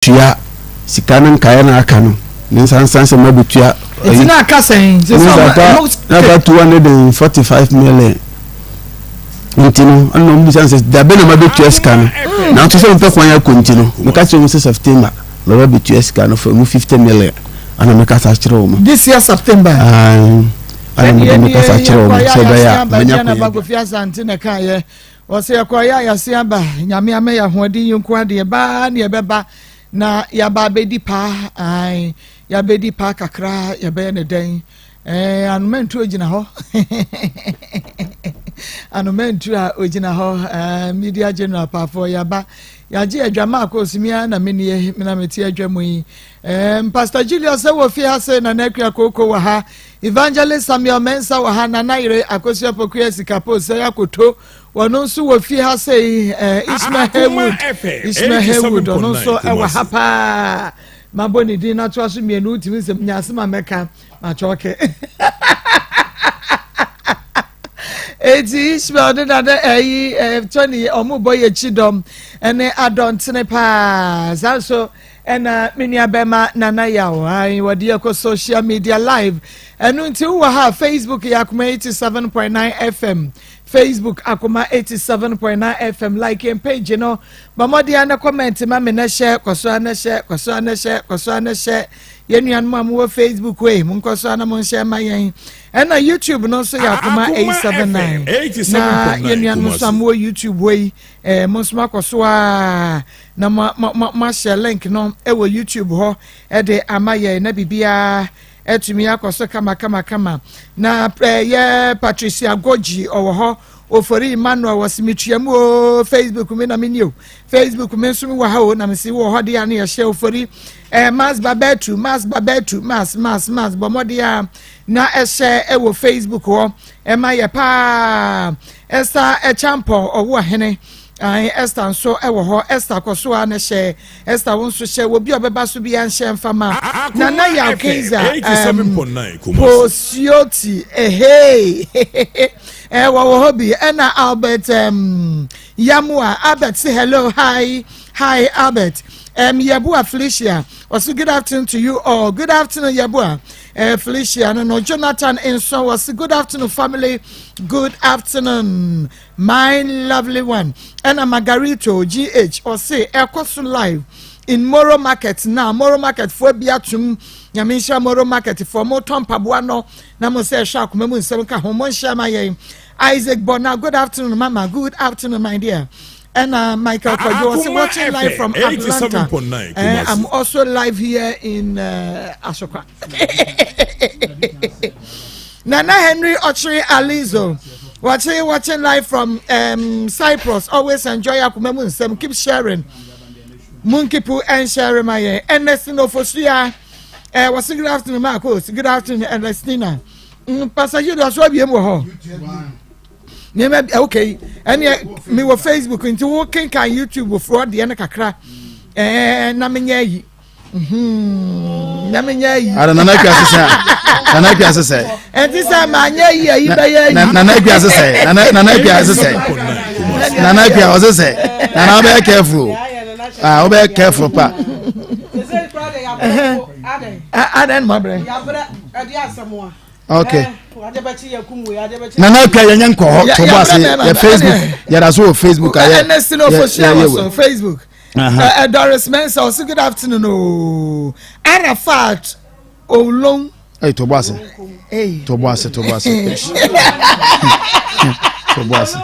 Tua sika no nkaeɛ na aka no ne nsa nsa sɛ mabɛtua. Nti na aka sɛn? Ne nsa aka na aka 245 million. Nti no ɛna wɔn bisa sɛ dabe na mabɛtua sika no mm. Nanso sɛ mepɛ kwan akɔ nti no meka kyerɛ wɔn sɛ September mɛba bɛtua sika no fa mu 50 million ɛna meka sa kyerɛ wɔn. This year September. Ɛna mede meka sa kyerɛ wɔn sɛ ɛbɛyɛ a mɛnya kwan. Ɔsɛ yɛkɔ yɛ a yɛase aba Nyame ama yɛ ahoɔden yi nko adeɛ baa ne yɛbɛba na yɛaba abɛdi paa ae yɛabɛdi paa kakra yɛbɛyɛ ne dɛn ɛɛ anomantu ogyina hɔ anomantu a ogyina hɔ ɛɛ media general paafoɔ yɛaba yɛagye adwama akɔ osumia na menie na mete adwa mu yi ɛɛ Pastor Julius wɔ fie ha se na n'akua kooko wɔ ha Evangelist Samuel Mensah wɔ ha, Nana Yere Akosua Pokuya Sikapo Sɛe Akoto, wɔno nso wɔ fie ha sei, eh, Ishmael Haywood, Ishmael Haywood, ɔno nso wɔ ha paa. Mabɔ ne din n'atoa so mmienu, wotumi sɛ menya asɛm a mɛka, makyɔke. Eti Ishmael de nana ɛyi eh, Tony ɔmo bɔ yɛ akyi dɔm ɛne adɔntene paa saa nso. Ɛna me nua bɛma Nana Yaw ae wɔde yɛ kɔ social media live ɛno nti wowɔ ha Facebook yɛ Akoma 87.9 FM Facebook Akoma 87.9 FM like yɛn page no bɔ mmɔden a na comment ma me na hyɛ kɔ so a na hyɛ kɔ so a na hyɛ kɔ so a na hyɛ yɛn nuanom a mowɔ Facebook wei monkɔ so a na monhyɛ ma yɛn ɛna YouTube no nso yɛ Akoma 879 na yɛn nuanom nso a mowɔ YouTube wei eh, mo nso makɔ so a na mo mo mo moahyɛ link no wɔ YouTube hɔ de ama yɛn na biribiara atumi akɔ so kama kama kama na ɛyɛ eh, Patricia Goji ɔwɔ hɔ Ofori Emmanuel wɔ se metua mu o Facebook me na me ni o Facebook me nso me wɔ ha o na me se wɔ hɔ de a ne yɛhyɛ Ofori eh, Mas Babetu Mas Babetu Mas Mas Mas bɔ mmɔden a na ɛhyɛ ɛwɔ Facebook hɔ ɛma yɛ paa Esther Ɛkyampɔ ɔwɔ ahene Ae, Esther nso wɔ hɔ. Esther kɔ so ara na hyɛ. Esther, wo nso hyɛ. Obi a ɔbɛba so biara nhyɛ mfa ma. Nana Yaw Kaiser, um, Posioti, ehei, eh, wɔwɔ hɔ bi. Ɛna Albert um, Yamua, Albert say hello, hi, hi Albert. Yeboah Felicia, ɔso good afternoon to you all. Good afternoon, Yeboah. Felicia, no, no, Jonathan nso, ɔso good afternoon family, good afternoon. My lovely one ɛna Margarito GH ɔse ɛkɔ so live in Moro market now Moro market foɔ bi atum nyame nhyira Moro market foɔ mo tɔ mpaboa no na mo sɛ ɛhwɛ akoma mu nsɛm ka ho mo nhyɛ ma yɛn Isaac Bona good afternoon mama good afternoon my dear ɛna Michael Kwadwo ɔse watching live from Atlanta eh, I'm also live here in uh, Asokwa Nana Henry Ochiri Alizo watching watching live from um, Cyprus always enjoy akoma mu nsɛm keep sharing munkipu and sharing my yɛn Ernestine Ofosua eh, wɔsi good afternoon Marcos good afternoon Ernestina mm, Pastor Julius so abiem wɔ hɔ nneɛma bi okay ɛnneɛ mewɔ Facebook nti wo kenkan YouTube foɔ deɛ no kakra ɛɛ na menyɛ ayi. Hmm, nyame nyɛ ayi. Ara nana akua sesɛ nana akua sesɛ. Ɛnti sɛ maa nyɛ ayi ayi bɛyɛ ayi. Nana akua sesɛ nana nana akua sesɛ nana akua ɔsesɛ nana ɔbɛyɛ careful ah ɔbɛyɛ careful pa. Adan mu abrɛ. Okay. Nana akua yɛn nyɛ nkɔ hɔ to bɔ ase yɛ Facebook yɛda so wɔ Facebook ayɛ yɛ yɛ wɔ Facebook. Uh, Doris Mensah, also good afternoon. Oh, Arafat Olong. Hey, to boase. Hey. To boase, to boase. To boase.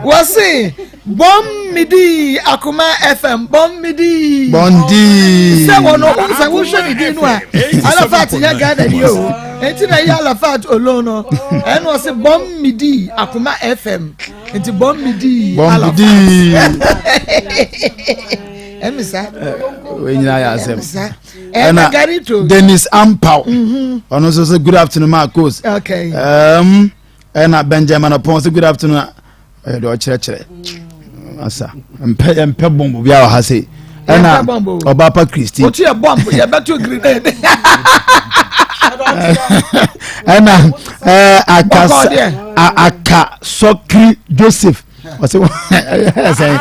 Wɔse bɔm midi akoma fm bɔm midi. Bɔndi. Sɛ wɔn no sɛ wohwɛ ne din no a Arafat yɛ Ghana ni o. Eti na yɛ Arafat Olong no. Ɛna ɔse bɔm midi akoma fm. nti bɔn mi di bɔn mi di ɛmi sa wei nyinaa yɛ asɛm ɛna garito Dennis Ampaw mhm. ɔno nso sɛ good afternoon Marcos okay um, ɛna Benjamin Opon sɛ good afternoon ɛyɛ deɛ ɔkyerɛkyerɛ asa mpɛ mpɛ bɔmbo bi a wɔ ha sei ɛna ɔbaapa Christy otu yɛ bɔmbo yɛ bɛto grenade ɛna ɛɛ akasa akasɔkiri Joseph. Ɔsɛ ɛsɛn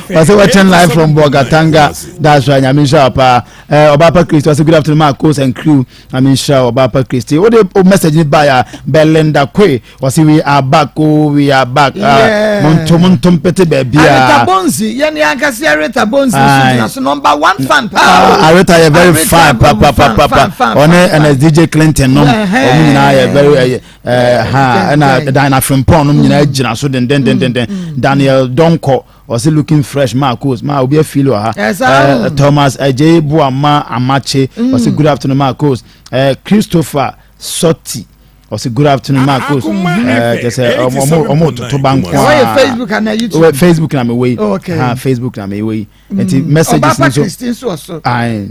ɔsɛ watching live from Bolgatanga. That's right. Nyame nhyira paa. Ɛɛ Ɔbaapa Kristi ɔsɛ good afternoon Marcos and crew. Nyame nhyira Ɔbaapa Kristi. O de o message ni ba ya Belinda Kwe ɔsɛ we are back oh we are back. Ah, monto monto mpete baabi a. Arita Bonzi yɛn ni ankasa Arita Bonzi nso gyina so number one fan paa. Ah, Arita yɛ very fine pa pa pa pa pa. Ɔne ɛna DJ Clinton nom ɔmo nyinaa yɛ very ɛyɛ. Eh, ha ɛna dan afrimpɔn nom nyinaa mm. gyina so dendendendenden mm, mm. Daniel Donkɔ ɔsɛ looking fresh Marcos ma obi afili wɔ ha eh, Thomas Agyei Boama Amakye ɔsɛ good afternoon Marcos eh, Christopher Soti ɔsɛ good afternoon Marcos kyɛ sɛ ɔmo ɔmo toto ba nko a Facebook ana YouTube Facebook na mewɔ yi oh, ha Facebook na mewɔ yi nti mm. messages nso ɔbaapa Christine nso wɔ so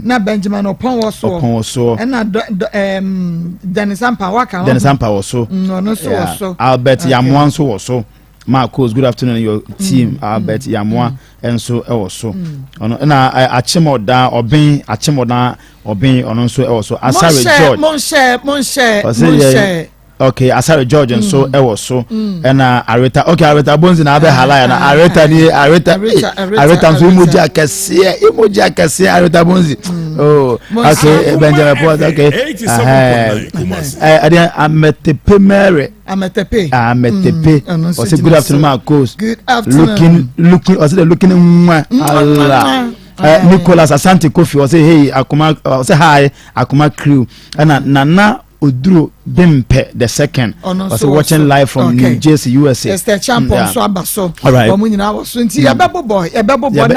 na Benjamin Ɔpɔn wɔ so Ɔpɔn wɔ so ɛna dɔ dɔ ɛɛm Dennis Ampa waka ho Dennis Ampa wɔ so mm, ɔno nso wɔ so Albert Yamoa nso wɔ so Marcos good afternoon your team mm. Albert Yamoa nso wɔ so ɔno ɛna Akyemɔdan Ɔbɛn Akyemɔdan Ɔbɛn ɔno nso wɔ so Asare George monhyɛ monhyɛ monhyɛ. Okay, Asare George nso mm. ɛwɔ so mm. ɛna Areta okay Areta Bonzi na abɛ halaya na ah, Areta ni ah. Areta eh, Areta nso emoji akɛseɛ emoji akɛseɛ Areta Bonzi mm. oh okay Benjamin Paul okay ɛdeɛ Ametepe Mary Ametepe Ametepe ɔsɛ good afternoon Marcos looking looking ɔsɛ de looking nwa Allah. Uh, Nicholas Asante Kofi ɔsɛ hey akoma ɔsɛ hi akoma crew ɛna Nana Oduro Bempɛ the second ɔsɛ watching live from okay. New Jersey USA. Esther Champon mm, nso aba so wɔn nyinaa wɔ so nti mm. yɛbɛbobɔ yɛbɛbobɔ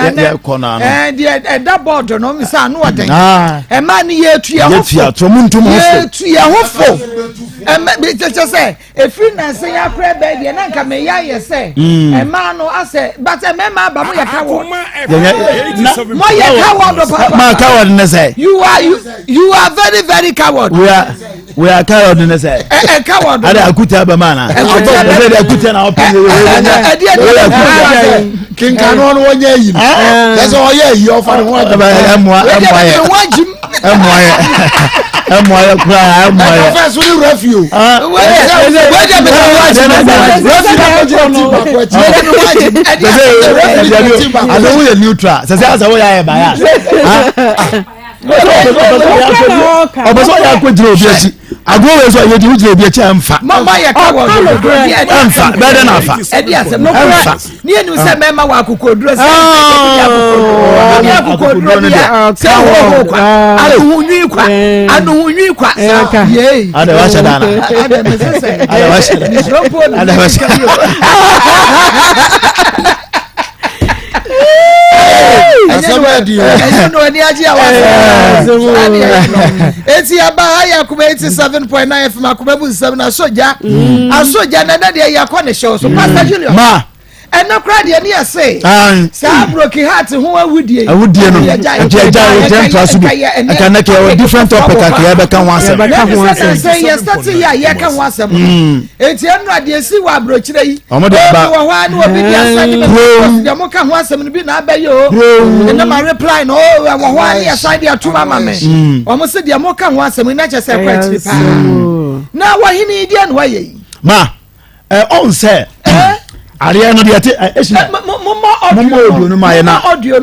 na nɛ ɛɛ deɛ ɛda bɔɔdo no nsa ano ɔden ah. ɛmaa ni yɛtu yɛn ho fo yɛtu yɛn ho fo ɛmɛ bi kyɛkyɛ sɛ efiri nansa yi akora bɛɛ deɛ na nka mɛ yɛ ayɛ sɛ ɛmaa no asɛ but ɛmɛɛma aba mo yɛ kawɔ mo yɛ kawɔ papa maa kawɔ ne sɛ you are you. You are very very coward. We are we are coward ne sɛ. Ɛ ɛ coward. Ade akuta bɛ maa na. Akuta bɛ ɛsɛ de akuta na ɔpɛ ne wei. Ɛdi ɛdi ɛdi. Kinkan no wɔnyɛ yi no. Ɛsɛ ɔyɛ yi ɔfa ne ho agye. Ɛmoa ɛmoa yɛ. Ɛmoa yɛ. Ɛmoa yɛ koraa ɛmoa yɛ. Ɛka fɛn so ne wura fi o. Wɛjɛ mi na wájú mi. Refi na kò gyina ti baako akyi. Wɛjɛ mi wájú mi. Ɛdi ɛdi ti baako akyi. Ade wo yɛ neutral. Sɛ sɛ asɛ wo yɛ ayɛ bias. Ɔbɛ sɛ ɔyɛ akɔ gyina obi akyi. Agorɔ wei sɛ ɔyɛ di wogyina obi akyi ɛnfa. Mama yɛ ka wɔ ɛnfa bɛɛ dɛ na afa. Ɛdi asɛm no kura ne yɛ nim sɛ mɛma wɔ akokoduro sɛ ɛdi akokoduro bi a sɛ hoho kwa anuhunwi kwa anuhunwi kwa yee. Adɛ wahyɛ dana. Adɛ mɛ sɛ sɛ. Adɛ wahyɛ dana. Nisoro po na. Adɛ wahyɛ. Asɛm adi o. Ɛnyɛ no ani agye a wasɛ. Eti aba ha yɛ akoma 87.9 FM akoma mu nsɛm na asogya. Asogya na ɛnɛ deɛ yɛakɔ ne hyɛw so. Pastor Julius. Ma. Ɛnɛ koraa deɛ ne yɛ se. Saa broken heart ho awudie. Awudie no. Nti ɛgya yɛ gyɛ ntoa so bi. Ɛka nɛ kɛ yɛ different topic a kɛ yɛbɛka ho asɛm. Yɛbɛka ho asɛm. Sɛ yɛ start yɛ a yɛka ho asɛm. Eti ɛnu adeɛ si wɔ aburokyerɛ yi. Ɔmo de aba. Obi wɔ hɔ a na obi de asɛn ne bɛ deɛ mo ka ho asɛm no bi na abɛyɛ o. Ɛna ma reply no o ɛwɔ hɔ a ne yɛ san de atum ama me. Ɔmo se deɛ mo ka ho asɛm yi na kyɛ sɛ ɛkɔ akyiri paa. Na wɔhene deɛ na wɔayɛ yi. Ma ɛ ɔn sɛ adeɛ no deɛ te ɛ esi na mo audio no ma yɛ na mo audio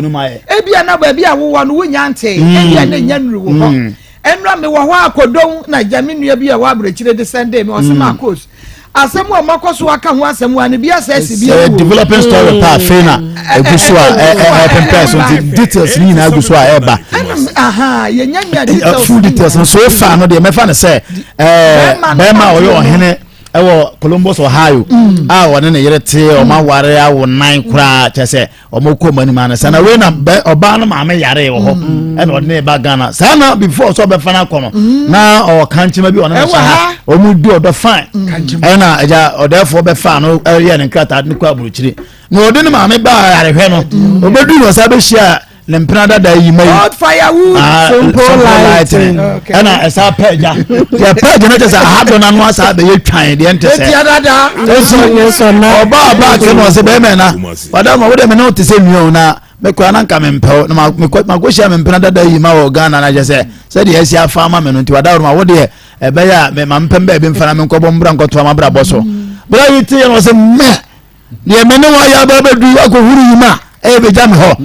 no ma yɛ. Ebia na baabi a wowɔ no wonya nte ebia na nya nnuru wɔ hɔ. Ɛnora mewɔ hɔ a kodon na gya me nua bi a ɛwɔ aburokyire de sɛndee me ɔse Marcos asɛm a ɔmakɔ so aka ho asɛm a no bi asɛ asi bi awu. Developing story pa afei na egu so a ɛpempɛn so nti details ni nyinaa gu so a ɛba. Aha yɛnya nya details. Full details no so far no deɛ mɛfa no sɛ ɛɛ bɛrima a ɔyɛ ɔhene ɛwɔ Columbus Ohio a ɔne ne yere te ɔmo aware awo nan koraa kyɛ sɛ ɔmo kɔ ɔmo anim ano sana wei na bɛ ɔbaa no maame yare wɔ hɔ mm. ɛna ɔde ne ba Ghana saa na before sɛ ɔbɛfa no akɔ no mm. na ɔwɔ kankyema bi ɔne no hyɛ ha ɔmo di ɔdɔ fine mm. ɛna ɛgya ɔdɛɛfoɔ bɛfa no ɛyɛ ne nkrataa ne kɔ aburukyire na ɔde ne maame ba arehwɛ no ɔbɛdu na ɔsan bɛhyia ne mpena dada yi ma yi old firewood ah, simple lighting ɛna ɛsa pɛ agya deɛ pɛ agya no kyɛ sɛ aha dɔ n'ano asa abɛyɛ twan deɛ nte sɛ esi ɔba ɔba ake na ɔsɛ bɛrima na wada ma wode me ne wo te sɛ nua o na mekɔ na nka mempɛ wo na makɔhyia me mpena dada yi ma wɔ Ghana na kyɛ sɛ sɛdeɛ asi afa ama me no nti wada ma wo deɛ ɛbɛyɛ a ma mpɛm baabi mfa na menkɔbɔ mbra nkɔtoa mabrabɔ so berɛ yi te yɛ no ɔsɛ mɛ. Deɛ me ne wɔayɛ aba bɛdu akɔhuru yi ma ɛyɛ bɛgya me hɔ.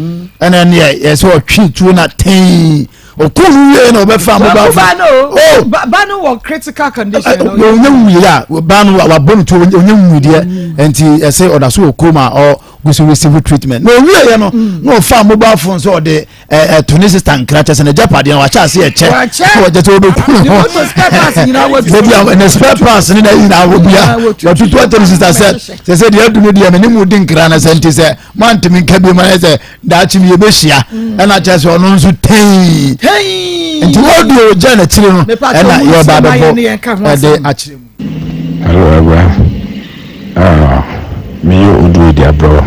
Ɛna neɛ yɛ sɛ ɔtwe tuo na tɛn ɔkɔ no wie na ɔbɛfa mobile phone. Oh! Ba no wɔ critical condition. Ɔnyɛ nwuiɛ a ba no wabɔ no tuo, ɔnyɛ nwui deɛ, nti ɛsɛ ɔda so wɔ coma, ɔgu so receive treatment. Na ɔwieɛ no na ɔfa mobile phone sɛ ɔde ɛto ne sista nkra, kyɛ sɛ n'agyapadeɛ no wakyɛ ase ɛkyɛ wɔkyɛ sɛ wɔbɛku ne ho baabi a ne spare parts ne na nyinaa wɔ bia watutu akyɛ ne sista sɛ sɛ sɛ deɛ adu no deɛ me ne mu di nkra no sɛ nti sɛ moantumi nka bi ma yɛ sɛ daakye bi yɛbɛhyia. Ɛna kyerɛ sɛ ɔno nso tɛn nti wɔde ɔgya n'akyiri no ɛna yɛba bɛbɔ ɛde akyerɛ mu. Hello Awura, ah, meyɛ Odu Edi Abrɔ.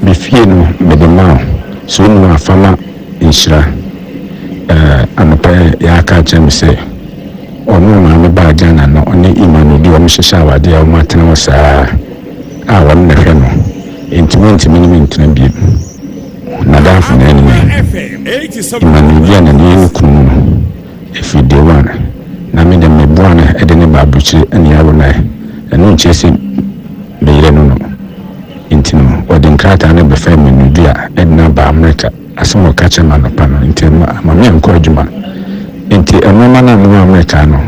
Me fie no mede ma wo, sɛ wonni hɔ a fa ma Nhyira. Eh, anɔpa yi yɛaka akyerɛ me sɛ ɔno maame baa Ghana no ɔne Emmanuel bi wɔn hyehyɛ awadeɛ a wɔn atena hɔ saa a wɔn na ɛhwɛ no, enti wɔntumi ne me ntena biem. N'adamfo na ɛne me. Emmanuel bi a n'ani yɛ ne kunu no. Ɛfiri day one na me de me boa no de no ba abrokyire ɛna yɛawo no ɛ, ɛno nkyerɛ sɛ me yere no no. Nti no wɔde nkrataa no bɛfɛɛ me no dua de no aba America, asɛm a ɔka kyerɛ me anɔpa no nti ama me ankɔ adwuma. Nti nnoɔma no a mewɔ America no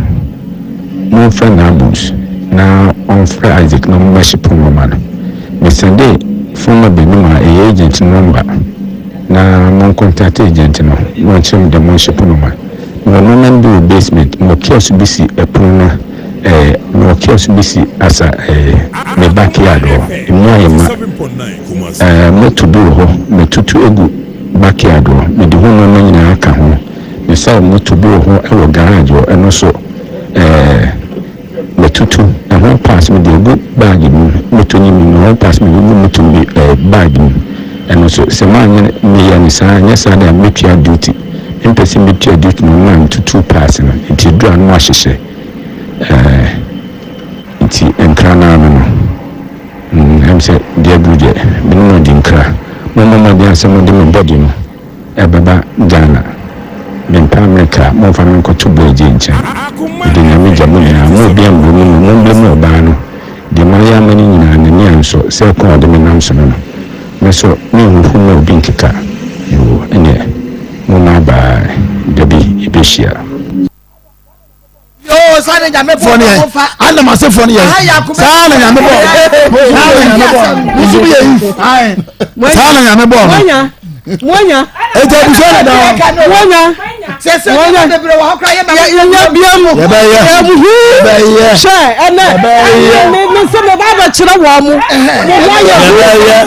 momfrɛ Nabus na ɔmfrɛ Isaac na ɔmmɛhye po nnoɔma no. Me sɛndee phone number no maa ɛyɛ agent no number. Na mon contact agent no na ɔnkyerɛ me dɛ monhye pono ma. Mewɔ nnoɔma no bi wɔ basement, mewɔ kiosk bi si ɛpono no eh, mewɔ kiosk bi si asa eh, me back yard hɔ, emu ayɛ ma eh, moto bi wɔ hɔ matutu agu back yard hɔ, mede ho nnoɔma nyinaa aka ho, mesaw moto bi wɔ hɔ wɔ garage hɔ, ɛno nso eh. Matutu ɛho parts mede agu bag mu, moto no mu no ɛho parts mede agu moto mu ɛɛ bag mu. Ɛno nso sɛ manyɛ meyɛ no saa anyɛ saa deɛ a mɛtua duty. Mempɛ sɛ mɛtua duty no na metutu parts no nti ɛduru a na wɔahyehyɛ ɛɛ nti nkra no ara no no. Mm ɛm sɛ deɛ aduru deɛ me ne mo adi nkra. Mommɔ mmɔden ara sɛ mode me body no. Ɛbɛba Ghana. Mempɛ America a, momfa me nkɔto Boagye nkyɛn. Mede Nyame gya mo nyinaa, mo obia mbrɛ mu no, momblɛ mu ɔbaa no. Deɛ mayɛ ama no nyinaa, n'ani ansɔ, sɛ ɛkwan a ɔde me nam so no no. Me so, menhuhu mma obi nkeka. Yoo, ɛneɛ, momma abaa, dabi, yɛbɛhyia. Yoo, saa na Nyame bɔ no yɛ. Adam asefoɔ no yɛ. Saa na Nyame bɔ. Saa na Nyame bɔ. Nso bi yɛ yi. Saa na Nyame bɔ no. Moanya. Eti abusua na da hɔ. Moanya. Sɛsɛ nneɛma bebree wɔ hɔ koraa yɛ ma. Yɛnya bia mu. Yɛbɛyɛ. Yɛmuhu. Yɛbɛyɛ. Hwɛ ɛnɛ. Yɛbɛyɛ. Ne ne sɛ mo ba bɛkyerɛ wɔn mo. Mo ho ayɛ hu. Yɛbɛyɛ.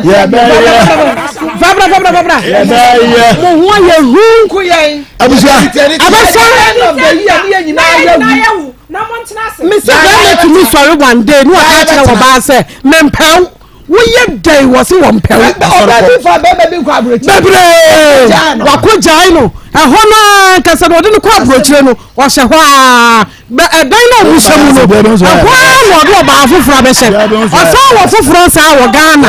Yɛbɛyɛ. Fabra fabra fabra. Yɛbɛyɛ. Mo ho ayɛ hu. Abusua. Abɛsa. Mesi bɛrima tumi sɔre one day ne ɔka kyerɛ wɔ baa sɛ mempɛw woyɛ dɛn wɔ se wɔn pɛw. Bebree wakɔ gyae no ɛhɔ naa nkasa na ɔde no kɔ aburokyire no ɔhyɛ hɔ aa. Bɛ ɛdan no a ɔmo hyɛ mu no, ɛhɔ ara na ɔde ɔbaa foforɔ abɛhyɛ. Ɔsan wɔ foforɔ saa wɔ Ghana.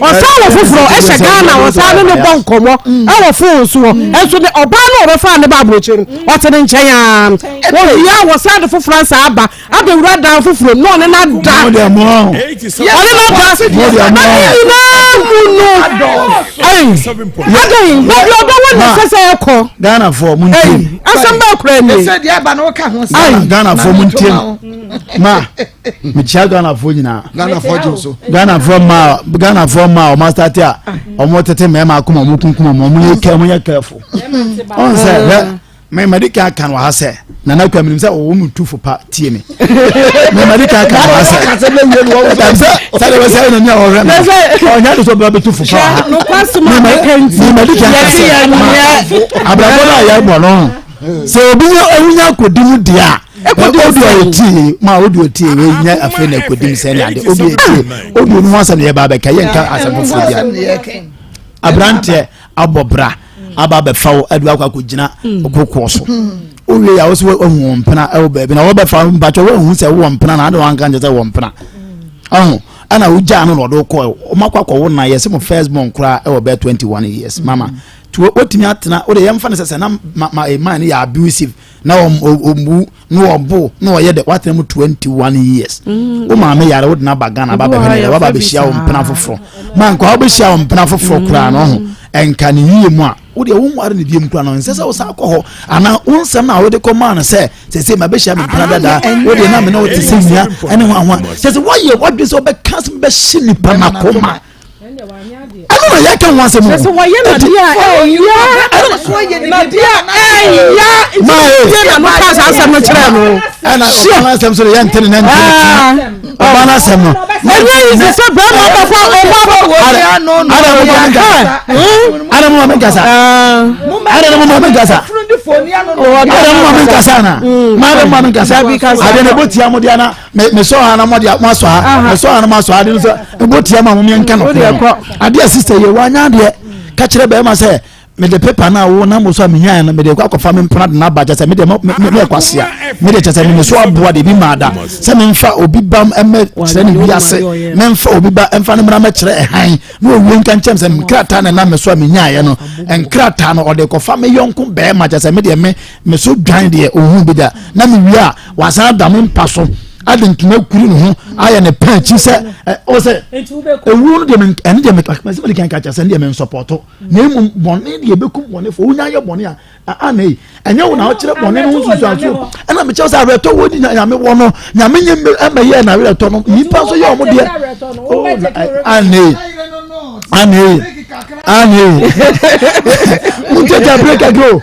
Ɔsan wɔ foforɔ ɛhyɛ Ghana, ɔsan ne no bɔ nkɔmɔ ɛwɔ fon soɔ. Ɛnso ne ɔbaa no a ɔbɛfaa ne ba aburokyire no, ɔte ne nkyɛn ara. Wɔwie a wɔsan de foforɔ asan aba abɛwura dan foforɔ mu na ɔne no ada. Ɔne no ada. Na ne nyinaa mu no, ɛy, adɛn, baabi a ɔbɛwɔ na ɛsɛ sɛ ɛkɔ. Ghanafoɔ mo ntie Ei, asɛm bɛɛ koraa nie. Ɛsɛ deɛ ɛba no woka ho sɛ. Ghana Ghanafoɔ mo ntie ma mekyia Ghanafoɔ nyinaa. Ghanafoɔ gye so. Ghanafoɔ mmaa Ghanafoɔ mmaa wɔn asate a wɔn tete mmarima akoma wɔn kunkum wɔn wɔn yɛ kɛ wɔn yɛ careful. Ɔn sɛ hwɛ me madi kan aka no wɔ ha sɛ Nana Akua menim sɛ wɔwɔ mu tu fo pa tie me. Me madi kan aka no wɔ ha sɛ ɛdam sɛ sɛdeɛ bɛsɛ ɛna ni a wɔhwɛ me ɔnya de sɛ ɔbɛba bɛtu fo pa wɔ ha. Me madi kan aka sɛ abrabɔ no a yɛbɔ no sɛ obi nya ɔnya akɔdi mu deɛ a odi ɔyɛ tie ma odi ɔtie wei nyɛ afei na akɔdi mu sɛ ne ade obi ɛtie odi onu ho asɛm na yɛba abɛka yɛnka asɛm foforɔ bia aberanteɛ abɔ bra aba abɛfa wo ɛde wakɔ akɔgyina kokoɔ so wowie a wo sɛ wahu wɔn mpena ɛwɔ baabi na wɔbɛfa mpakyɛ woahu sɛ wowɔ mpena na ade wanka nkyɛ sɛ wɔ mpena ɔho ɛna wogyaa no na ɔde wokɔɛ ɔmakɔ akɔwo na yɛsɛ mo first born koraa ɛwɔ bɛɛ 21 years mama nti wotumi atena wode yɛmfa no sɛ sɛ na ma ma man no yɛ abusive. na ɔmbu na ɔbo na ɔyɛ dɛ watena mu 21 years mm. wo maame yare wode no aba Ghana aba bɛhwɛ ne yare waba bɛhyia wo mpena foforɔ ma nka wobɛhyia wo mpena foforɔ mm. koraa no ho ɛnka ne yie mu a wodeɛ wonware ne biom koraa no ɛnsɛ sɛ wo san kɔ hɔ anaa wo nsɛm no a wode kɔmaa no sɛ sɛsɛ mabɛhyia me mpena dadaa wodeɛ na me ne wote sɛ nnua ɛne ho ahoa kyɛ sɛ woayɛ woadwene sɛ wobɛka sɛ bɛhye nipa no akoma ɛno na yɛka ho asɛm o sɛ wɔyɛ nadeɛ a ɛyɛ nadeɛ a ɛyɛ nti na no ka saa asɛm no kyerɛ no ɛna ɔba no asɛm so de yɛnte ne nante ɔba no asɛm no ɛnyɛ yi sɛ sɛ bɛrima bɛkɔ ɔba bɛ ada mo ma me nkasa ada mo ma me nkasa ada mo ma me nkasa na ma ada mo ma me nkasa ade na ebo tia mo de ana me sɔ ha na mo de mo asɔ ha me sɔ ha na mo asɔ ha ade no sɛ ebo tia mo a mo nka no koro ade a sista yɛ wanya adeɛ ka kyerɛ bɛrima sɛ mede pepa no a wo nam so a menyaeɛ no mede kɔ akɔfa me mpena de no aba kyɛ sɛ mede meyɛ kwasea mede kyɛ sɛ mene so aboa de bi maa da sɛ memfa obi ba mmɛkyerɛ ne wiase memfa obi ba mfa no mmra mɛkyerɛ ɛhan na owie nka nkyɛm sɛ nkrataa na ɛnam me so a menyaeɛ no nkrataa no ɔde kɔfa me yɔnko bɛrima kyɛ sɛ medeɛ me me so dwan deɛ ɔhu bi da na mewie a wasan ada me mpa so ade ntoma kuri ne ho ayɛ ne pɛn akyi sɛ ɔ sɛ ewuo no deɛ ɛne deɛ mɛsɛ mɛde kan ka kyɛ sɛ ɛne deɛ mɛnsɔpɔtɔ na mmom bɔne deɛ ɛbɛkum bɔnefoɔ wonya yɛ bɔne a ana yi ɛnyɛ wo na wokyerɛ bɔne no ho nsusuanso ɛna mekyerɛ sɛ awerɛtɔ wɔ ni nyame wɔ no nyame nyɛ ɛmɛyɛ na awerɛtɔ no nnipa nso yɛ ɔmo deɛ ana yi ana yi ana yi wontɛgya break kakra o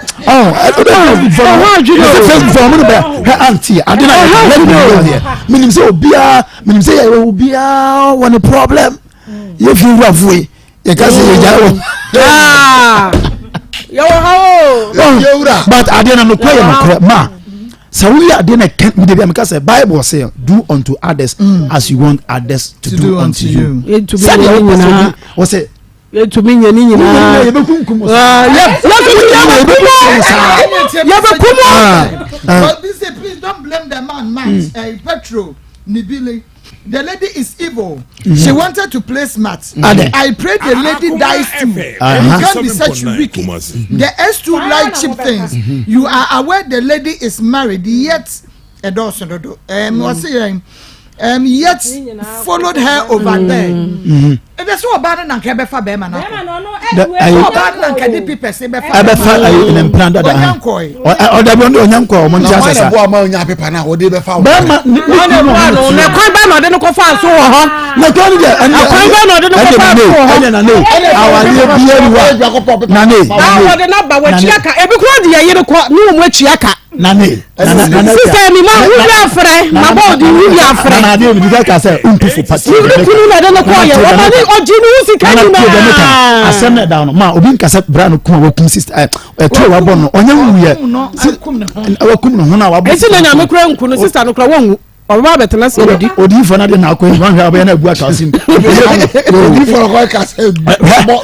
facebook fɔ ɔmo no bɛ hwɛ anti ade na yɛ menim sɛ obiara menim sɛ yɛ obiara wɔ ne problem yɛ fi wurafoɔ yi yɛka sɛ yɛgyae wɔ yɛwɔ ha o but adeɛ no nokorɛ yɛ nokorɛ ma sɛ woyɛ adeɛ no ɛka mede bia meka sɛ bible sɛ do unto others mm. as you want others to, to do, do unto you sɛdeɛ wopɛ sɛ obi wɔ sɛ yɛtumi nyɛ ne nyinaa yɛbɛkunkum yɛbɛkum Please don't blame the man, Max. Mm. Petro, Nibili. The lady is evil. Mm -hmm. She wanted to play smart. Mm -hmm. I pray the lady dies too. Uh-huh. You can't be such wicked. Mm -hmm. The S2 like cheap things. Mm -hmm. You are aware the lady is married, yet ɛdɔɔso dodo. What's it? Yet followed her over mm. there. Ɛbɛ sɛ ɔbaa no na nka ɛbɛfa bɛrima no akɔ. Ɔbaa no na nka de pipɛs bɛfa. Ɛbɛfa ayi ne mpena dada. Ɔnya nkɔɛ. Ɔdabi ɔno ɔnya nkɔɛ ɔmo nti asɛ sa. Na wɔn na ɛboa ma ɔnya pepa na ɔde bɛfa. Bɛrima ne ne kunu na ɔmo na kwan bɛn na ɔde no kɔ fa so wɔ hɔ. Na kwan deɛ ɛnɛ kwan bɛn na ɔde no kɔ fa so wɔ hɔ. Ɛnɛ na ne awareɛ bia ni wa na ne. Ɔde n'aba wɔ atua ka ebi kura de yɛ yere kɔ ne wɔn atua ka. Nane, nana, nana. Sista mi ma wuli afrɛ, ma bɔ odi wuli afrɛ. Nana adeɛ mi di ka sɛ ntu fo pati. Wuli kunu na ɛde ne kɔ yɛ, wɔn ani ɔgye ne ho sika nyinaa. Asɛm na ɛda no ma obi nkasa bra no kun a wakum sista ɛ ɛtu a wabɔ no ɔnyɛ nwuyɛ. Wakum ne ho na wabɔ. Eti na nyame kura nku no sista no kura wɔn nwu. Ɔbɛba abɛtena ase adidi. Odiyifoɔ no adeɛ na akɔ yi wɔn hwɛ abɛyɛ na abu aka ase mu. Odiyifoɔ no kɔ ka sɛ.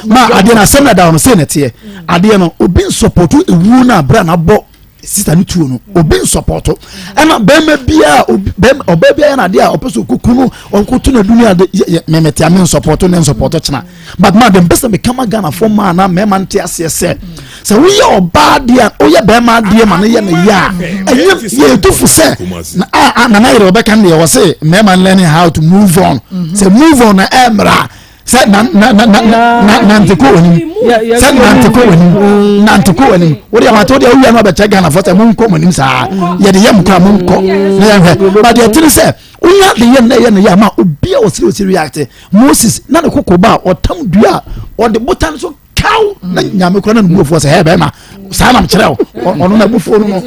Ma adeɛ no asɛm na ɛda hɔ no sei na ɛteɛ adeɛ no obi nsɔpɔto ewuo no a bra na abɔ sista no tuo no obi nsɔpɔto ɛna bɛrima biara obi bɛrima ɔbaa biara yɛ n'adeɛ a ɔpɛ sɛ okuku no ɔnkoto na duni ade yɛ yɛ mɛmɛte ame nsɔpɔto ne nsɔpɔto kyena but ma de mpɛ sɛ meka ma Ghanafoɔ maa na mmarima nte aseɛ sɛ sɛ woyɛ ɔbaa deɛ a woyɛ bɛrima adeɛ ma no yɛ no yɛ a ɛnyɛ yɛtu fo sɛ na a nana yɛrɛ ɔbɛka no deɛ wɔ se mmarima learning how to move on mhm. sɛ move on na ɛmmra sɛ na na na na na nante kɔ w'anim sɛ nante kɔ w'anim mm. nante kɔ w'anim wode amate wode awia no abɛkyɛ Ghanafoɔ sɛ monkɔ mo anim saa yɛde yɛ mo kora monkɔ na yɛhwɛ but deɛ ɛtene sɛ wonya de yɛ no na ɛyɛ no yɛ ama obi a ɔsere ɔsere react Moses na ne koko ba a ɔtam dua a ɔde botan so kaw na nyame kora na ne buafoɔ sɛ hɛ bɛrima saa nam kyerɛ wo ɔno na abufuo no no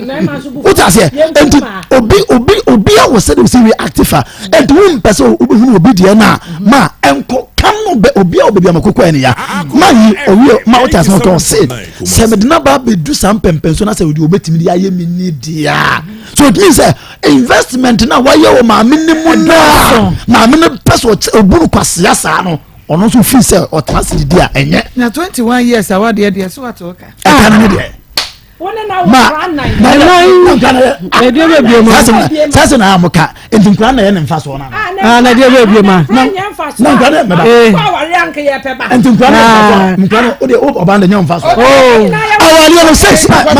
wote aseɛ enti obi obi obi a wɔ sɛde ɔsi react fa enti wompɛ sɛ wobɛhunu obi deɛ no a ma ɛnkɔ kam no bɛ obi a ɔbɛbi ama koko ɛne ya ma yi owie ma wote aseɛ ɔtɔn se sɛ mede no ba bɛdu saa mpɛmpɛn so na sɛ ɔde ɔbɛtumi de ayɛ me ni deɛ a so it means sɛ investment na wayɛ wɔ maame ne mu naa maame no pɛ sɛ ɔbu no kwasea saa no ɔno nso firi sɛ ɔtena ase didi a ɛnyɛ. Na 21 years awadeɛ deɛ so wato ka. Ɛka no ne deɛ. Ma saa sɛ na mo ka nti nkura na yɛ ne nfa soɔ na. Ah, na deɛ bɛ bie ma. Na nkura na mɛba. Nti nkura na nfa soɔ nkura na o de o ɔba na nyɛ nfa soɔ. Awadeɛ no sex ma ma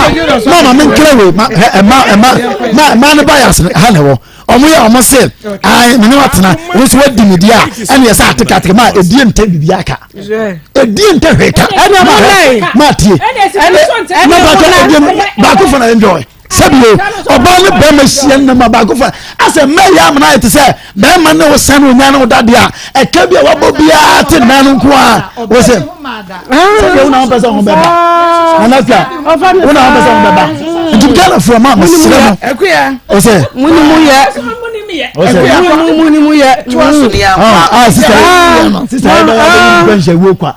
ma ma mi nkira wei ma ɛ ma ma ma ma ne ba yɛ asene ha na ɛwɔ ɔmo yɛ ɔmo se ayi mene wa tena wɔn nso wadi mi di a ɛna yɛ sɛ ateke ateke ma edie ntɛ bibi aka edie ntɛ hwee ka ɛna mo nan ma tie ɛna baako edie baako fana enjoy sɛbi o ɔbaa ne bɛrima hyia nnam a baako fa asɛ mmaa yi amena ayɛ te sɛ bɛrima ne wo sɛn onya ne wo dadeɛ a ɛka bi a wabɔ biara te nan no nko a wo sɛ sɛdeɛ wo na wopɛ sɛ ho bɛba nana fia wo na wopɛ sɛ ho bɛba nti ghanafoɔ ma mesrɛ mo wo sɛ sista yɛbɛyɛ bɛnhyɛ wuo kwa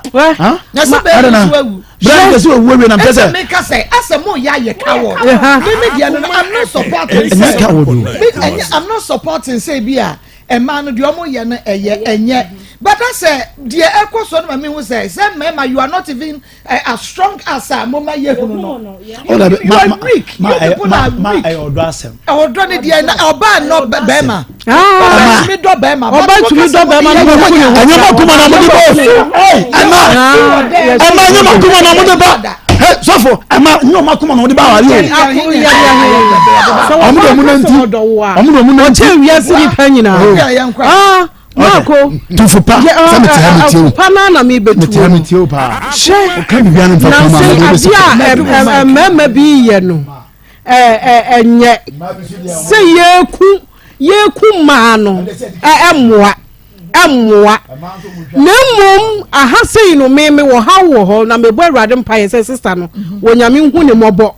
bẹ́ẹ̀ ni sɛ owu ewie na mpɛ sɛ. ɛsɛ mi ka sɛ asɛ mo yɛ ayɛ ka wɔ mi mi deɛ no i'm not supporting sɛ ɛnyɛ ka wɔ do mi ɛnyɛ i'm not supporting sɛ bi a ɛmaa no deɛ ɔmo yɛ no ɛyɛ ɛnyɛ but asɛ deɛ ɛkɔ so no ma mi hu sɛ sɛ mmarima you are not even uh, as strong as a mo ma yɛ hunu no you are weak you people are weak ɛyɛ ɔdɔ asɛm ɔdɔ ne deɛ na ɔbaa nɔ bɛrima ɔbaa tumi dɔ bɛrima ɔbaa tumi dɔ bɛrima na ɔmo ne ho ɛnyɛ ma kuma na mo de ba o ɛma ɛma ɛnyɛ ma kuma na mo de ba sɔfo ɛma ɛnyɛ ma kuma na mo de ba awari o ɔmo de ɔmo nanti ɔmo de ɔmo nanti ɔkyɛ wiase nipa nyinaa maako tufo pa sɛ mete ha metie o pa na na mebɛtu mete ha metie o paa hyɛ ɔka biribiara no mfa na kɔma sɛ adeɛ a mmarima bi yɛ no ɛnyɛ sɛ yɛku yɛku mmaa no ɛmmoa ɛmmoa na mmom aha sei no me me wɔ ha wɔ hɔ na mebɔ awurade mpaeɛ sɛ sista no wɔ nyame hu ne mmɔbɔ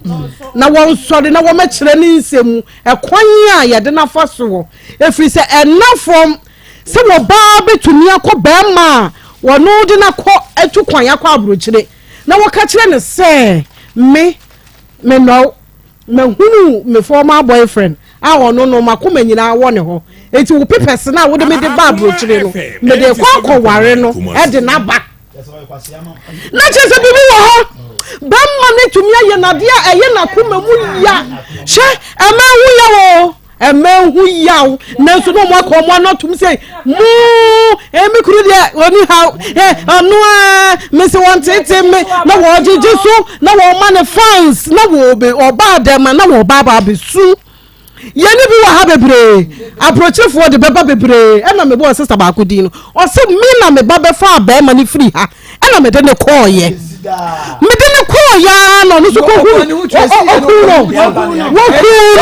na wɔnsɔre na wɔmɛkyerɛ ne nsɛm mu ɛkwan a yɛde nafa soɔ ɛfiri sɛ ɛna fam sɛ wɔbaa bɛtumi akɔ bɛrima a wɔno de no akɔ atu kwan akɔ aburokyire na wɔka kyerɛ no sɛ me menɔw mahunu me former boyfriend a ɔno no makoma nyinaa wɔ ne hɔ eti wo papers no a wode me de ba aburokyire no mede kɔ akɔware no ɛde n'aba na kyerɛ sɛ biribi wɔ hɔ bɛrima no tumi ayɛ n'adeɛ a ɛyɛ n'akoma mu ya hwɛ ɛma ehu ya o ɛma ehu yaw nanso na wɔn akɔ wɔn ano atum sɛ mu emi kuru deɛ oni ha ɛ ɔno a mesi wɔn tete me na wɔgyegye so na wɔn ma ne fans na wɔbe ɔbaa dɛm na wɔba aba abesu yɛn ni bi wɔ ha bebree aburokyefoɔ de bɛba bebree ɛna mebɔ sista baako din no ɔsɛ mi na me ba bɛfa abɛɛma ne firi ha ɛna mede ne kɔɔyɛ mede ne kɔɔyɛ ara na ɔno nso kɔhu ɔkuu no wɔkuu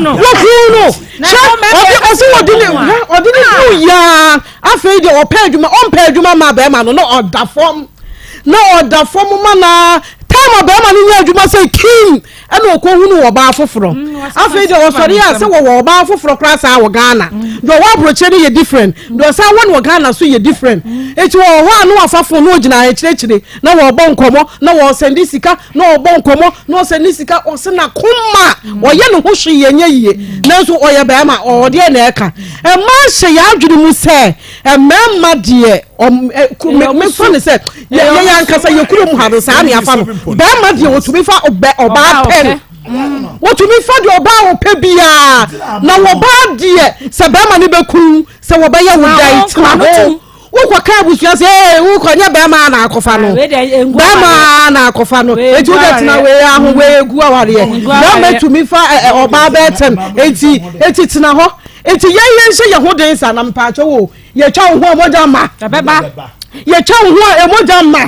no wɔkuu no kyɛ ɔde ɔsɛ ɔde ne ɔde ne duu yaa afei deɛ ɔpɛ adwuma ɔmpɛ adwuma ma bɛrima no na ɔda fam na ɔda fam ma na time a bɛrima no nya adwuma sɛ kim ɛna ɔkɔhunu ɔbaa foforɔ afei deɛ ɔsɔre a sɛ wɔwɔ ɔbaa foforɔ koraa saa wɔ Ghana deɛ ɔwɔ aburokyire no yɛ different deɛ ɔsan wɔ no wɔ Ghana so yɛ different eti wɔ hɔ a na wafa phone na ɔgyina akyirikyiri na wɔrebɔ nkɔmɔ na wɔresɛnde sika na ɔrebɔ nkɔmɔ na ɔsɛnde sika ɔsɛ na koma ɔyɛ ne ho hwee yɛ nyɛ yie nanso ɔyɛ bɛrima ɔdeɛ na ɛka ɛma hyɛ yɛ adwene mu sɛ mmarima deɛ mefa ne sɛ yɛyɛ ankasa yɛ kurom ha no saa ne afa no bɛrima deɛ wɔtumi fa ɔbaa pɛn wɔtumi fa deɛ ɔbaa wɔpɛ biara na wɔbaa deɛ sɛ bɛrima no bɛku sɛ wɔbɛyɛ wo dan tena ho wokɔ ka abusua sɛ ee wokɔ nyɛ bɛrima na akɔfa no bɛrima na akɔfa no eti wode tena wei aho wei egu awareɛ bɛrima tumi fa ɔbaa bɛɛ tɛm eti eti tena hɔ eti yɛn yɛn nhyɛ yɛn ho den sa na mpaakyɛ wo yɛtwa wo ho a mogya ma yɛtwa wo ho a mogya ma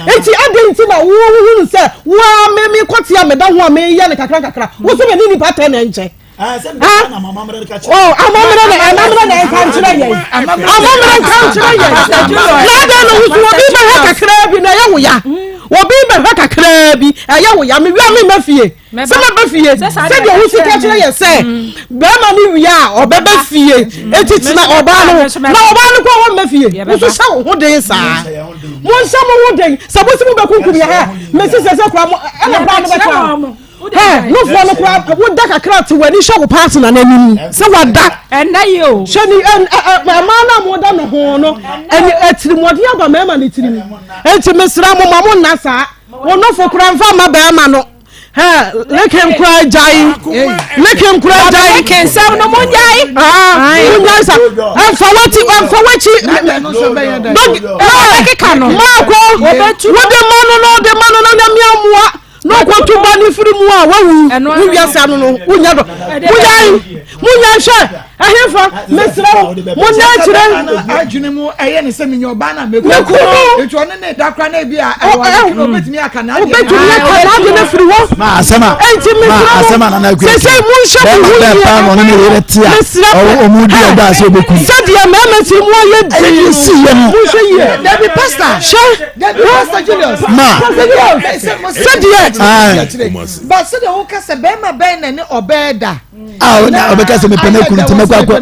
eti adi nti na wo hunu sɛ wo a me me kɔte a meda ho a meyɛ no kakra kakra wo sɛ me ne nipa tɛ na nkyɛ amammerɛ na amammerɛ na nka nkyerɛ yɛn amammerɛ nka nkyerɛ yɛn na adɛn na wosu obi bɛhwɛ kakraa bi na ɛyɛ wo ya obi bɛhwɛ kakraa bi ɛyɛ wo ya mewia me ma fie sɛ mɛba fie sɛdeɛ wo sika kyerɛ yɛ sɛ bɛrima no wie a ɔbɛba fie eti tena ɔbaa no na ɔbaa no kɔ hɔ mma fie woso hyɛ wo ho den saa monhyɛ mo ho den sɛ mo si mo bɛkunkum yɛ ha mesi sɛ sɛ kora mo ɛna kora no bɛtra hɛ nofoɔ no kora woda kakra te w'ani hwɛ wo paase na n'anim sɛ wada hwɛ ni ɛmaa no a moda ne ho no ɛni atirimɔden aba mmarima ne tirim enti mesra mo ma mo nna saa. Wo nofo koraa mfa mma bɛrima no. Hɛ, lekem koraa gyae. Lekem koraa gyae. Leke nsɛm no mo nyae. Ah, mo nyae sa. Ɛmfa w'akyi, ɛmfa w'akyi. Dɔg, Ɔbɛkeka no. Maako, wode ma no na ɔde ma no na nyame amoa na ɔkɔto ba ne firi mu a wawu. Wo wiase ano no, wonya dɔ. Monyae, monyae hwɛ. Ɛhefa, mesrɛ wo, monyɛ akyerɛ. Adwene mu ɛyɛ ne sɛ menya ɔbaa na mɛku no. Nti ɔne ne da kora na ebi a ɛwɔ ne kunu obetumi aka n'adeɛ. Obetumi aka n'adeɛ no afiri hɔ. Ma asɛm a. Enti mesrɛ mo. Asɛm a nana akua. Sese monhyɛ mo ho yie. Bɛrima bɛɛ paa na ɔne ne yere te a. Mesrɛ mo. Ɔmo di ɔbaa sɛ ɔbɛku. Sɛdeɛ mmarima si mu ayɛ den. Ɛyɛ si yɛ no. Monhwɛ yie. Dabi pastor. Hwɛ. Dabi pastor Julius. Ma. Sɛdeɛ. Ba sɛdeɛ woka sɛ bɛrima bɛn na ne ɔbɛɛ da. a ɔna ɔbɛka sɛ mepɛ no akunu nti mɛkɔ akɔ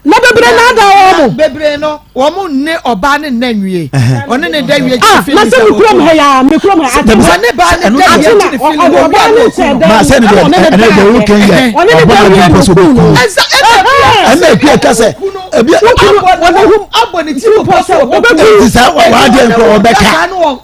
na bebree na ada wɔn mo bebree no wɔn ne ɔbaa ne nna nwie ɔne ne da wie ah na sɛ mi kurom ha ya mi kurom ha ati ɔne baa ne da wie ti ne fili ɔde ɔbaa ne sɛ dɛ ma sɛ ne deɛ ɛne deɛ wo kɛn yɛ ɔne ne ɔbɔ da na wie bi no mpɛ sɛ kun ɔbɛku ɛsɛ ɛna ebi ɛka sɛ ebi ɔde ho abɔ ne ti pɔ sɛ ɔbɛku nti saa w'adeɛ nkɔ ɔbɛka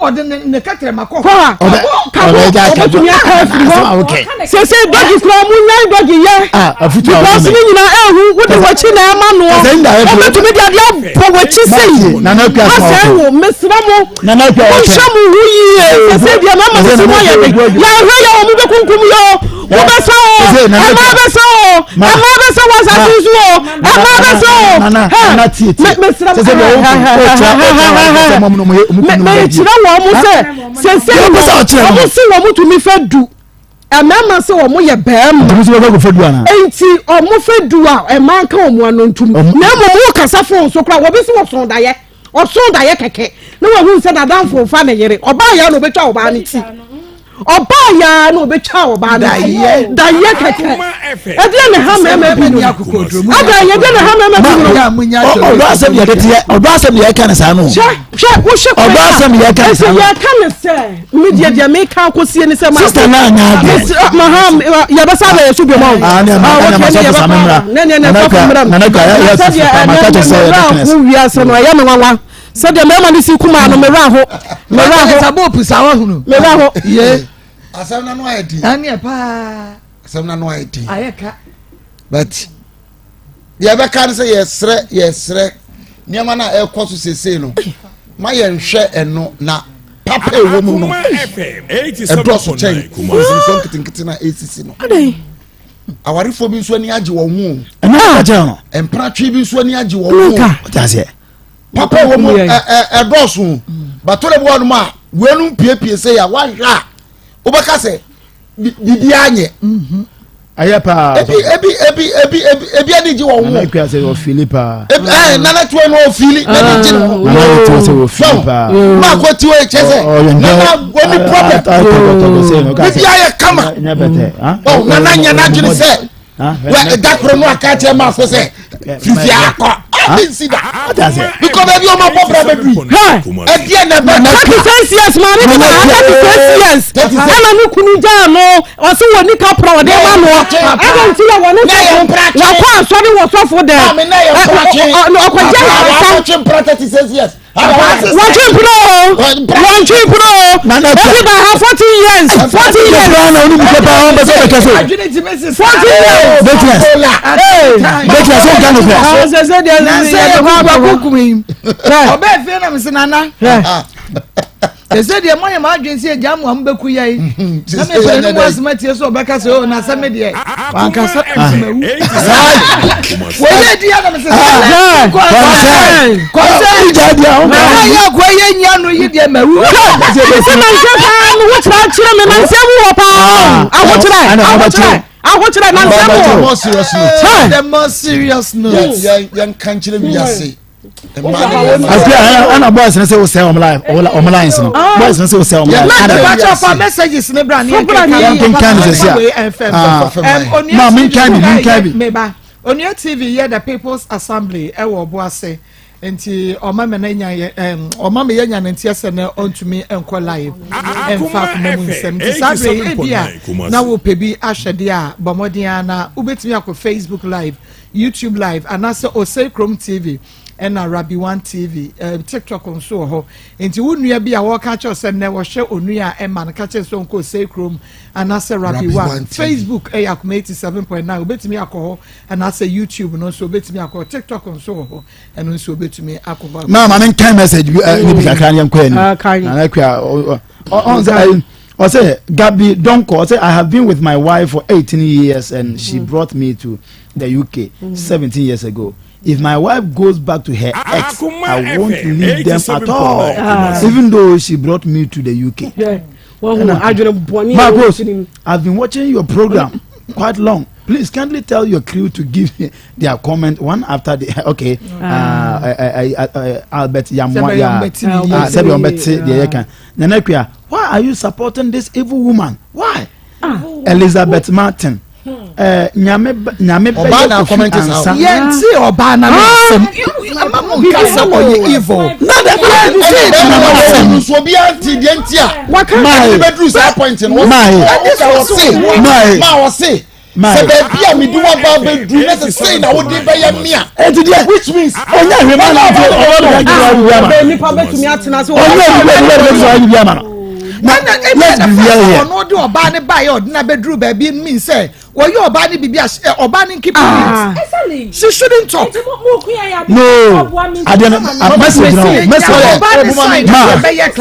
ɔde ne kɛtɛrɛma kɔ kɔ a ɔbɛ ɔbɛgya aka ɔbɛtumi aka afiri asɛm a hɔ wokɛ sese dɔgi kura mu nyan dɔgi yɛ Ah, afutu a because wode ne nyinaa ehu wode wɔkyi na ɛma noɔ Ɛsɛ nda ɛfiri. ɔbɛtumi de adeɛ abɔ wɔkyi sei Mate, Nana Akua asɛm a asɛe wokɛ. wo mesrɛ mo Nana Akua wokɛ. monhyɛ mo ho yie sese deɛ mɛma Ɛsɛ sese mo Nana ayɛ Akua den ogu adwuma. yɛhwɛ yɛ wɔn bɛkunkum yɛ o wobɛsɛ o Ɛsɛ Nana ɛma Akua. bɛsɛ o Ma. ɛma bɛsɛ wɔ asase so o ɛma bɛsɛ o Nana Nana tie tie mesrɛ sɛ sɛ deɛ wokɛ wokyerɛ wokyerɛ sɛ mɔm no mo yɛ mo kunu mo yɛ mekyerɛ wɔn mo sɛ sese Deɛ wopɛ sɛ ɔkyerɛ no. wɔn si wɔn tumi fɛ du mmarima sɛ wɔn yɛ bɛrima Ntumi sɛ bɛkɔ akɔfa du anaa? nti wɔn fɛ du a mmaa nka wɔn ano ntum na mmom wo kasa fon so koraa wɔbi sɛ wɔsɔn daeɛ ɔsɔn daeɛ kɛkɛ na wɔhu sɛ n'adamfo nfa ne yere ɔbaa yɛ na ɔbɛtwa ɔbaa ne ti ɔbaa yɛ na ɔbɛtwa ɔbaa ne ti daeɛ kɛkɛ ɛdeɛ ne ha mmarima bi no ɛdeɛ yɛdeɛ ne ha mmarima bi no Ɔdɔ asɛm yɛ de teɛ ɔdɔ asɛm yɛ ɛka ne saa no. hwɛ hwɛ wohwɛ kwan Ɔdɔ asɛm yɛ ɛka ne saa ɛsɛ no. yɛka ne sɛ me deɛ deɛ meka akɔsie ne sɛ ma Sister na anya adeɛ. ma ha yɛbɛsa bɛyɛ so biom awo Ah, ne ma- ne ma sɔfo sa me mmra. ne ne ne Nana sɔfo Akua- mmra Nana Akua, yɛ- yɛ sɛdeɛ sɔfo pa, maka kyerɛ sɛ yɛ darkness. ho wiase no ɛyɛ me nwanwa sɛdeɛ mmarima no si kumaa no merɛ ho merɛ ho sabo pusa wahunu merɛ ho ye asɛm na no ayɛ den ɛneɛ paa asɛm na no ayɛ den ayɛ ka but deɛ ɛbɛka no sɛ yɛsrɛ yɛsrɛ nneɛma no a ɛrekɔ so seesei no ma yɛnhwɛ ɛno na papa ɛwɔ mu no ɛdɔɔso kyɛn nsonsoɔ nketenkete no a ɛsisi no awarefoɔ bi nso ani agye wɔn ho Ɛna ɔka kyerɛ no. mpratwe bi nso ani agye wɔn ho Ɔte aseɛ. papa ɛwɔ mu ɛdɔɔso batɔrɔ bi wɔ nom a wɔnum piepie sɛ yɛ a wahwɛ a wobɛka sɛ biribiara nyɛ Ɛyɛ paa. ebi ebi ebi ebi ebi ebi ani gye wɔn Nana ho Akua sɛ ɔfili paa. ebi ɛɛ nana tiwa no ɔfili n'ani gye ne ho Nana Akua sɛ ɔfili paa. maako tiwa yi kyɛ sɛ nana wɔni problem bibi ayɛ kama Nyɛ bɛtɛ. ɔ nana nyɛ n'adwene sɛ wɛ ɛda koro no aka kyerɛ maako sɛ fifi akɔ ɔbi nsi da bikɔ baabi ɔmo abɔ bra bɛbi ɛdeɛ na bɛ 36 years maame bi na 36 years ɛna ne kunu gyaa no ɔsɛ wɔ nika pra ɔde ma noɔ ɛna nti yɛ wɔ ne sɔfo wakɔ asɔre wɔ sɔfo dɛ ɔkɔgye nsa wɔtwe mpra 36 years wɔtwe mpena o wɔtwe mpena o Nana Akua. ebi ba ha 40 years 40 years Kura na onim kura paa ɔmpɛ sɛ ɔbɛka so. adwene tumi sisa 40 years. Greatness. Greatness ɔnka no kura. Àwọn sẹ sẹ deɛ nansɛ yɛ yɛ kɔ kɔ abɛko abakukum yi ɔbɛɛ fie na mese nana ɛsɛ deɛ moayɛ mo adwene sɛ agya mo a mobɛku yɛ yi na mepɛ ne mu asɛm atie sɛ ɔbɛka sɛ o na sɛ me deɛ wankasa mawu wɔyɛ di a na mese Kɔnsɛn. Ìjà di àwọn na yɛ akɔ yɛ nyia no yi deɛ mawu sɛ nansɛ paa no wokyerɛ kyerɛ me nansɛ mu wɔ paa ahokyerɛ ahokyerɛ ahokyerɛ nansɛ mu wɔ more serious note the more serious note yɛn yɛn ka nkyerɛ wiase mmaa ne mmarima Akua ɛna boys ne sɛ wosɛ ɔmo line ɔmo lines no. Boys ne sɛ wosɛ ɔmo line. na Ada. mepakyɛ fa messages ne bra ne Fa bra ne yɛnkenkan ne sɛsi a. Ah. Ma, menkae bi, menkae bi. meba onua tv yɛ the people's assembly ɛwɔ ɔbo ase nti ɔma me no nya yɛ ɛm ɔma me yɛ nya ne nteɛ sɛ na ɔntumi nkɔ live ɛmfa akoma mu nsɛm nti saa bere yi ebi a na wopɛ bi ahwɛ deɛ a bɔ mmɔden a na wobɛtumi akɔ facebook live youtube live anaasɛ osei krom tv. Ɛna Rabbi One TV, eh, TikTok nso wɔ hɔ. Nti wo nua bi a wɔka kyerɛ sɛ nnɛ wɔhwɛ onua a ɛma no ka kyerɛ sɛ ɔnkɔ Osei kurom anaasɛ Rabbi One. Facebook ɛyɛ Akoma 87.9 obetumi akɔ hɔ anaasɛ YouTube no nso obetumi akɔ hɔ. TikTok nso wɔ hɔ ɛno nso obetumi akɔ hɔ. Maa maame nkan message bi ne bi kakra ne yɛn kɔ anim. Nana Akua ɔn sɛ ɔsɛ Gabi Donko ɔsɛ I have been with my wife for 18 years and she brought me to the UK 17 years ago. If my wife goes back to her ex, I won't leave them at all. Ah. Even though she brought me to the UK. Yeah. Marcos, I've been watching your program quite long. Please kindly tell your crew to give their comment one after the okay. Ah. Uh, uh, uh, uh, Albert Yamwa ya Sebi Ombeti the yeka. Nana Kuya, why are you supporting this evil woman? Why? Ah. Elizabeth Martin. Eh, nyame nyame bɛyɛ kofi ansa. yɛn ti ɔbaa na ne nsɛm ama mo nka sɛ ɔyɛ evil. na de yɛn ti na ne nsɛm. nso obi anti deɛ nti a. waka maa bɛduru saa point no. maa ɔse maa ɔse sɛ baabi a mede waba bɛduru na sɛ sei na wode bɛyɛ me a. Eti deɛ which means. Ɔnyɛ hwee maa na ɔde ɔwɔ de bɛduru ayi bi ama. Nipa bɛtumi atena se. Ɔnyɛ hwee maa na ɔde bɛduru ayi bi ama no. Na let's be real here. Ɔno de ɔbaa ne ba yɛ ɔde na bɛduru baabi mean sɛ wɔyɛ ɔbaa ne biribi a ɔbaa ne nkeep it. She shouldn't talk. No adeɛ no message na ho message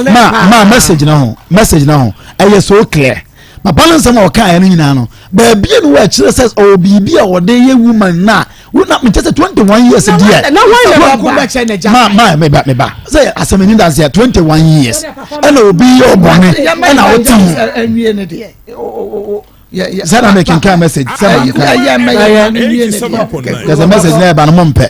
ma ma ma message na ho message na ho ɛyɛ so clear. Papa no nsɛm a ɔkaeɛ no nyinaa no, baabi a no wɔ ɛkyerɛ sɛ ɔwɔ biribi a ɔde yɛ woman na wona mekyɛ sɛ 21 years deɛ na wɔn na wɔba ma ma meba meba sɛ asɛm ani danseɛ 21 years ɛna obi yɛ ɔbɔne ɛna wote ho sɛ na mekenkan message sɛ ma nka yɛsɛ message na ɛba no mo mpɛ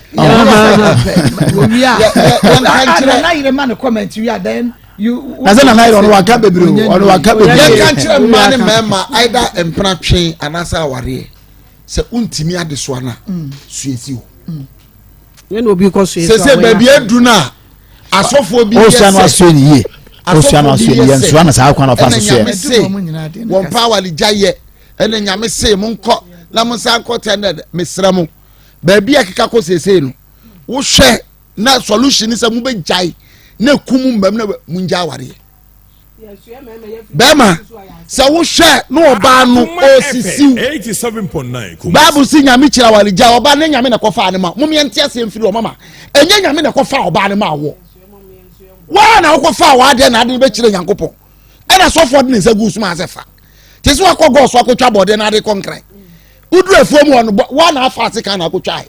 na sɛ nana yɛrɛ ɔno waka bebree o ɔno waka bebree. yɛn ka kyerɛ mmaa ne mmarima either mpena twe anaasɛ awareɛ sɛ wontumi adesoa no a mm. suesi o. Mm. yɛn na obi kɔ suesi sɛ sɛ baabi adu no a asɔfoɔ bi yɛ sɛ osua no asue ne yie osua no asue ne yie nsua no saa kwan ɔfa so sue. ɛna nyame se wɔn pa awale gya yɛ ɛna nyame se mo nkɔ na mo nsa nkɔ tɛ ɛna mesrɛ mo baabi a keka kɔ seesei no wohwɛ na solution ni sɛ mo bɛ gyae na eku mu mbɛm na mo ngya awareɛ bɛrima sɛ wohwɛ na ɔbaa no ɔsisiw baabu si nyame kyerɛ aware gya ɔbaa ne nyame na ɛkɔfa ne ma mo yɛn te aseɛ mfiri ɔmama ɛnyɛ nyame na ɛkɔfa ɔbaa ne ma awɔ waa na wokɔfa w'adeɛ na ade no bɛkyerɛ nyankopɔn ɛna sɔfoɔ de ne nsa gu soma asɛ fa te sɛ wakɔ gɔɔ so akɔtwa bɔɔdeɛ na ade kɔ nkran woduru afuo mu hɔ no waa na afa ase kan na akɔtwae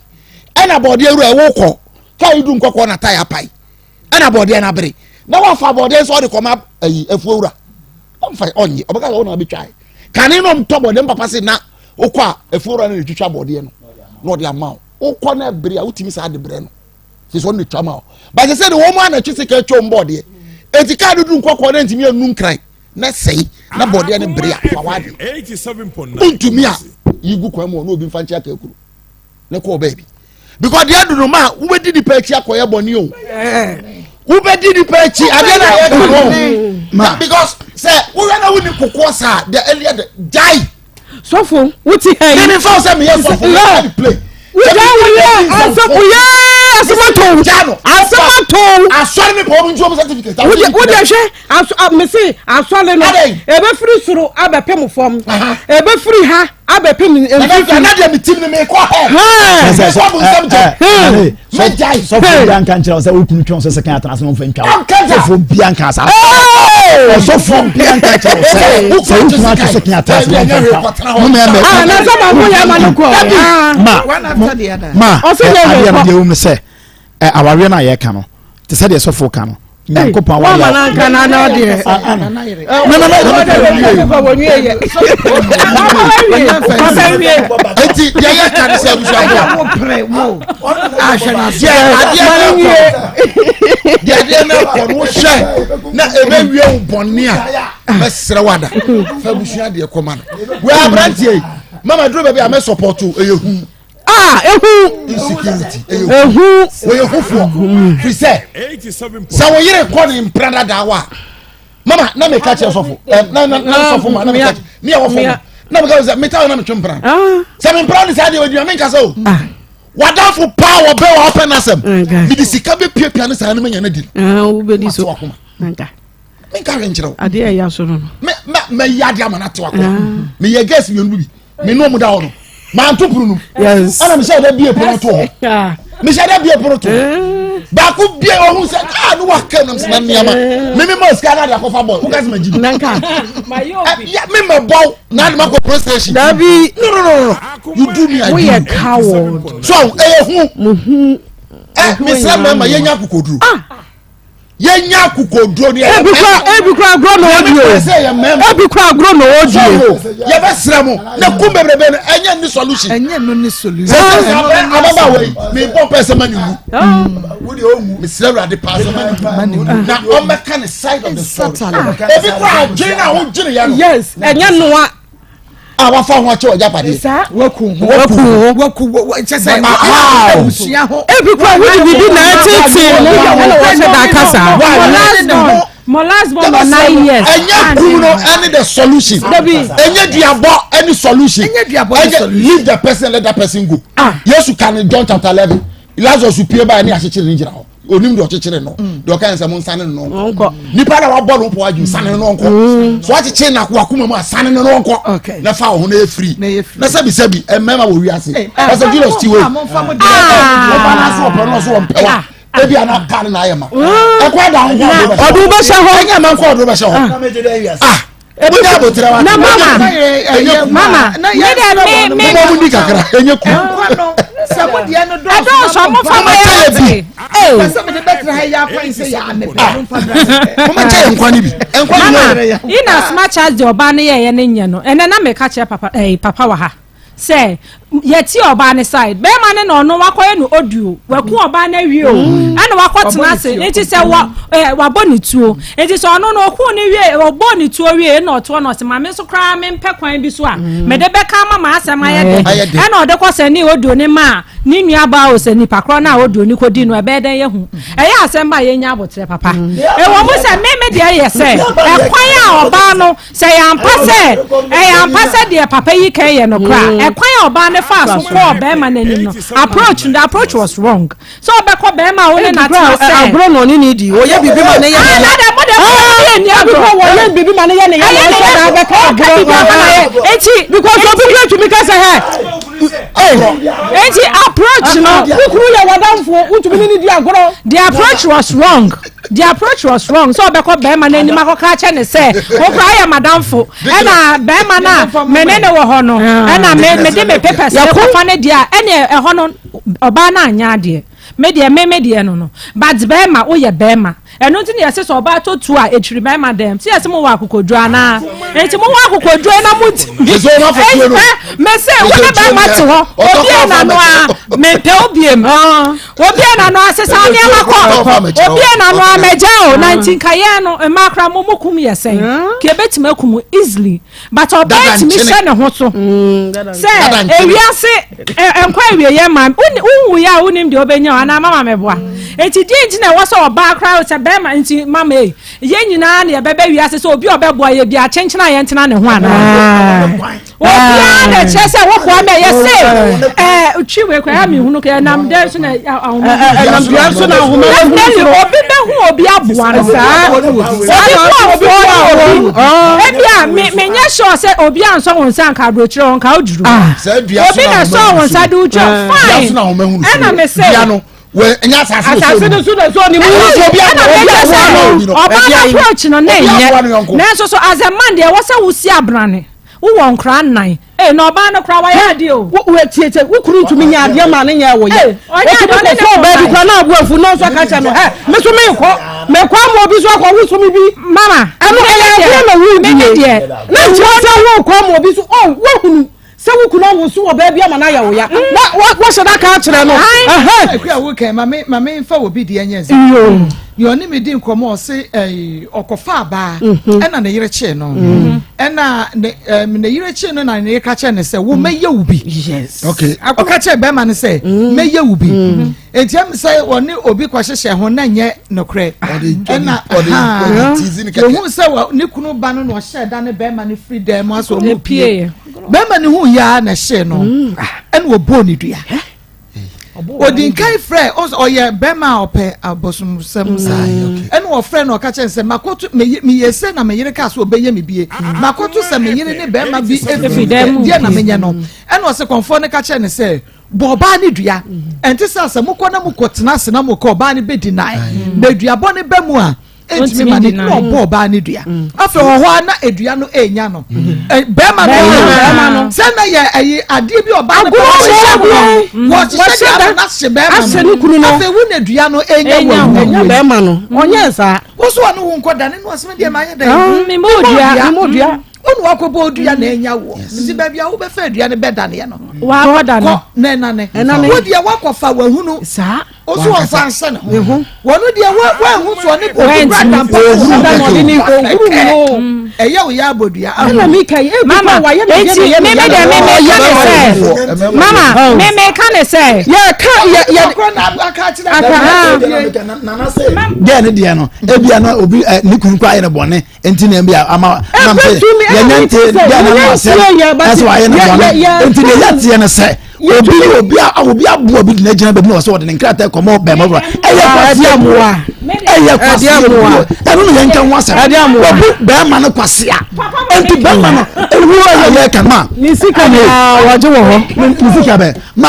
ɛna bɔɔdeɛ wura ɛwo kɔ kaa yi du nkɔkɔɔ na tae apae ɛna bɔɔdeɛ no abere na wafa bɔɔdeɛ nso ɔde kɔma ayi afuo wura ɔmfa ɔnye ɔbɛka sɛ ɔna abɛtwae kane na ɔmtɔ bɔɔdeɛ mpapa se na wokɔ a afuo wura no na ɛtwitwa bɔɔdeɛ no na ɔde ama wo wokɔ na ɛbere a wotumi saa de brɛ no sɛ sɛ ɔno na ɛtwa ma wo basɛ sɛ de wɔn mu a na ɛtwe sika atwa wɔn bɔɔdeɛ eti kaa no duru nkɔkɔɔ na ntumi anu nkran na sɛe na bɔɔdeɛ no bere a fa w'ade wontumi a yi gu kwan mu ɔno obi mfa nkyɛn aka akuru ne kɔɔ baabi because deɛ adu no ma wobɛdi nipa akyi akɔyɛ bɔne o wobɛdi nipa akyi adeɛ na yɛ ka no because sɛ wohwɛ na wonni kokoɔ saa the earlier the gyae sɔfo wote ha yi. mímí fáwọn sɛ meyɛ sɔfo meyɛ ne play. wogya woyɛ asɛm woyɛ asɛm ato asɛm ato. asɔre mi pɔn nti wɔn certificate. wode wode hwɛ aso mese asɔre no ebɛfiri soro abɛpem fam ebɛfiri ha abɛpem mfimfini. nana deɛ mi tim ni mi kɔ hɛ. mi kɔ bu nsɛm jɛ. Mɛgyae. Sɔfo bi anka nkyerɛ wo sɛ wo kunu twɛn sɛ sekan atena ase na ɔmfa ntwa wo. Sɔfo bi anka saa. Ɔsɔfo bi anka nkyerɛ wo sɛ sɛ wo kunu atwe sekan atena ase na ɔmfa ntwa wo. Mo mɛ mɛ. Ah, na sɛ baako yɛ ama no kɔ. Ma ma adeɛ no deɛ wom no sɛ awareɛ no a yɛka no te sɛ deɛ sɔfo ka no. Nyankopɔn aware a. Wɔn na na deɛ. Eti deɛ yɛ ka ne sɛ abusuafo. Deɛ adeɛ na kɔ deɛ adeɛ na kɔ no hwɛ na ebe wie wo bɔnne a mɛsrɛ wada fa abusua deɛ kɔma no. Wɛ aberanteɛ yi mama duro baabi a mɛ sɔpɔto ɛyɛ hu. Ah, ehu. Insecurity. Ehu. Wɔyɛ hufoɔ. Firi sɛ, sɛ wo yere kɔ ne mpena dada wa, mama na meka kyerɛ sɔfo, ɛ na na na sɔfo ma na meka kyerɛ, ne yɛ wɔ fam, na meka sɛ meta na metwe mpena. Ah. Sɛ me mpena ne saa deɛ wɔadwuma menka sɛ o. Ah. W'adamfo paa wɔ bɛn wa ɔpɛ n'asɛm. Mede sika bɛpiapia ne saa no manya no adi no. Wobɛdi so. Wakoma. Menka hwɛ nkyerɛ wo. Adeɛ a ɛya so no no. Mɛyɛ adeɛ ama no ate wakoma. Meyɛ gɛs mmienu bi. Me ne ɔmo da hɔ no. Manto pono no mu. Ɛna mehyɛ dɛ bie pono to hɔ. Mehyɛ dɛ bie pono to hɔ. Baako bie ɔhu sɛ kaa ne waka nam sena nneɛma. Meme ma sika no ade akɔfa bɔɔl. Woka sɛ magyi bi. Me ma bɔw na ade ma kɔ police station. Dabi. No no no no. You do me I do. Woyɛ coward. So ɛyɛ hu. Mo hu. Ɛ mesrɛ mmarima yɛnya akokoduro. Ah. Yɛnya akokoduro ni. Ebi kura ebi kura agorɔ na ɔdi o. Ebi kura agorɔ na ɔdi o. Yɛbɛsrɛ mo na kum bebrebe no ɛnyɛ ni solution. Ɛnyɛ no ni solution. Sɛ sɛ ababaawa yi mi bɔ pɛ sɛ ma ni wu. Mesrɛ awurade paa sɛ ma ni wu na ɔmmɛka ne side of the story. Ebi kura adwene na ahodwene yɛ no. Yes ɛnyɛ noa. a wafa ho akyɛ ɔgyapadeɛ. saa waku ho waku ho waku kyɛ sɛ abusua ho. Ebi kura wuli bibi na ɛtete no ɛna wɔhyɛ da aka saa. Mo last born mo 9 years. Ɛnyɛ kum no ɛne the solution. Dabi. Ɛnyɛ duabɔ ɛne solution. Ɛnyɛ duabɔ ɛne solution. Leave the person, let that person go. Ah. Yesu kan John chapter 11 Lazarus pie baa ne akyekyere ne gyina hɔ onim deɛ ɔkyekyere no deɛ ɔka nsɛm nsane no nkɔ nipa na wabɔ no pɔ adwene sane no nkɔ mm. So akyekyere na wakoma mu a sane no nkɔ na fa wo ho na yɛ firi na sɛbi sɛbi mmarima wɔ wiase ɛsɛ Julius ti wei ɔba no ase ɔpɛ no ɔso ɔmpɛ wa ebi ana kaa no na ayɛ ma ɛkɔ ada ho nkɔ ɔdo bɛhyɛ ɔdo bɛhyɛ hɔ ɛnyɛ ma nkɔ ɔdo bɛhyɛ hɔ ah. Ebi abotere wa. Na mama mama ne de me me. Mo mu di kakra enye ku. Nkwa no sɛ mo deɛ no dɔɔso. Ɛdɔɔso mo fa ma yɛ bi. Ee. Sɛ mo de bɛtena ha yɛ akwan sɛ yɛ ame pɛ mo nfa bra. Mo ma kyɛ yɛ nkwa ni bi. Nkwa ni Mama in as much as the ɔbaa no yɛ yɛ ne nyɛ no ɛnɛ na meka kyerɛ papa ɛɛ papa wɔ ha. Sɛ yɛte ɔbaa no side, bɛrima no na ɔno wakɔyɛ no audio, waku ɔbaa no awie o, mm. ɛna wakɔtena ase, nti sɛ wɔ ɛɛ wabɔ ne tuo, nti sɛ ɔno no ɔku ne wie, ɔbɔ ne tuo wie, ɛna ɔtoɔ na ɔsɛ maame nso koraa mempɛ kwan bi so a, mm. mede bɛka ama ma asɛm ayɛ dɛ, ɛna ɔde kɔ sɛ ne audio ne ma ne nua baa o sɛ nipa korɔ no a audio ne kɔdi no ɛbɛyɛ dɛn yɛ hu, ɛyɛ asɛm ba yɛnya abotrɛ papa, ɛwɔ mu sɛ meme deɛ yɛ sɛ ɛkwan a ɔbaa no Sɛ ɛyɛ ampa sɛ ɛyɛ ampa sɛ deɛ papa yi kan yɛ no kora mm. ɛkwan a ɔbaa no faa so kɔɔ bɛrima no anim no approach the approach was wrong sɛ ɔbɛkɔ bɛrima a wo ne n'atena sɛ agorɔ na ɔne ne di ɔyɛ biribi ma ne yɛ ne ya ebi kura wɔyɛ biribi ma ne yɛ ne ya na ɔhyɛ da abɛka agorɔ eti because obi kura tumi kasa hɛ. Eti approach no. Wukuru yɛ wadanfo wotumi ne ne di agorɔ. The approach was wrong. The approach was wrong. Sɛ ɔbɛkɔ bɛrima no anim akɔka akyɛ ne sɛ wokora ayɛ madamfo ɛna bɛrima no a me ne ne wɔ hɔ no ɛna me mede me papers ne kɔfa ne deɛ a ɛne ɛhɔ no ɔbaa no anyɛ adeɛ me deɛ me me deɛ no no but bɛrima woyɛ bɛrima ɛno nti na yɛsɛ sɛ ɔbaa tɔ tuo a ɛtwiri bɛrima dɛm sɛ yɛsɛ mowɔ akokoduro anaa nti mowɔ akokoduro na motumi mese wo ne bɛrima te hɔ obi a nano a mempɛ wo biem Obi a n'ano asesa nneɛma kɔ. Obi a n'ano amagya o. Na nti nka yɛn no mmaa koraa mo mo kum yɛ sɛn. Mm. Ka ebetumi akum easily. But ɔbaa tumi hyɛ ne ho so. Mm, Sɛ ewiase nkɔ awie yɛ maa wonwu yɛ a wonim deɛ ɔbɛnya o anaa mama mɛboa. Nti deɛ nti na ɛwɔ sɛ ɔbaa koraa sɛ bɛrima nti mama ei yɛn nyinaa na yɛbɛbɛ wiase sɛ obi a ɔbɛboa yɛ bi akyenkyena a yɛntena ne ho anaa. Obiara na ɛkyerɛ sɛ woboa me ɛyɛ se ɛɛ twi wei kora mi hunu kɛ ɛnam dɛn so na ahoma ɛnam dua so na ahoma definitely obi bɛhu obi aboa no saa obi bu afoɔ ne obi ebi a me me nyɛ sure sɛ obi ansɔ wɔn nsa nka aburokyerɛ wɔn nka oduru obi na sɔ wɔn nsa de wotwa fine ɛna me se. Ɛnyɛ asase asase no so na so ne mu obi ɛna mɛkyɛ sɛ ɔbaa no approach no ne nyɛ nanso so as a man deɛ ɛwɔ sɛ wosi abrane. Wowɔ nkora nnan. Ee, na ɔbaa no koraa wayɛ adeɛ o. Wo wo tie tie wo kunu ntumi nyɛ adeɛ ma ne nyɛ wo yɛ. Ɔnyɛ adeɛ ɔne ne kɔ ɔbaa bi koraa na abu afu na ɔnso aka kyerɛ no ɛ me so menkɔ mekɔ ama obi so akɔ wo so me bi. Mama. Ɛno ɛyɛ adeɛ na wo die. Na nkyerɛ sɛ wo kɔ ama obi so ɔ woahunu sɛ wo kunu awo so wɔ baa bi ama no ayɛ wo ya na wahyɛ da ka akyerɛ no. Akua wo kɛn ma me ma me nfa obi deɛ nyɛ nsa. Nea ɔne me di nkɔmmɔ ɔse ɛyi ɔkɔfa abaa mhm. ɛna ne yere kyee no mhm. ɛna ne ɛm ne yere kyee no na ne yere ka kyerɛ ne sɛ wo mm. mɛyɛ wo bi. Yes. Okay. Ɔka kyerɛ bɛrima no sɛ mm. mɛyɛ wo bi. Mm. Eti ɛm sɛ ɔne obi kɔhyehyɛ ho na nyɛ nokorɛ. Ɛna ohun sɛ ne kunu ba no na ɔhyɛ da ne bɛrima no firi dan mu asɔ ɔmo pie. Bɛrima no hu yaa na ɛhyee no ɛna ɔbɔɔ ne dua. Odi nkan frɛ ɔyɛ bɛrima a ɔpɛ abosomsɛm saa ɛna ɔfrɛ no ɔka kyerɛ no sɛ makoto meyɛ sɛ na me yere kaa sɛ ɔbɛyɛ me bie makoto sɛ me yere ne bɛrima bi efiri deɛ na menyɛ no ɛna ɔsɛ kɔnfoɔ no ka kyerɛ no sɛ bɔ ɔbaa ne dua ɛnte sɛ sɛ mokɔ na mokɔ tena ase na mokɔ ɔbaa no bɛdi nan na aduabɔ no bɛ mu a ɛntumi ma ne na ɔbɔ ɔbaa no dua mm. afei wɔ hɔ a na edua no enya no mm. bɛrima no sɛ na yɛ ɛyi adeɛ bi ɔbaa no wɔhyehyɛ no wɔhyehyɛ deɛ ama no ahye bɛrima no afei wo na dua no enya wɔ enya bɛrima no ɔnyɛ saa woso ɔno wo nkɔ da ne no ɔsɛm deɛ ma ayɛ dɛ mmɔ dua dua wọn wakɔ bɔ odua na enya wɔ nti baabi a wobɛfɛ adua no bɛdaneɛ no kɔ na ɛnane wo deɛ wakɔfa wahunu saa Osu ɔnfa nhyɛ ne ho. Wɔn deɛ wɔnhu so ɔne obi kura dampa ohuru da na ɔde ne ohuru no. Ɛyɛ wo yɛ abodua. Ɛna mi ka yi ebi mama kɔ wayɛ ne eti yɛ ne meme yɛ deɛ ne meme ka ne sɛ mama meme ka ne sɛ yɛ ka yɛ yɛ Akora na aka akyerɛ Aka, ah. Deɛ ne deɛ no ebia na obi ɛ ne kunu kɔ ayɛ ne bɔne nti na ebia ama nam sɛ yɛnyɛ nte deɛ na no asɛm ɛsɛ wayɛ ne bɔne nti deɛ yɛteɛ ne sɛ obi ne obi a obi aboa bi gyina gyina baabi na ɔsɛ ɔde ne nkrataa kɔmɔ bɛn mɔfra ɛyɛ kwasia mmoa ɛyɛ kwasia mmoa ɛno na yɛn nka ho asɛm obi bɛrima no kwasia nti bɛrima no ewu a yɛ ka ma ne sika na wɔgye wɔ hɔ ne sika bɛ ma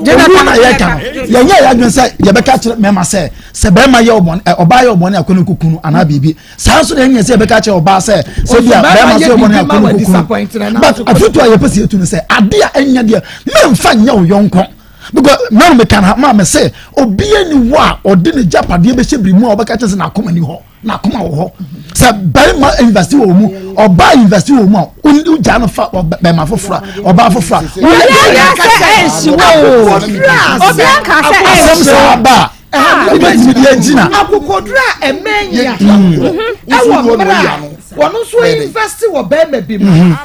ewu na yɛ ka no yɛn nyɛ yɛ adwene sɛ yɛbɛka kyerɛ mɛma sɛ sɛ bɛrima yɛ ɔbɔne ɔbaa yɛ ɔbɔne akɔne kukunu anaa biribi saa nso na ɛnyɛ sɛ yɛbɛka kyerɛ ɔbaa sɛ sɛ bi a bɛrima sɛ ɔbɔ ne akɔne kukunu but afotu a yɛpɛ sɛ yɛtu no sɛ ade a ɛnyɛ deɛ mɛmfa nyɛ wo yɔnko because mɛno meka no maa me sɛ obiara ni hɔ a ɔde ne gyapadeɛ bɛhyɛ biri mu a ɔbɛka kyerɛ sɛ n'akoma ni hɔ n'akoma wɔ hɔ sɛ bɛrima investi wɔ mu ɔbaa investi wɔ mu a wogya no fa bɛrima foforɔ a ɔbaa foforɔ a obiara nka sɛ ɛnhye wo obiara nka sɛ ɛnhye asɛm saa ba a wobɛtumi de agyina akokoduro a ɛmɛ nya ɛwɔ mmerɛ a wɔn nso invest wɔ bɛrima bi mu na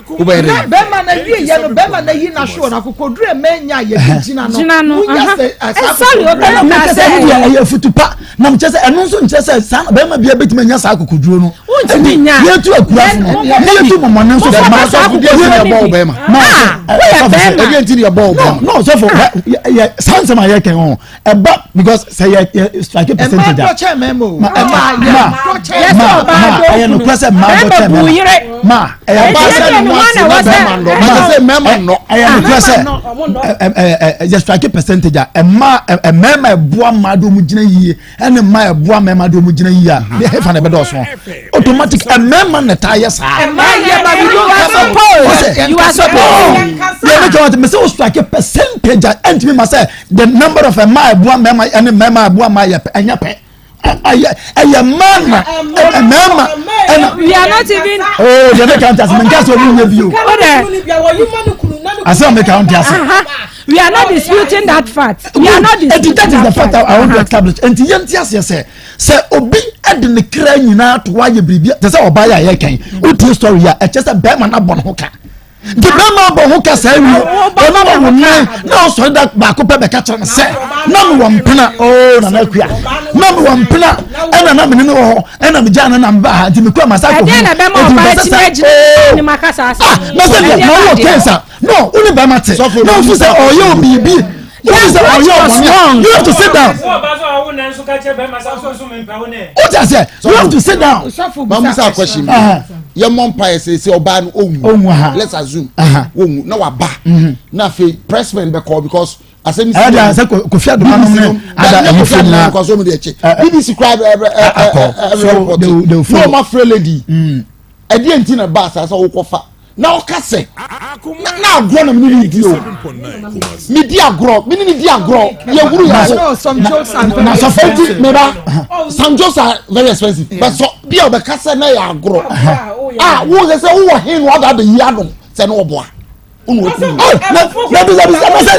bɛrima na wie yɛ no bɛrima na yi na so wɔn akokoduro ɛmɛ nya yɛ de gyina no wunya sɛ ɛsa akokoduro ɛna meka sɛ ɛno deɛ ɛyɛ afutu pa na mekyɛ sɛ ɛno nso nkyerɛ sɛ saa bɛrima bia bɛtumi anya saa akokoduro no wontumi nya yɛtu akura so no na yɛtu mɔmɔne nso so ma sɔfo deɛ nti na ɛbɔ wo bɛrima woyɛ bɛrima ɛdeɛ nti na ɛbɔ wo bɛrima no sɔfo yɛ saa nsɛm a yɛkɛn ho ɛba because sɛ yɛ yɛ strike percentage a ɛmaa dɔkyɛ mɛma o ma ɛmaa yɛ dɔkyɛ ma ma ɛyɛ no kura sɛ mmaa dɔkyɛ mɛma ma ɛyɛ ɔbaa sɛ ne ho ase na bɛrima nnɔ ma sɛ mɛma nnɔ ɛyɛ no kura sɛ ɛ ɛ yɛ strike percentage a ɛmaa mɛma ɛboa mmaa de wɔn gyina yie ɛne mmaa ɛboa mɛma de wɔn gyina yie a ne hefa na ɛbɛdɔɔso automatic mmarima na ɛtaa yɛ saa. mmaa yɛ ma we don't suppose you are supposed. yɛ ne jɔn mɛ sɛ o strike percentage a ɛntumi ma sɛ the number of mmaa ɛboa mmarima ɛne mmarima ɛboa mmaa yɛ ɛnyɛ pɛ ɛyɛ ɛyɛ mmaa na mmarima ɛna. we are not even. ooo deɛ ne kan ti ase mɛ nka sɛ ɔmu nyɛ bi o. asɛm mi kan ti ase. we are not disputing that fact. we are not disputing that, that is the fact I want to establish nti yɛn ti aseɛ sɛ sɛ obi de ne kra nyinaa to ayɛ biribi te sɛ ɔbaa yɛ a yɛkɛn wotie story a ɛkyɛ sɛ bɛrima no abɔ ne ho ka nti bɛrima abɔ ho ka saa wie ɔno wɔ wo nan na ɔsɔre da baako pɛ bɛka kyerɛ no sɛ na mewɔ mpena oo nana akua na mewɔ mpena ɛna na mene ne wɔ hɔ ɛna megyaa no na meba ha nti mekura masa kɔ ho nti mepɛ sɛ sɛ ah na sɛ deɛ na wowɔ kɛnsa no wo ne bɛrima te na wofi sɛ ɔyɛ wo biribi wofi sɛ ɔyɛ ɔbɔne you have to sit down o ti ase you have to sit down. mamusa akɔsi mi yɛ mɔ mpa yɛ sɛ sɛ ɔbaa no owu let's assume owu na waba na afei pressman bɛ kɔ because asɛm si ɛdi sɛ kofi adoma nom ne ada ɛmufo nyinaa kɔsɔ mu de ɛkyɛ bbc kura ɛ ɛ ɛ ɛ report na ɔma fere lady ɛdi nti na ba asa sɛ ɔkɔ fa na ɔka sɛ na agorɔ na mene ne di o medi agorɔ mene ne di agorɔ yɛhuru yɛ ho na sɔfo nti meba some jokes are very expensive but sɔ bi a ɔbɛka sɛ na yɛ agorɔ a wo sɛ sɛ wowɔ he no ɔda abɛyi ano sɛ ne ɔboa na bisa bisa na sɛ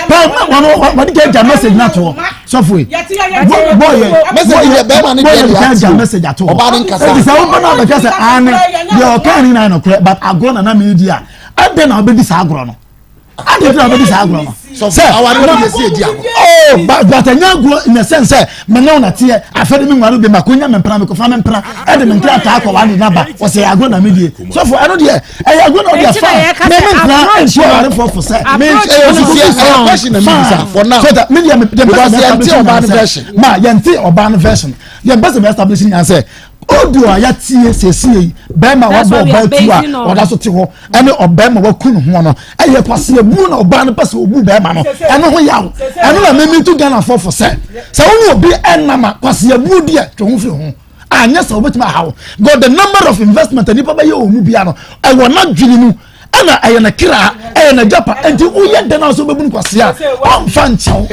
pɛn wɔn wɔde kɛ gya message na to sɔfo yi bɔɔyɛ bɔɔyɛ de kɛ gya message ato hɔ eti sɛ wɔn na abɛka sɛ aane deɛ ɔka ne nan no korɛ but agorɔ na na mi di a ɛdɛ na ɔbɛdi saa agorɔ no ɛdɛ na ɔbɛdi saa agorɔ no. Sɛ awari na yɛ si edi agorɔ. Oh but but ɛnyɛ agorɔ in the sense sɛ mɛ ne wo na teɛ afɛ de mi nware bi ma ko nya mɛ mpena mi ko fa mɛ mpena ɛde mi nkrataa kɔ wa de naba wɔsɛ ɛyɛ agorɔ na mi die sɔfo ɛno deɛ ɛyɛ agorɔ na ɔde afa mɛ mi mpena nsuo aware fɔ fo sɛ. Mi ɛyɛ osisi ɛyɛ question na mi bisa for now. So that mi deɛ mi deɛ because yɛn ti ɔbaa no version. Ma yɛn ti ɔbaa no version yɛn bɛ sɛ mi establish nyan sɛ audio a yɛatie siesie yi bɛrima a wabɔ ɔbaa tu a ɔda so te hɔ ɛne ɔbɛrima waku ne ho no ɛyɛ kwasi ebu na ɔbaa no pɛ sɛ obu bɛrima no ɛno ho yaw ɛno na mímí tu Ghana fɔ fo sɛ sɛ wɔn obi ɛnam a kwasi ebu deɛ twe ho firi ho anyɛ sɛ wɔbɛtumi ahaw god the number of investment a nipa bɛyɛ wɔn mu bia no ɛwɔ n'adwene mu ɛna ɛyɛ ne kra ɛyɛ n'agyapa nti woyɛ dɛn a so bɛbu no kwasea ɔmfa nkyɛw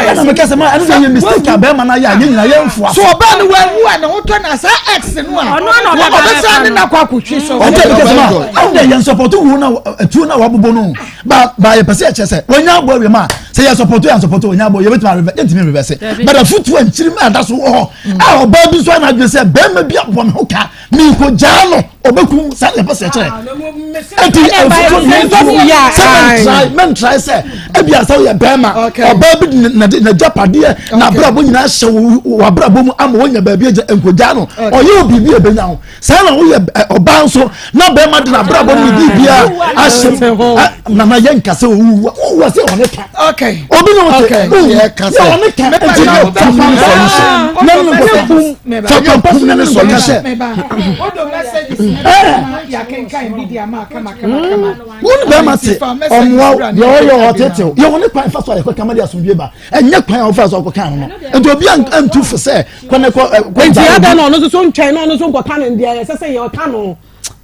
ɛna meka sɛ ma ɛno deɛ yɛ mistake a bɛrima no ayɛ a yɛn nyina yɛmfoa so ɔbaa no wawu a ne ho tɔ na saa ex no a ɔbɛsan ne nakɔ akɔtwi so ɔntɛ meka sɛ ma ɛno deɛ yɛn sɔpɔto wuo na atuo na wabobɔ no ba ba yɛpɛ sɛ yɛkyerɛ sɛ wɔnya abɔ awie ma sɛ yɛ sɔpɔto yɛ sɔpɔto wɔnya abɔ yɛbɛtumi arevɛ yɛntumi revɛse but afotuo a nkyiri mu a ɛda so wɔ hɔ a ɔbaa bi nso ayɛ n'adwene sɛ bɛrima bi abɔ me ho ka Mekogyaa no ɔbɛkum saa na ɛpɛ sɛ ɛkyerɛ ɛnti ɛfoto sɛ mɛntrae mɛntrae sɛ ebi asɛ woyɛ bɛrima ɔbaa bi de n'agyapadeɛ n'abrabɔ nyinaa hyɛ w'abrabɔ mu ama wonya baabi agya nkogyaa no ɔyɛ wo biribi a ɛbɛnya wo saa na woyɛ ɔbaa nso na bɛrima de n'abrabɔ no biribiara ahyɛ nana yɛ nka sɛ owuwa owuwa sɛ ɔne ka obi na ɔte yɛ ɔne ka nti ne fa kum ne solution. Wọn bɛrima te ɔmoa deɛ ɔyɛ ɔtetew yɛ wɔn ne kwan fa so a yɛkɔ kama de asomdwe ba ɛnyɛ kwan a wɔfa so akɔ kan no nti obi antu fo sɛ kɔ ne kɔ kɔ nti ada na ɔno nso so ntwɛn na ɔno nso nkɔka no deɛ ɛsɛ sɛ yɛ ɔka no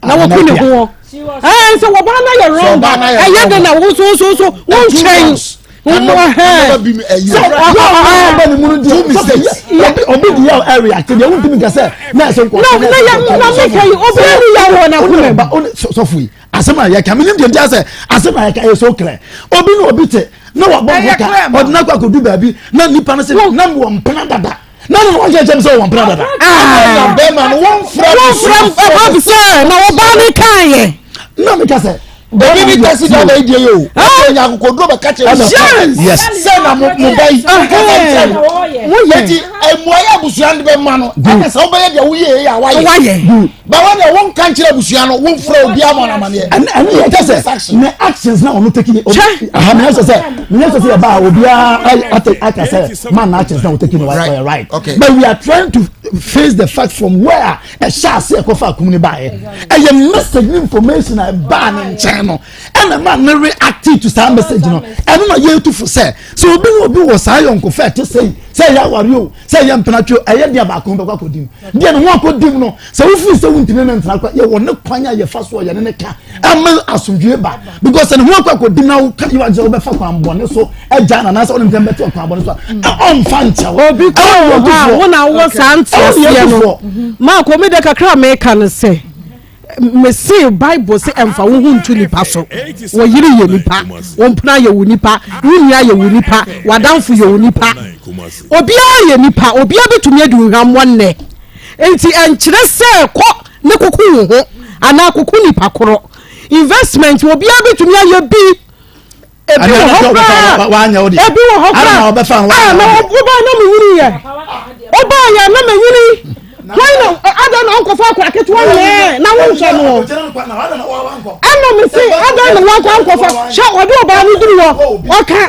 na wɔku ne ho ɛɛ sɛ wɔbaa no yɛ wrong ɛyɛ de na wo so so so wontwɛn obi di yaw ɛri ati deɛ wuntumi nkɛ na ɛsɛ nkɔ na na yɛ na mi kɛ yi obi ni yaw wɔ na kuma mu. Sɔfo yi asɛm a yɛ ka mi nim deɛ nti asɛ asɛm a yɛ ka yɛ so clear obi ni obi te na wabɔ ho ka ɔde n'akɔ akɔdu baabi na nipa no sɛ na wɔ mpena dada na na wɔn kyerɛkyerɛ sɛ wɔn mpena dada. Na bɛrima no wɔn fura wɔn fura ɛbɔ sɛ na ɔbaa ne kan yɛ. Na mi ka sɛ. Obi ni taxi driver yi die yi o. Ɔsɛ nya akokoduro bɛ kakyɛ mi. Yes. Sɛ na mo mo ba yi. Kasa nkyɛn no. Eti emua yɛ abusua no bɛ ma no. Ɛna sɛ ɔbɛyɛ deɛ woyɛ yɛ a wayɛ. Wayɛ. Bawa deɛ wɔn ka nkyerɛ abusua no wɔn fura obi ama na amaneɛ. Ɛne ɛne yɛ kyɛ sɛ ne actions na ɔno take Kyɛ. Aha mɛ sɛ sɛ mɛ sɛ sɛ yɛ ba obiara ate aka sɛ man na actions na ɔtake no wayɛ right. Okay. But we are trying to face the fact from where ɛhyɛ ase ɛkɔfa akum ne baayɛ. Ɛyɛ message ne information a ɛbaa ne nkyɛn no ɛna ma ne react to saa message no ɛno na yɛtu fo sɛ sɛ obi ne obi wɔ saa yɔnkofa ɛte sɛ yi sɛ ɛyɛ aware o sɛ ɛyɛ mpenatwe ɛyɛ deɛ baako bɛkɔ akɔdi mu deɛ ne ho akɔdi mu no sɛ wofiri sɛ wontumi ne ntena kɔ yɛwɔ ne kwan a yɛfa so yɛne ne ka ɛma asomdwie ba because sɛ ne ho akɔ akɔdi mu na woka yɛ wagyɛ wobɛfa kwan bɔne so agya na anaasɛ wone ntɛm bɛte kwan bɔne so a ɔmfa nkyɛw obi kɔ wɔ hɔ a wo na wowɔ saa nteaseɛ no maako me de kakra a meka no sɛ mese bible se ɛmfa wo ho nto nipa so wo yere yɛ nipa wo mpena yɛ wo nipa wo nua yɛ wo nipa w'adamfo yɛ wo nipa obiara yɛ nipa obiara bɛtumi adi wo hwammɔ nnɛ nti ɛnkyerɛ sɛ kɔ ne koko wo ho anaa koko nipa korɔ investment obiara bɛtumi ayɛ bi ebi wɔ hɔ koraa ebi wɔ hɔ koraa a na wobaa na menyini yɛ wobaa yɛ na menyini wɔn na adan na ɔnkɔfa akora ketewa nyɛ na wonhwɛ no ɛna me se adan na wankɔ ankɔfa hwɛ ɔde ɔbaa no duru hɔ ɔka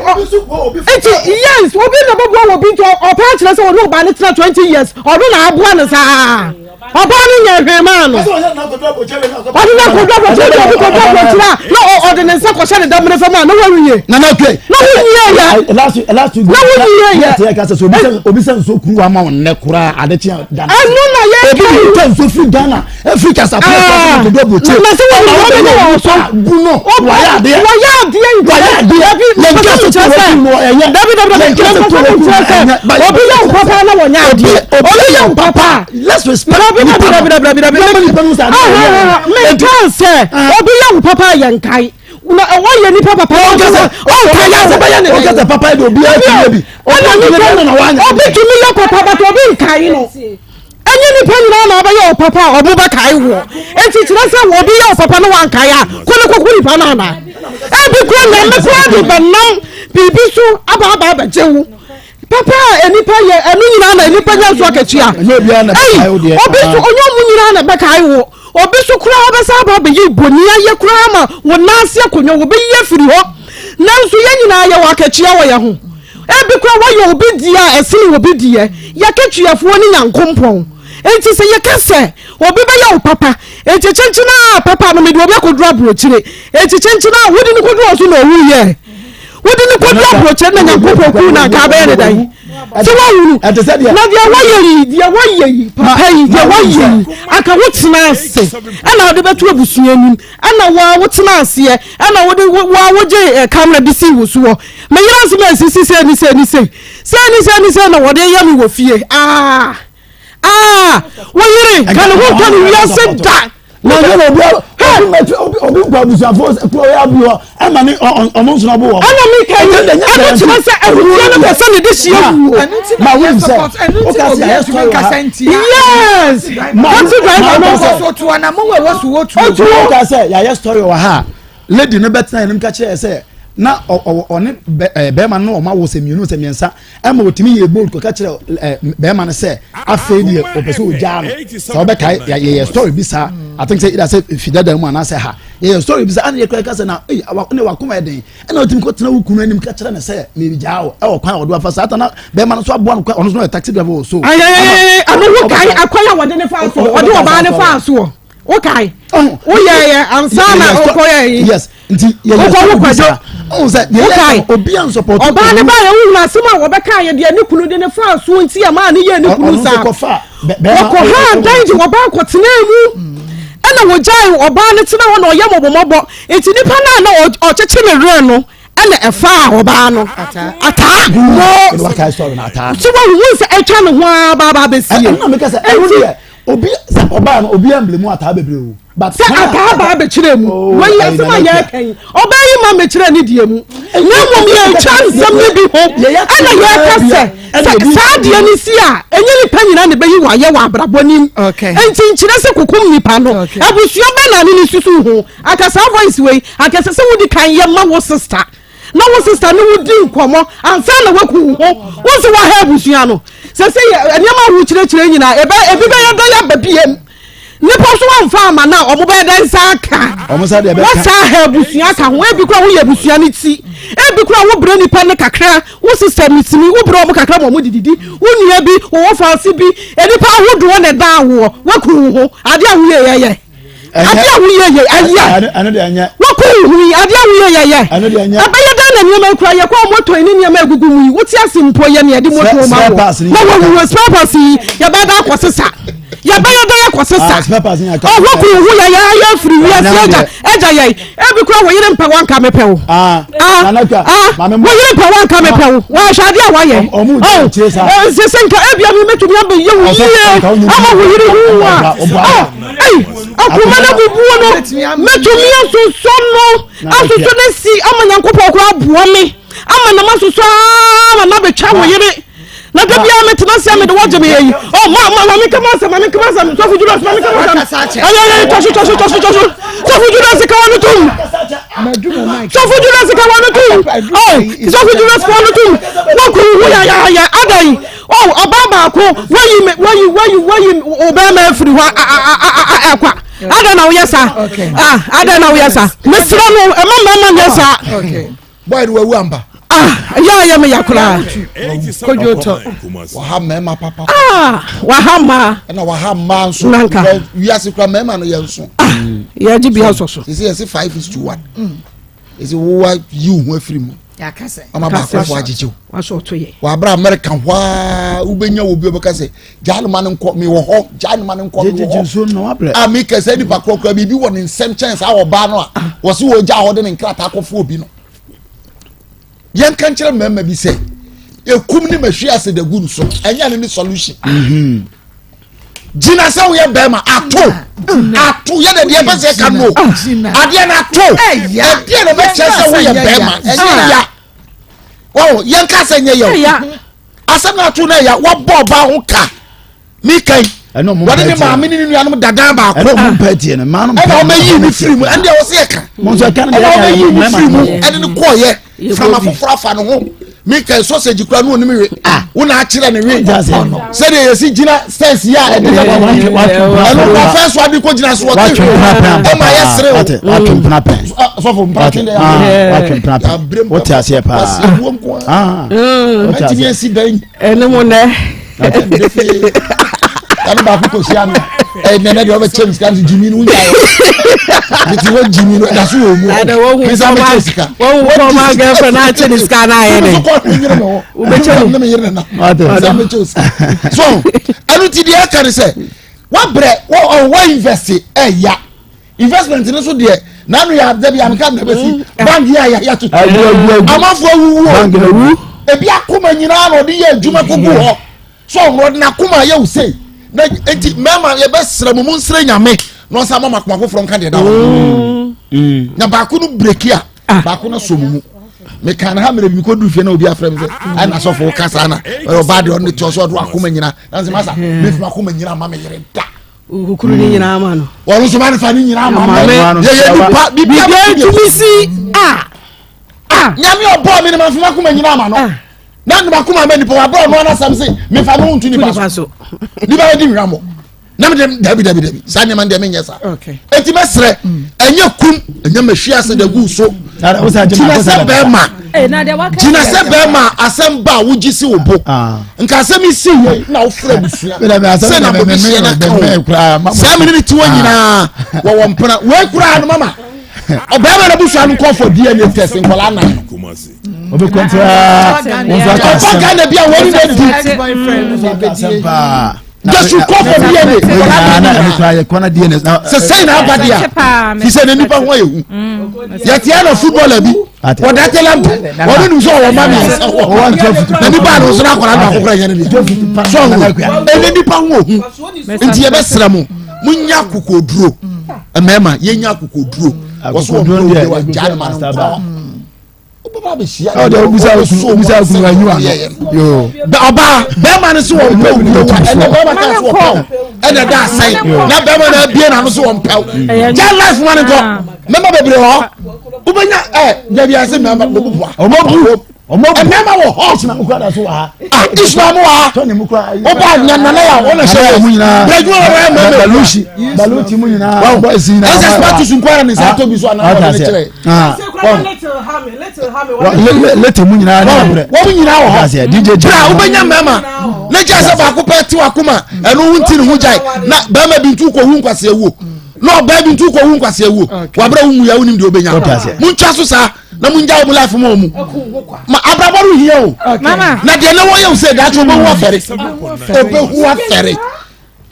nti yes obi na bɛboa wɔ bi nti ɔpɛ akyerɛ sɛ ɔne ɔbaa no tena 20 years ɔno na aboa no saa Ɔbaa no nyɛ hwee maa no. Ɔde no akɔdwa abɔkyerɛ de obi kɔdwa abɔkyerɛ a na ɔde ne nsa kɔhyɛ ne damene fam a na wawie. Nana okay. Na wonwie yɛ. Last week last week. Na wonwie yɛ. Yɛ kasa so obi sɛ obi sɛ nsuo kuru ama wɔn nnɛ koraa ade kye Ghana. Ɛno na yɛ kɛ. Obi bi tɛ nsuo firi Ghana efiri kasa pɛ kasa kɔdwa abɔkyerɛ. Na sɛ wɔn wɔn bɛ nyɛ wɔn so. Gu no wɔyɛ adeɛ. Wɔyɛ adeɛ nkyɛn. Wɔyɛ adeɛ. Dabi Yɛn kasa to wɔ kun ɛyɛ. Dabi dabi dabi. Yɛn kasa to wɔ kun ɛyɛ. Obi yɛ nkɔpa na wɔnyɛ adeɛ. Obi yɛ nkɔpa. Let's respect nipa no. Dabi dabi dabi dabi. Yɛn nipa no sɛ adeɛ yɛ yɛ. Meka sɛ obi yɛ wo papa yɛ nkae. Na ɔyɛ nipa papa. Ɔnkasa ɔnka yɛ sɛ bɛyɛ ne dɛ. Ɔnkasa papa yɛ de obi ayɛ bi. Obi tumi yɛ papa but obi nkae no. Ɛnyɛ nnipa nyinaa na wɔbɛyɛ wo papa a wɔbɛkae woɔ. Enti kyerɛ sɛ obi yɛ wo papa na wankae a, kɔ ne kɔku nipa no anaa? Ebi koraa Nyame koraa de bɛnam biribi so aba aba abɛgye wo. Papa a nnipa yɛ, ɛno nyinaa na nnipa nya so akatua. Ei, obi so, ɔnyɛ ɔmo nyinaa na ɛbɛkae wo. Obi so koraa ɔbɛsan aba abɛyi boni ayɛ koraa ma wo nan ase akonnwa, wɔbɛyi afiri hɔ. Nanso yɛn nyinaa yɛwɔ akatua wɔ yɛn ho. Ebi koraa woayɛ obi deɛ a ɛsene obi deɛ. Yɛakatuafoɔ ne Nyankompɔn. Enti sɛ yɛka sɛ obi bɛyɛ wo papa, enti kyenkyen a papa no mede obi akɔduru aburokyire, enti kyenkyen a wode no kɔduru hɔ so na ɔwuiɛ. Wode no kɔduru aburokyire na Nyankopɔn kuu no anka abɛyɛ ne dɛn? Sɛ woahunu. Na deɛ woayɛ yi, deɛ woayɛ yi, papa yi, deɛ woayɛ yi, anka wotena ase ɛna wode bɛto abusua anim, ɛna wo a wotena aseɛ, ɛna wode wo a wogye kamera de sii wo soɔ. Me yere asem a esisi sei ne sei ne sei, sei ne sei ne sei na wɔde yɛ me wɔ fie. Ah! Ah! Wo yere, ka ne ho ntɔ ne wiase da. Na nyɛ na obi obi mɛtwe obi obi nkɔ abusuafo kuro yɛ abi hɔ ɛma ne ɔmo nso ɔbo wɔ. Ɛna mi ka yi ɛno kyerɛ sɛ abusua no pɛ sɛ ne de hyia wuo. Ma wo nsɛ o ka se ayɛ sɔrɔ ha. Yes. Taxi driver no. Otuo. O ka sɛ yɛayɛ story wɔ ha. Lady no bɛtena anim ka kyerɛɛ sɛ na ɔne bɛrima no ɔma wo sɛ mmienu sɛ mmiɛnsa ɛma ɔtumi yɛ bold kɔka kyerɛ bɛrima no sɛ afei deɛ ɔpɛ sɛ ɔgyaa no sɛ wobɛkae yɛyɛ story bi saa I think sɛ either sɛ fi dada mu anaasɛ ha yɛyɛ story bi saa ɛna yɛkora ka sɛ na ei ne wakoma ɛden ɛna ɔtumi kɔtena wo kunu anim ka kyerɛ no sɛ megyaa wo ɛwɔ kwan a ɔde wafa saa ta na bɛrima no so aboa no kwan ɔno so yɛ taxi driver wɔ so ɛno wo kae akwan a wɔde ne faa soɔ ɔde ɔbaa ne faa soɔ wokae woyɛyɛ ansa na wokɔyɛ yi yes nti yɛyɛ wokɔ wo kwadwo wokae ɔbaa ne baayɛ wohunu asɛm a wɔbɛka yɛ deɛ ne kunu de ne faa soɔ nti ɛmaa ne yɛ ne kunu saa wɔkɔhaa dan de wɔbaa kɔtenaa mu ɛna wɔgyae ɔbaa no tena hɔ na ɔyɛ mmɔbɔmmɔbɔ nti nipa no a na ɔkyekye ne werɛ no ɛna ɛfaa ɔbaa no ataa mo so wɔhu sɛ atwa ne ho ara baaba bɛsie nti obi sɛ ɔbaa no obi ambile mu ataa bebree o. but sɛ ataa baa bɛkyerɛ mu oh, wɔyi asɛm a yɛreka yi ɔbaa yi ma mɛkyerɛ ne deɛ mu na mmom yɛretwa nsɛm no bi ho ɛna yɛreka sɛ sɛ saa deɛ no si a ɛnyɛ nipa nyinaa na ɛbɛyi wɔ ayɛ wɔ abrabɔ nim nti nkyerɛ sɛ kokom nipa no abusua bɛ na ne ne susu ho anka saa voice wei anka ɛsɛ sɛ wodi kan yɛ ma wo sister na wo sista ne wo di nkɔmmɔ ansa na waku wo ho wo nso waha abusua no sɛ sɛ nneɛma a wokyerɛkyerɛ nyinaa ebe ebi bɛyɛ dɛ yɛ aba biem nipa so amfa ama na ɔmo bɛyɛ dɛ nsa aka wɔsa ha abusua ka ho ebi kura woyɛ abusua ne ti ebi kura wo brɛ nipa ne kakra wo sista ne timi wo brɛ ɔmo kakra ma ɔmo dididi wo nua bi wɔwɔ faase bi nipa ahodoɔ na ɛda awoɔ waku wo ho adeɛ a woyɛ yɛyɛ. Adeɛ a woyɛ yɛ ɛyɛ. Wɔkɔ wo ho yi adeɛ a woyɛ yɛ yɛ. Ɛbɛyɛ dɛn na nneɛma ekura yɛ kɔ moto yi ne nneɛma egugu mu yi wote ase mpo yɛ nea yɛde moto ma wɔ na wɔwuwɔ spare parts yi yɛbɛyɛ dɛ akɔ sesa yɛbɛyɛ dɛ akɔ sesa ɔhɔ kuru ho yɛ yɛ ayɛ afiri wiase agya agya yɛ ebi kura wɔ yere mpɛ wanka mepɛ wo ah ah wɔ yere mpɛ wanka mepɛ wo wɔahwɛ adeɛ a wɔayɛ ɔ nsese nka ebia mi mɛtumi abɛyɛ wo yie ama wo yere ho wa ɔ. Ei, akoma no abubuo no, mɛtumi asosɔ no, asosɔ no asi ama Nyankopɔn koraa aboa me, ama na masosɔ ama na bɛtwa wo yere. Na da biara metena ase a mede wɔgye me yɛyi. Oh, ma ma ma menka m'asɛm, ma menka m'asɛm. Sɔfo Julius, ma menka m'asɛm. Ɛyɛ ɛyɛ tɔso tɔso tɔso tɔso. Sɔfo Julius ka wɔn tom. Sɔfo Julius ka wɔn tom. Oh, Sɔfo Julius ka wɔn tom. Wɔkuru ho yayaya adan. Oh, ɔbaa baako, wayi me, wayi, wayi, wayi ɔbɛrima afiri hɔ ɛkwa. Adɛn na woyɛ saa? Ah, adɛn na woyɛ saa? Mesrɛ no, ɛma mmarima nyɛ saa. Bɔyɛ de wawu ampa. Ah, ɛyɛ ayɛ me ya koraa. Kodwo tɔ. Waha mmarima papa. Ah, waha mmaa. Ɛna waha mmaa nso. Nanka. Wiase kura mmarima no yɛ nso. Ah, yɛgye bi asɔ so. Sisi yɛsi 5 is to 1. Ɛsɛ wowa yi wo ho afiri mu. Ama baakofo agyegye wo. Wabra America hɔ a wobɛnya wɔ bi ɔbɛka sɛ gyaa no ma no nkɔ mewɔ hɔ gyaa no ma no nkɔ mewɔ hɔ. A meka sɛ nipa korɔkorɔ biribi wɔ ne nsɛm kyɛn saa ɔbaa no a wɔse wɔgya hɔ de ne nkrataa kɔfo obi no. Yɛnka nkyerɛ mmarima bi sɛ ekum ne mahwi ase da gu no so ɛnyɛ ne ne solution. Mm-hmm. gyina sɛ woyɛ bɛrima ato ato yɛ de deɛ pɛ sɛ ka no adeɛ no ato ɛdeɛ na bɛkyerɛ sɛ woyɛ bɛrima ɛnyɛ ya wɔn yɛn ka sɛ nyɛ yɛ o asɛm na ato na ya wɔbɔ ɔbaa ho ka mi kan. Wɔde ne maame ne ne nuanom dadan baako. Ɛna ɔmo mpɛ tie no mmaa no mpɛ. Ɛna ɔmo ayi ne firi mu ɛna deɛ ɔsɛ yɛ ka. Ɛna ɔmo ayi ne firi mu ɛde ne kɔɔyɛ frama foforɔ afa ne ho mika sausage kura no onim we wo na akyerɛ ne we sɛdeɛ yɛsi gyina stairs yi a ɛde na ɛno kura fɛn so ade kɔ gyina so ɔte hwee ɛma yɛ sere o watwe mpena pɛn sɔfo mpena pɛn dɛ watwe mpena pɛn wote aseɛ paa wote aseɛ ɛsi dan ɛne mu nɛ ɛne baako kɔ hyia no ɛnɛ nɛ deɛ ɔbɛkyɛ me sika nso gyimi no wonyae mete hɔ gyimi no ɛda so wɔ mu mesa mɛkyɛ sika wɔhu kɔma girlfriend na akyɛ ne sika no ayɛ dɛ wobɛkyɛ ne meyere nana mesa mɛkyɛ sika so ɛno nti deɛ ɛka ne sɛ wabrɛ wa invest ɛya investment no so deɛ nanu yɛ adabi amika na bɛsi mm. bank yɛ a yɛatoto amanfoɔ awuwu o ebi akoma nyinaa na ɔde yɛ adwuma kogu hɔ so ɔno ɔde n'akoma ayɛ wo sei na eti mmarima yɛbɛsrɛ mo mo nsrɛ nyame na ɔsan ama mo akoma foforɔ nka deɛ da hɔ mm. Mm. na baako no breki a ah. baako no so mo mu meka no ha mmerɛ bi mekɔdu fie na obi afrɛ me sɛ ɛna sɔfo woka saa na ɔbaa deɛ ɔno ne toɔ so ɔde akoma nyina na sɛ masa mefiri akoma nyina ma me yere da Okukuru ne nyinaa ma no. Wɔn nso ma ne fa ne nyinaa ma me. Yɛyɛ nipa biribiara ntumi si a. A nyame ɔbɔɔ mi ne ma nfuma kuma nyinaa ma no. Na ne ma kuma ma nipa wa bɔɔ no anasɛm se mefa me ho nto nipa so. Nipa yɛ di nwura mɔ. Na me de dabi dabi dabi saa nneɛma deɛ menyɛ saa. Eti mɛsrɛ ɛnyɛ kum ɛnyɛ mɛhwi ase de gu so. Gyina sɛ bɛrima gyina sɛ bɛrima asɛm ba a wogye si wo bo. Ah. Nka asɛm yi si yɛ na wofrɛ abusua sɛ na mode hyeɛ no ka wo saa mene ne tiwɔ ah. nyinaa wɔwɔ mpena wei koraa no mama ɔbɛrima no abusua no kɔ for dna test nkɔla nan ɔba ghana bi a wɔne no adi Just call for DNA. Sɛ sɛn na aba deɛ a, fi sɛ ne nipa ho ayɛ hu. Yɛte na footballer bi, wɔda tɛlɛmpo, wɔne nim sɛ ɔwɔ ma mmiɛnsa wɔ. Na nipa a ne nso n'akwadaa no baako kora nyɛ ne deɛ. So ɔho, ɛnɛ nipa ho ohu. Nti yɛbɛsrɛ mo, monya akokoduro. Mmarima, yɛnya akokoduro. Wɔso wɔn mpɛ obi wa gyaa ne ma no nkɔ. wobɛba abɛhyia ɔde obisa okunu obisa okunu anyi wa no ɔbaa bɛrima no so wɔn pɛw bi wa ɛnna bɛrima kan so wɔn pɛw ɛnna ɛda asɛn na bɛrima no abie n'ano so wɔn pɛw gya life ma ne nkɔ mɛma bebree hɔ wobɛnya ɛ dabi ase mɛma bɛbu bua ɔmɔ bu ɔmɔ bu mɛma wɔ hɔ ismail mu kura da so wɔ ha ah ismail mu wɔ ha tɔni mu kura ɔba nyanana ya ɔna hyɛ yɛ mu nyinaa bɛrɛdwuma wɔ yɛ mɛmɛ balusi baluti mu nyinaa bɔyisi nyinaa ɛsɛ sɛ tusu nkwa ne nsa to bi so anaa ɔde ne kyerɛ. lete mu nyinaa ne abrɛ wɔn nyinaa wɔ hɔ dj bra wobɛnya mmarima ne gya sɛ baako pɛ te wakoma ɛno wo nti ne ho gyae na barima bi ntu kɔwu nkwasea wuo na ɔbaa bi ntu kɔwu nkwasea wuo wabrɛ wo nwuya wonim deɛ wobɛnya montwa so saa na mongya wo mu life ma ɔmu ma abrabɔ no hia o na deɛ ne wɔyɛ wo sɛ daakye wobɛhu afɛre wobɛhu afɛre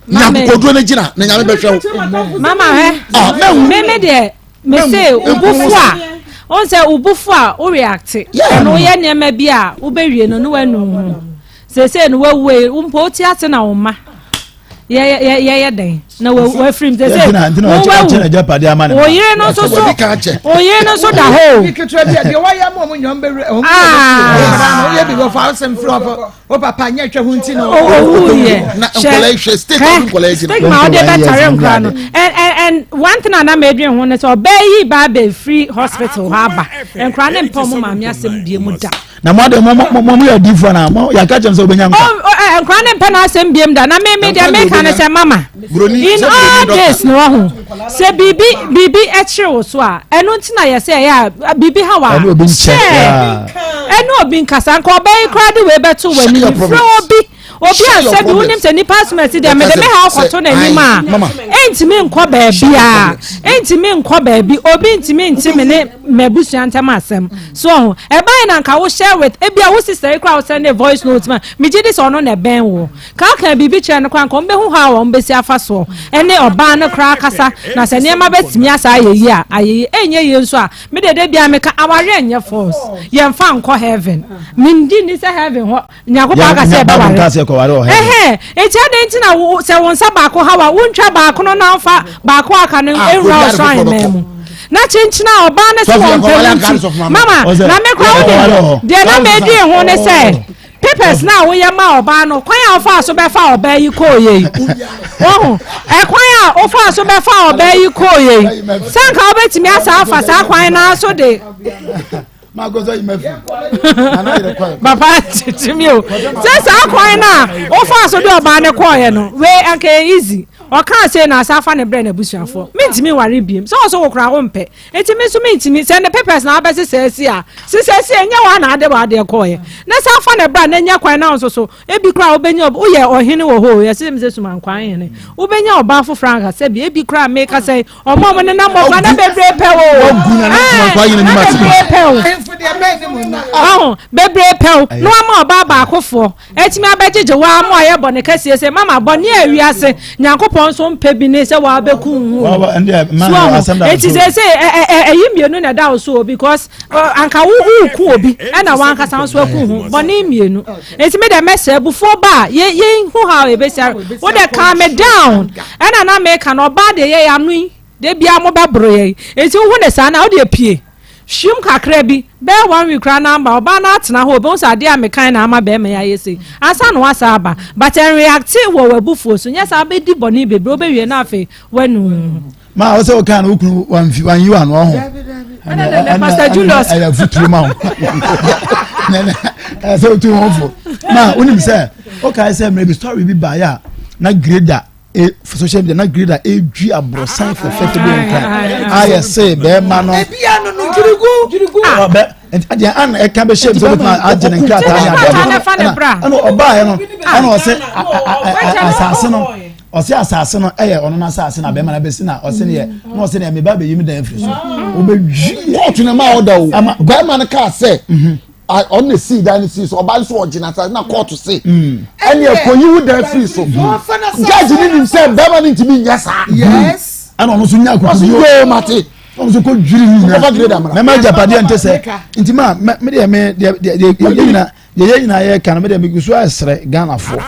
nya akokoduro no gyina na nyame bɛhwɛ wo mama hɛ ah, meme deɛ mese wobufu a ɔn sɛ wobufu a wo react ɛno woyɛ nneɛma bi a wobɛwie no ne woanu ho seesei no woawue mpo wote ase na wo mma yɛyɛ dɛn na wafiri mu sɛ wowawu wo yere no nso so wo yere no nso da hɔ o. ketewa bi a deɛ wayɛ ama ɔmo nyɔm bɛwura ɔmo bɛwura O papa nyɛ hwɛ ho nti na owu yɛ. Na nkɔla yi hwɛ state of nkɔla yi gyina. Stigma ɔde bɛtare nkora no and and and one thing a na mɛ edwin ho ne sɛ ɔbaa yi ba abɛ firi hospital hɔ aba nkora ne mpɛ ɔmo maame asɛm bie mu da. Na mo de mo mo mo mo yɛ adiifo na mo yɛ aka kyɛm sɛ obenya nkwa. Ɔ nkora ne mpɛ n'asɛm bie mu da na me me deɛ meka ne sɛ mama in all this no ɔho sɛ biribi biribi ɛkyere wo so a ɛno nti na yɛsɛ ɛyɛ a biribi ha wa hyɛ ɛne obi nkasa nka ɔbɛyi yi koraa de wei bɛto w'anim frɛ obi obi a sɛ bi wonim sɛ nipa asomasi deɛ mede me ha ɔkɔto n'anim a ɛntumi nkɔ baabi a ɛntumi nkɔ baabi obi ntumi nti me ne m'abusua ntam asɛm so ɔho ɛban na nka wo share with ebi a wo sister yi koraa wo send voice note ma megye di sɛ ɔno na ɛbɛn wo Ka ɔkaa biribi kyerɛɛ no koraa anka wɔbɛhu how a wɔbɛsi afa soɔ ɛne ɔbaa no koraa akasa na sɛ nneɛma bɛtumi asa ayɛ yie a ayɛ yie ɛnyɛ yie nso a me deɛ da biara meka awareɛ nyɛ force yɛmfa nkɔ heaven mengye nni sɛ heaven hɔ Nyankopɔn aka sɛ yɛbɛware ɛhɛn enti adɛn nti na wo sɛ wo nsa baako haw a wontwa baako no na wofa baako aka no ah, nwura ɔsoro ahemman mu na kyenkyena a ɔbaa no sɛ wɔn mpɛ mu nti mama na me koraa wo deɛ na medwen ho ne sɛ. Papers no a woyɛ maa ɔbaa no, kwan a wofaa so bɛfa ɔbaa yi kɔɔyɛ yi, wohu, ɛkwan a wofaa so bɛfa ɔbaa yi kɔɔyɛ yi, sɛ nka wobɛtumi asa afa saa kwan no ara so de. Papa tumi o, sɛ saa kwan no a wofaa so de ɔbaa no kɔɔyɛ no, wei anka ɛyɛ easy. Ɔkaa sei na asa afa ne brɛ n'abusuafoɔ. Mentumi nware biem, sɛ ɔso wo koraa wompɛ. Enti me nso mentumi, sɛ ne papers na wabɛsesa asi a, sesa asi, ɛnyɛ wo ara na ade w'adeɛ kɔɔeɛ. Na san fa no bra na nya kwan na wo nso so, ebi koraa wobɛnya obi, woyɛ ɔhene wɔ hɔ o, yɛse me sɛ Sumankwaa hene, wobɛnya ɔbaa foforɔ anka sɛbi, ebi koraa meka sɛ ɔmo a ɔmo nenam hɔ koraa na bebree pɛ wo o, ɛɛ, na bebree pɛ wo, ɔho, bebree pɛ wo, na wama ɔbaa baakofoɔ. Atumi abɛgyegye wo ara ma wayɛ bɔne kɛseɛ sɛ mama bɔne a wiase Nyankopɔn nso mpɛ bi ne sɛ wabɛku wo ho so ahu enti seesei ɛyi mmienu na ɛda wo so o because anka wo woku obi ɛna wankasa nso aku ho bɔne mmienu enti me dɛ mɛsrɛ abufuo ba a yɛnhu how ɛbɛsi wo dɛ calm me down ɛna na meka no ɔbaa deɛ yɛyɛ ano yi da biara mobɛboro yɛn enti wohu ne saa na wo deɛ pie Hwim kakra bi, bɛyɛ one week koraa na amba, ɔbaa no atena hɔ, obehu sɛ adeɛ a mekae na ama bɛɛma yi ayɛ sei, ansa na wasan aba. But ɛnreacte wɔ w'abufuo so, nyɛ saa wobɛdi bɔne bebree, wobɛwie na afei woanu wo ho. Ma wo sɛ wokaa no wo kunu wamfi wanyi wano ɔho. Ɛna nɛ Pastor Julius. Ɛyɛ futuro ma wo. Ɛsɛ sɛ wotu ho fo. Ma wonim sɛ wokae sɛ mmerɛ bi story bi baeɛ a na grader e social media na grader edwi aborosan fɛfɛɛfɛ bi nkran ayɛ se bɛrima no. Ebi ano no dwirigu dwirigu. Ɔbɛ nti adeɛ an ɛka bɛ hyɛ mu sɛ ɔbɛtuma agye ne nkrataa ne adeɛ ɛna ɛna ɔbaa yɛ no ɛna ɔsɛ asase no ɔsɛ asase no ɛyɛ ɔno n'asase na bɛrima na bɛsi na ɔsɛ ne yɛ na ɔsɛ ne yɛ meba bɛyi mi dan afiri so ɔbɛwi. Kóòtù na maa ɔda o bɛrima no kaa sɛ. Ɔno na esii dan no sii so ɔbaa nso ɔgye n'asase na kóòtù se mm. ɛne ɛkɔyi wo dan firi so judge ni nim sɛ bɛrima no ntumi nyɛ saa. ɛna ɔno nso nya akoko yo yoo mate ɔno nso kɔ dwiri ni nyinaa mɛma agyapadeɛ nte sɛ nti ma me deɛ me deɛ deɛ deɛ yɛ nyinaa deɛ yɛ nyinaa yɛ ka no me deɛ me gu so ɛsrɛ Ghanafoɔ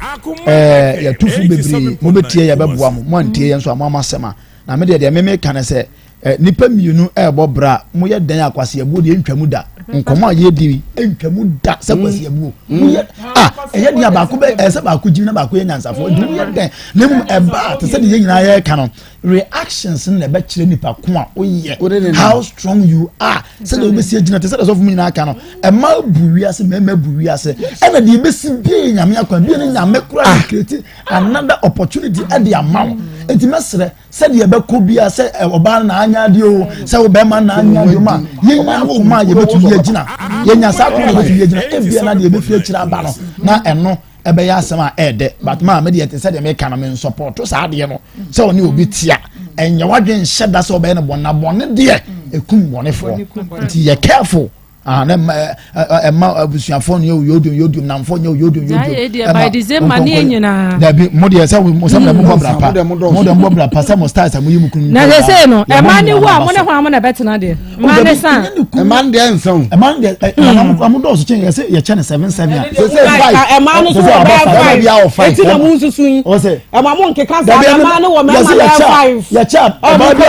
ɛɛ yɛtufo bebree mo bɛ tie yɛ bɛ boa mo mo antie yɛn nso a mo ama asɛm a na me deɛ deɛ me me ka ne sɛ. Eh, nnipa mmienu ɛrebɔ bra a, moyɛ dɛn a kwaseabuo deɛ ɛntwa mu da. Nkɔmmɔ a yɛdi ɛntwa mu da sɛ mm. kwaseabuo. Mm. Moyɛ a ɛyɛ deɛ baako bɛ ɛsɛ baako gyimi na baako yɛ nyansafoɔ. Nti moyɛ dɛn na mmom ɛba te sɛ deɛ yɛn nyinaa yɛreka no reactions no na ɛbɛkyerɛ nipa ko a woyɛ how strong you are sɛdeɛ wobɛsi agyina te sɛ deɛ sɔfo mu nyinaa ka no ɛma bu wiase mmarima bu wiase ɛna deɛ ɛbɛsi bie yɛ nyame akwan bie ne nyame koraa ah. create another opportunity ɛde ama wo nti mɛsrɛ Sɛdeɛ ɛbɛkɔ biara sɛ ɔbaa no na anya adeɛ o sɛ wo bɛrima na anya adeɛ ma yɛnya akoma a yɛbɛtumi agyina yɛnya saa akoma a yɛbɛtumi agyina ebia na deɛ ɛbɛfiri akyire aba no na ɛno ɛbɛyɛ asɛm a ɛɛdɛ but maa me deɛ te sɛ deɛ meka no me nsɔpɔto saa adeɛ no sɛ ɔne obi tia ɛnyɛ wadwen nhyɛ da sɛ ɔbɛyɛ no bɔne na bɔne deɛ ɛkum bɔnefoɔ nti yɛ careful Ah, na ɛma ɛma abusuafoɔ no yɛ yodiom yodiom namfoɔ nyɛ yodiom yodiom. Ɛma by December ne yɛ nyinaa. Dabi mo deɛ sɛ mo sɛ mo bɔ bra pa mo deɛ mo bɔ bra pa sɛ mo style sɛ mo yi mo kunu. Na sɛ sɛ no ɛma ne wu a mo ne hɔn mo na ɛbɛtena deɛ. Ɛma ne san. Ɛma ne deɛ nsa o. Ɛma ne deɛ ɛ ɔmo dɔɔso kyɛn yɛ sɛ yɛ kyɛ ne seven seven a. Sɛ sɛ five. Ɛma no so wɔ bɛɛ five eti na mo nsusu yi. Ɛma mo nkeka saa ɛma ne wɔ mɛma bɛɛ five. Yɛ kyɛ ɔbaa bi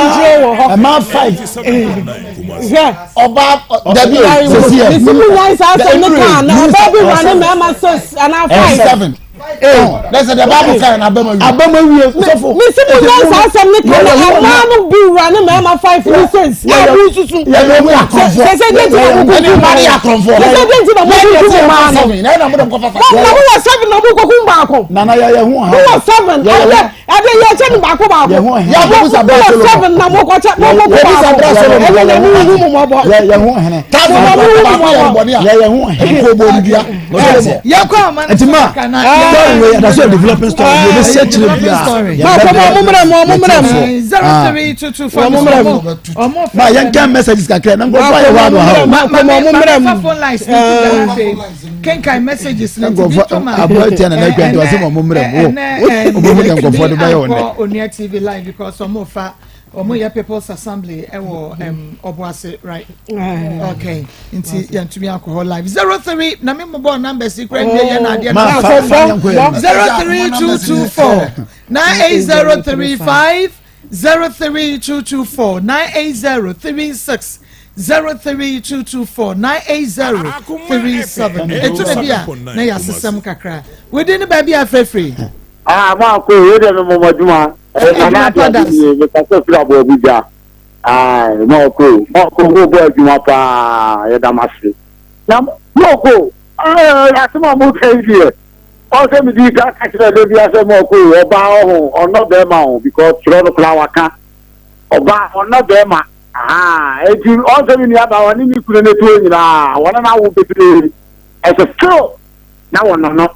ɛma five. Hwɛ. Ɔbaa dabi o sisi yɛ. Mesi mu nyan saa asɛm ne kaa na ɔbaa bi wura ne mmarima six anaa five. Seven. Lẹsẹ dẹ baabu kan na abẹma wie. Abẹma wie sọfo. Mesi mu nyan saa asɛm ne kaa na ɔbaa no bi wura ne mmarima five ne six. A mu nsusu. Yẹ mu akorɔmfoɔ. Sɛsɛ deɛ nti na mo kuku mmaa no. Sɛsɛ deɛ nti na mo kuku mmaa no. Na mo wɔ seven na mo kuku baako. Nana yɛ yɛ ho ha. Mo wɔ seven. Ɛdɛ ɛdɛ yɛ kyɛ no baako baako. Yɛ ho hɛn. Yɛ mo wɔ seven na mo kɔ kyɛ mo mo kɔ baako. Ɛnyɛ na mo hu mo mɔbɔ. Yɛ yɛ ho hɛn. Taabo na mo hu mo mɔbɔ. Yɛ yɛ ho hɛn. Ko bo ndua. Yɛ kɔ ama no. Nti ma story wei ɛda so yɛ developing story yɛ bɛ si akyire bia. Ma kɔ ma ɔmo mmerɛ mu ɔmo mmerɛ mu. 0322 Ɔmo mmerɛ mu. Ma yɛn kan messages kakra na nkɔfo ayɛ hɔ ano ha o. Ma kɔ ma ɔmo mmerɛ mu. Phone lines ni ti dara afei kenkan messages na ti bi to ma. Aboa tia na n'adwa nti ɔsɛ ma ɔmo mmerɛ mu wo ɔmo hu deɛ nkɔfoɔ de bɛyɛ wɔn dɛ. Onua TV live because ɔmo fa ɔmo yɛ people's assembly ɛwɔ Ɔboase right okay nti yɛntumi akɔ hɔ live 03 na mi mo bɔ numbers yi kura nwie yɛ na adeɛ no 03224 98035 03224 98036. 03224 980 37. Ɛtu na bi a na yɛ asesɛm kakra. Wodi ne baabi a frɛfrɛ. Ah, maako, wei deɛ memmɔ m'adwuma. Nana ade ade nie, mekasa firi Aboabugya. Ah, maako, maako, mobɔ adwuma paa, yɛda mo ase. Na maako, ah, asɛm a moka yi deɛ, ɔn sɛ medi ka ka kyerɛ da bia sɛ maako, ɔbaa ɔho, ɔnnɔ bɛrima ho, because twerɛ no koraa waka. Ɔbaa, ɔnnɔ bɛrima. Aha, enti ɔn sɛ me nuabaa, ɔne ne kunu no toɔ nyinaa, wɔne no awo bebree. Ɛsɛ still na wɔnɔ no.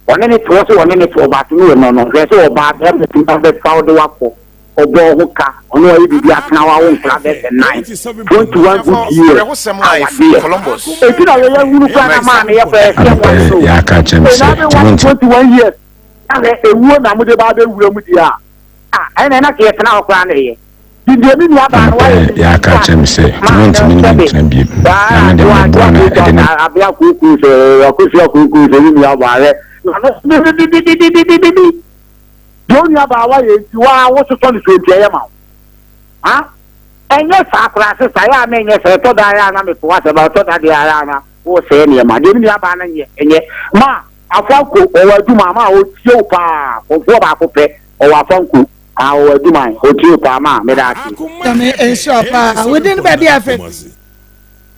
Ɔne ne toɔ sɛ ɔne ne toɔ but no ɔnɔ no hwɛ sɛ ɔbaa bɛrima tumi abɛfa wo de wakɔ ɔbɔ ho ka ɔne ɔyɛ biribi atena hɔ awo nkora bɛyɛ sɛ nine 21 good years awadeɛ eti na yɛyɛ hunu koraa na maa no yɛ fɛ ɛsɛ wɔn so Yɛaka akyerɛ me ɛna sɛ, bɛ ware 21 years na hwɛ ewuo na mo de ba abɛwura mu deɛ a ah ɛna ɛna sɛ yɛtena hɔ koraa na ɛyɛ. Anɔpa yi, yɛaka akyerɛ me sɛ, nti wontumi ne me ntena bio, na me de meboa no de ne. Ɛnyɛ saa koraa sesa yɛ a na ɛnyɛ sɛ ɛtɔ da yɛ a na meto asɛm ɛtɔ da deɛ yɛ a na wosɛe nneɛma deɛ me nuabaa no nyɛ ɛnyɛ ma afanko ɔwɔ adwuma ma ɔtie wo paa kɔmfoɔ baako pɛ ɔwɔ afanko Ah ɔwɔ adwuma ɛ, ɔtie o paa maa, meda ase. Nyame nhyira wo paa. Wo din ne baabi a afrɛ fi?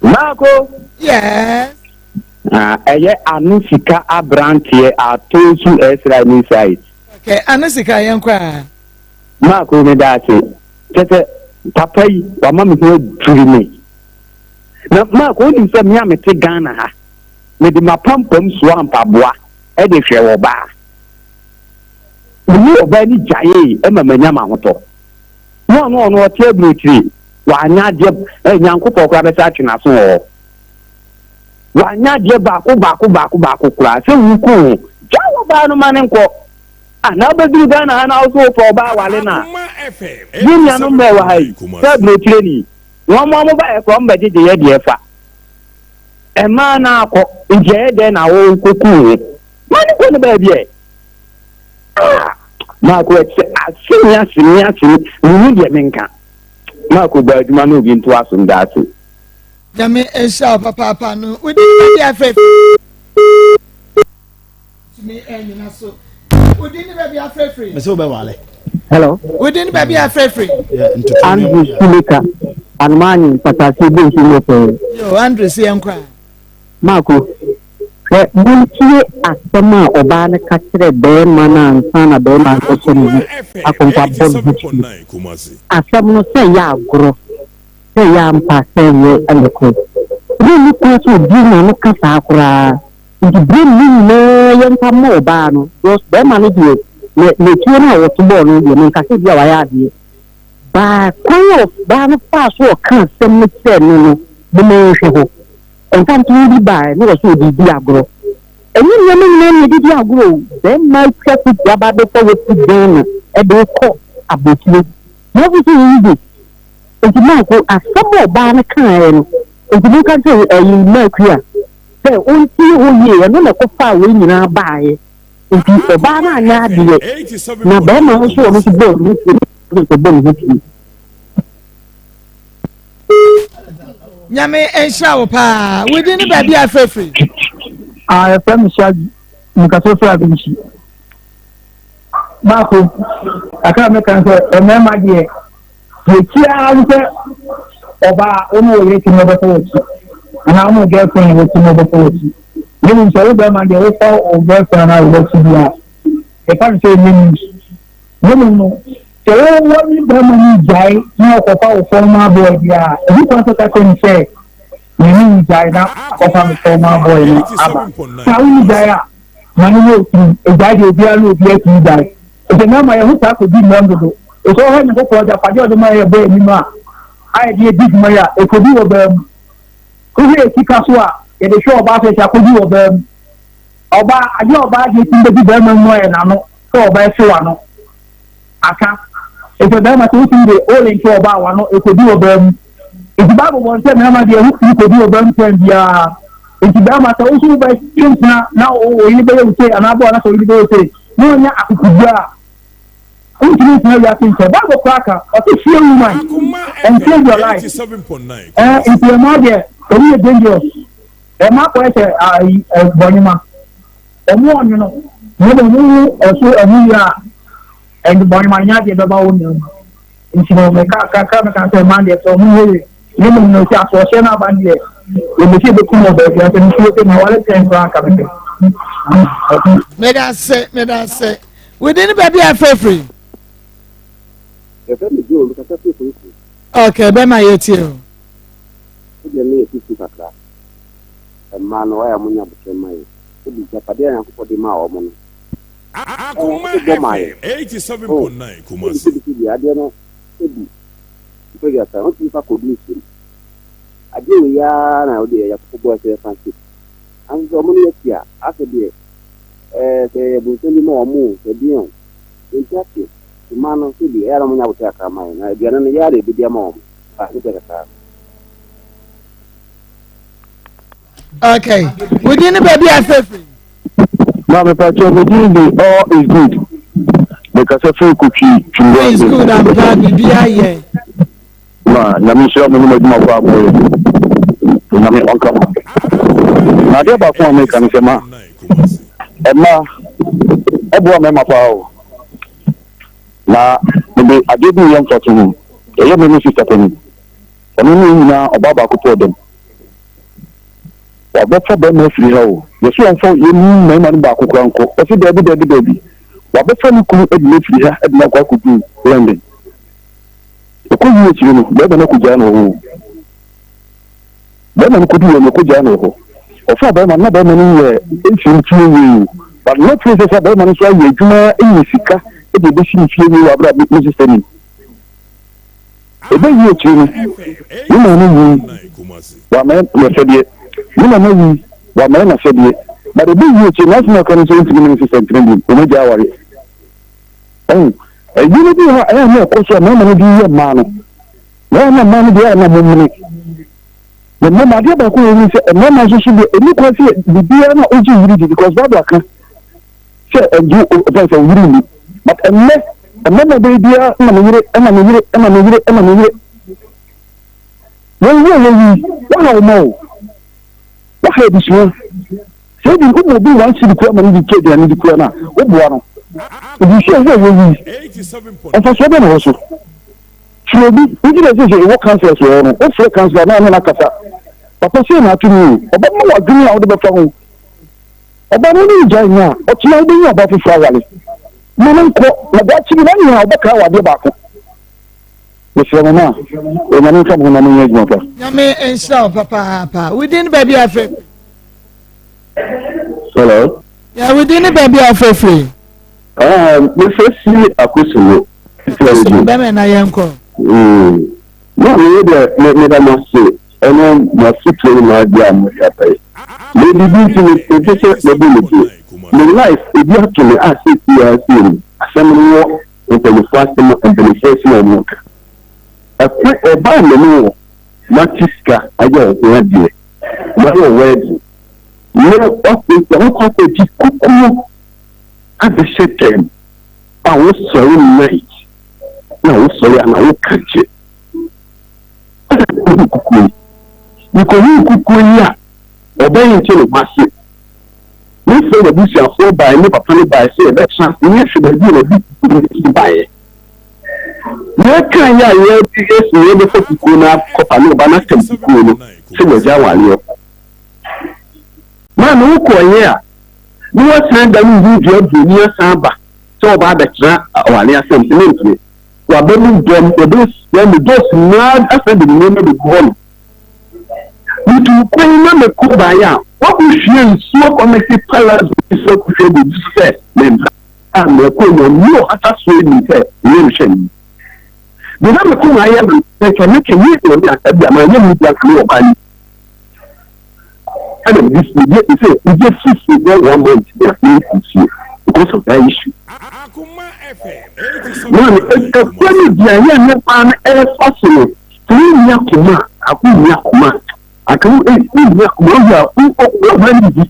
Marco. Yes. Ah, ɛyɛ ano sika abranteɛ atonsu ɛsra ne site. Okay, ano sika yɛn kɔ a. Marco meda ase. Kyɛ sɛ papa yi wama me ho adwiri me. Na Marco wonim sɛ me a mete Ghana ha mede m'apampam soa mpaboa de hwɛ ɔbaa. Me ne ɔbaa no gyaee ma manya m'ahotɔ. Na ɔno ɔno ɔte aburokyire, wanyɛ adeɛ ɛ Nyankopɔn koraa bɛsa atwe n'aso wɔ hɔ. Wanyɛ adeɛ baako baako baako baako koraa sɛ woku ho. Gyae ɔbaa no ma no nkɔ. Ah, na wobɛduru Ghana ha na wo so wopɛ ɔbaa wale no a. Wo nuanom mmaa wɔ ha yi, sɛ aburokyire ni, wɔn a wɔbaeɛ koraa wɔbɛgyegye yɛ deɛ fa. Mmaa no akɔ, nti ɛyɛ dɛn na wokɔku ho? Ma no kɔ ne baabi ɛ. Ah! Marco ɛkyɛ asemi asemi asemi mehu deɛ menka. Marco bɔ adwuma na obi nto aso meda ase. Nyame nhyira wo papaapa no wodi ne baabi afrɛ tumi ɛnyina so wodi ne baabi afrɛ firi. Mese wobɛwale. Hello. Wodi ne baabi afrɛ firi. Andrew Suleka Anumani Patasi Bonsu Mopɛ. Yo Andrew si yɛn kɔ a. Marco, Hwɛ, montie asɛm a ɔbaa no ka kyerɛɛ barima no ansa na barima no rekɔhyɛ ne ho akɔnkɔ abɔ ne ho tuo. Asɛm no, sɛ ɛyɛ agorɔ, sɛ ɛyɛ ampa, sɛ ɛnyɛ nokorɛ. Berɛ nni kwan sɛ ɔbue n'ano ka saa koraa. Nti berɛ mu no nyinaa yɛmfa mma ɔbaa no, because barima no deɛ, ne, ne tuo no a wɔto bɔɔ no deɛ, menka sɛ ebia wayɛ adeɛ. But kwan a ɔbaa no faa so ɔkaa asɛm no kyerɛɛ no no, momma yɛnhwɛ hɔ. Mfatoho bi bae na wɔse wɔde redi agorɔ. Ɛnyɛ nneɛma nyinaa na yɛde di agorɔ o. Barima atwa kutu aba abɛfa wo afiri Ghana de wo kɔ abrokyire. Na wofi sɛ ɛyɛ easy. Nti Marko, asɛm a ɔbaa no kaeɛ no, nti monka nkyerɛ ɛyi Markua sɛ ɔntie hɔ yie, ɛno na ɛkɔfaa wei nyinaa baeɛ. Nti ɔbaa no anyɛ adeɛ, na barima no nso ɔno nso bɔɔ ne ho tuo, ne nso bɔ ne ho tuo. Nyame nhyira wo paa. Wo din ne baabi a frɛfiri? Ah, yɛfrɛ me Shaggy. Mekasa firi Abinkyi. Baako, kakra a mɛka sɛ mmarima deɛ, deɛ ɛti ara ne sɛ ɔbaa wo ne wo yere te na ɔbɛfa w'akyi anaa wo ne wo girlfriend wo te na ɔbɛfa w'akyi. Na mmom sɛ wo bɛrima deɛ wofa wo girlfriend anaa wo akyi bi a, yɛfa no sɛ ɛnyɛ news. Na mmom no, Sɛ wo wo ne barima no gyae na ɔkɔfa wo former boy bi a, ɛho kwan sɛ ɔka kyerɛ no sɛ, Me ne wo gyae na akɔfa me former boy no aba. Sɛ wo ne gyae a, ma no nyɛ otirim. Egyae deɛ obiara ne obiara tumi gyae. Efisɛ mmarima yɛn ho taa kɔdi mmɔn dodo. Efisɛ wohwɛ Nyankopɔn agyapadeɛ a ɔde ma yɛn bɔ anim a, a yɛde adi dwuma yi a, ɛkɔdi wɔ baa mu. Wohwɛ yɛn sika so a, yɛde hwɛ ɔbaa so, yɛde akɔdi wɔ baa mu. Ɔbaa, adeɛ a ɔbaa deɛ tumi bɛdi barima mu ayɛ n'ano sɛ ɔbaa ɛhye w'ano. Aka. Efisɛ barima sɛ wotumi de wo lenke ɔbaa a w'ano ekodi ɔbaa mu. Enti Bible bɔ nsɛ mmarima deɛ ɛho tumi kodi ɔbaa mu tɛm biara. Enti barima sɛ wo nso wobɛ twe mpena na wo yere bɛyɛ wo sei anaa bɔɔ na sɛ wo yere bɛyɛ wo sei na ɔnya akokoduru a. Wontumi ntena wiase nkyɛ. Bible koraa ka, ɔse fear woman and save your life. Ɛɛ nti ɛmaa deɛ ɔmo yɛ dangerous. Ɛmaa kɔyɛ sɛ ayi bɔnyema. Ɔmo ɔnwono. Na mmom ɔmo wu ɔso ɔmo wie a ɛnde bɔnyema nyɛ adeɛ bɛba wo nua mu. Nti no meka kakra meka sɛ mmaa deɛ sɛ ɔmo nyɛ yie. Na mmom no sɛ asoɔhyɛ no aba no deɛ yɛbɛsi yɛbɛkum wɔ baabi a sɛ mesuo sɛ maware pɛn koraa nka mepɛ. Meda ase, meda ase. Within baabi a afeefee. Yɛfrɛ me Joe, mekasa firi Polisi. Ok, bɛma yɛtie o. Wo deɛ meyɛ tutu kakra. Mmaa no, wayɛ a monya abotrɛ ma yɛn. Ebi gyapadeɛ a Nyankopɔn de maa wɔn no, Akoma ɛɛ bɔ maa yɛn. FM Oh, 87.9 ebi Kumasi. sɛ bi adeɛ no, ebi mpɛ wiasa, wɔntumi fa kɔdu nsuom. Adeɛ wei ara na wode Nyankopɔn bɔɔ sɛ yɛfa nhyɛ mu. Nanso sɛ wɔn no yɛ a, asɛ deɛ Ɛɛ, sɛ yɛyɛ bonsam bi ma wɔn o, sɛ deɛn o, yɛnte aseɛ. Mmaa no, sɛbi, ɛyɛ a na wɔnyɛ aboterɛ kakra ma yɛn, na aduane no, yɛ ara na yɛbɛdi ama wɔn. Ah, ne deɛ kakra. Okay, within the baby afefe. Maame Pacho, me din de All is good. Mekasa firi Kotwi Twumbu All is good ampa biribi ayɛ. Ma Nyame nhyira mo ne mo adwuma pa a moyɛ. Onyame ɔnka mo ho. Na adeɛ baako a meka ne sɛ ma mmaa ɛboa mmarima paa o. Na mede adeɛ bi reyɛ mfatoho. Ɛyɛ me ne sista panin. Ɔno ne yɛn nyinaa ɔbaa baako pɛ ɔdam. Wabɛfa bɛrima afiri ha o. Yɛsɛ ɔmfa yɛn mu mmarima no baako koraa nkɔ. Ɔse daabi daabi daabi. Wabɛfa ne kunu de no afiri ha de no akɔ akɔdu London. Ɔkɔwii akyire no, barima no akɔgyaa no wɔ hɔ o. Barima no kɔduiɛ no, ɔkɔgyaa no wɔ hɔ. Ɔfaa barima no, na barima no yɛ nsi ne fie wie o. But na fie sɛ sɛ barima no nso ayɛ adwuma anya sika de ɛbɛsi ne fie wie wɔ aberɛ a me sister nim. Ɛbɛwie akyire no, me maame wui, wamɛyɛ n'asɛdeɛ. Me nana wui, wamɛyɛ n'asɛdeɛ. But ɛbɛwie akyire no, n'asɛm a ɔka ne sɛ ɔntumi ne me sister ntena bio, wɔn agya awareɛ. Ɔhu, adwuma bi wɔ hɔ a ɛyɛ a na ɛkɔ so a mmarima no de yɛ mmaa no. Na ɛyɛ a na mmaa no deɛ ɛyɛ a na wɔmene. Na mmom adeɛ baako wɔ mu sɛ mmarima nso so deɛ ɛni kwan sɛ biribiara na wogye yiri di because Bible aka sɛ ɛgye ɔfɛn sɛ oyiri nni. But ɛnnɛ mmarima bɛyɛ biara na me yere ɛna me yere ɛna me yere ɛna me yere. Wɔn yi a wɔyi wɔha wɔn o. Waha abusua. Sɛ ebi woma obi one cedi koraa ma no de tɔ aduane di koraa no a, woboa no. Abusua a ɛwɔ yi, mfasoɔ bɛn na ɛwɔ so? Frɛ obi, wogye dɛ sɛ sɛ ɛwɔ councillors wɔ hɔ no, wofrɛ councillor na ɔne no akasa. Papa sei na ato me o, ɔbɛma wo adwene a wode bɛfa ho. Ɔbaa no ne wo gyae nnɛ a, ɔkyena wobɛnya ɔbaa foforɔ aware. Ma no nkɔ, na daakye bi no anya a ɔbɛkae wo adeɛ baako. Mesrɛ mo ma Onyame nka mo ho na monyɛ adwuma pa. Nyame nhyira wo papaapa. Wo din ne baabi a afrɛ. Hello. Yeah, wo din ne baabi a afrɛ firi. Ah, mefrɛ si Akosombo. Akosombo bɛmɛ na yɛn kɔ. Mm. Na meyɛ deɛ me meda mo ase ɛne mo afotuo ne mo adeɛ a mode aba yi. Me biribi nti mepɛ sɛ mɛbɔ me din. Me life ebi ato me a seesei ara sei no asɛm no wɔ Mpanyinfoɔ asɛm a mpanyinfoɔ asɛm a wɔn ka. Ɛkwan ɛbaa me ne wɔ mate sika ayɛ wo ho adeɛ mayɛ wo wedding na wafei sɛ wakɔ akɔgye kukuo abɛhyɛ dɛm a wosɔre night na wosɔre a na woka gye ɛna mekɔhu kukuo yi mekɔhu kukuo yi a ɔbɛyɛ nkyɛ ne ho ase Me frɛ m'abusuafoɔ baeɛ ne papa no baeɛ sɛ yɛbɛtra ase ne yɛhwɛ baabi a wɔde kukuo no firi baeɛ. Yɛkaeɛ a yɛde yɛsi yɛbɛfa kukuo no akɔfa ne ɔba no atam kukuo no sɛ wɔagya awareɛ kɔ. Maame wokɔeɛ a ne wasan da no hu dua buroni asan aba sɛ ɔba abɛtena awareɛ asɛm sɛ mentene. Waba mu dɔm wɔbɛsua mu dɔs nyinaa asan de ne nneɛma bɛgu hɔ no. Mituu kwan na mekɔ baeɛ a, wɔakɔhwie nsuo akɔmete palazzo bi so akɔhwie agu obi so sɛ memmra. A mekɔɔ mu a, me ɔhata soɔ nim sɛ meyɛ no hyɛnni. Deɛ na me koma ayɛ me sɛ nka mɛka yie wɔ me anka bi a manyɛ mu bi anka me wɔ baa ni. Ɛna mede mede sɛ mede sisi bɛ one month bi a menkɔ fie because of that issue. Maame ɛkwan no deɛ yɛ ne paa no ɛfa so no. Sɛ wonni akoma a, ako nni akoma a, anka wo eh, wonni akoma wo a, wo wo wo ne bi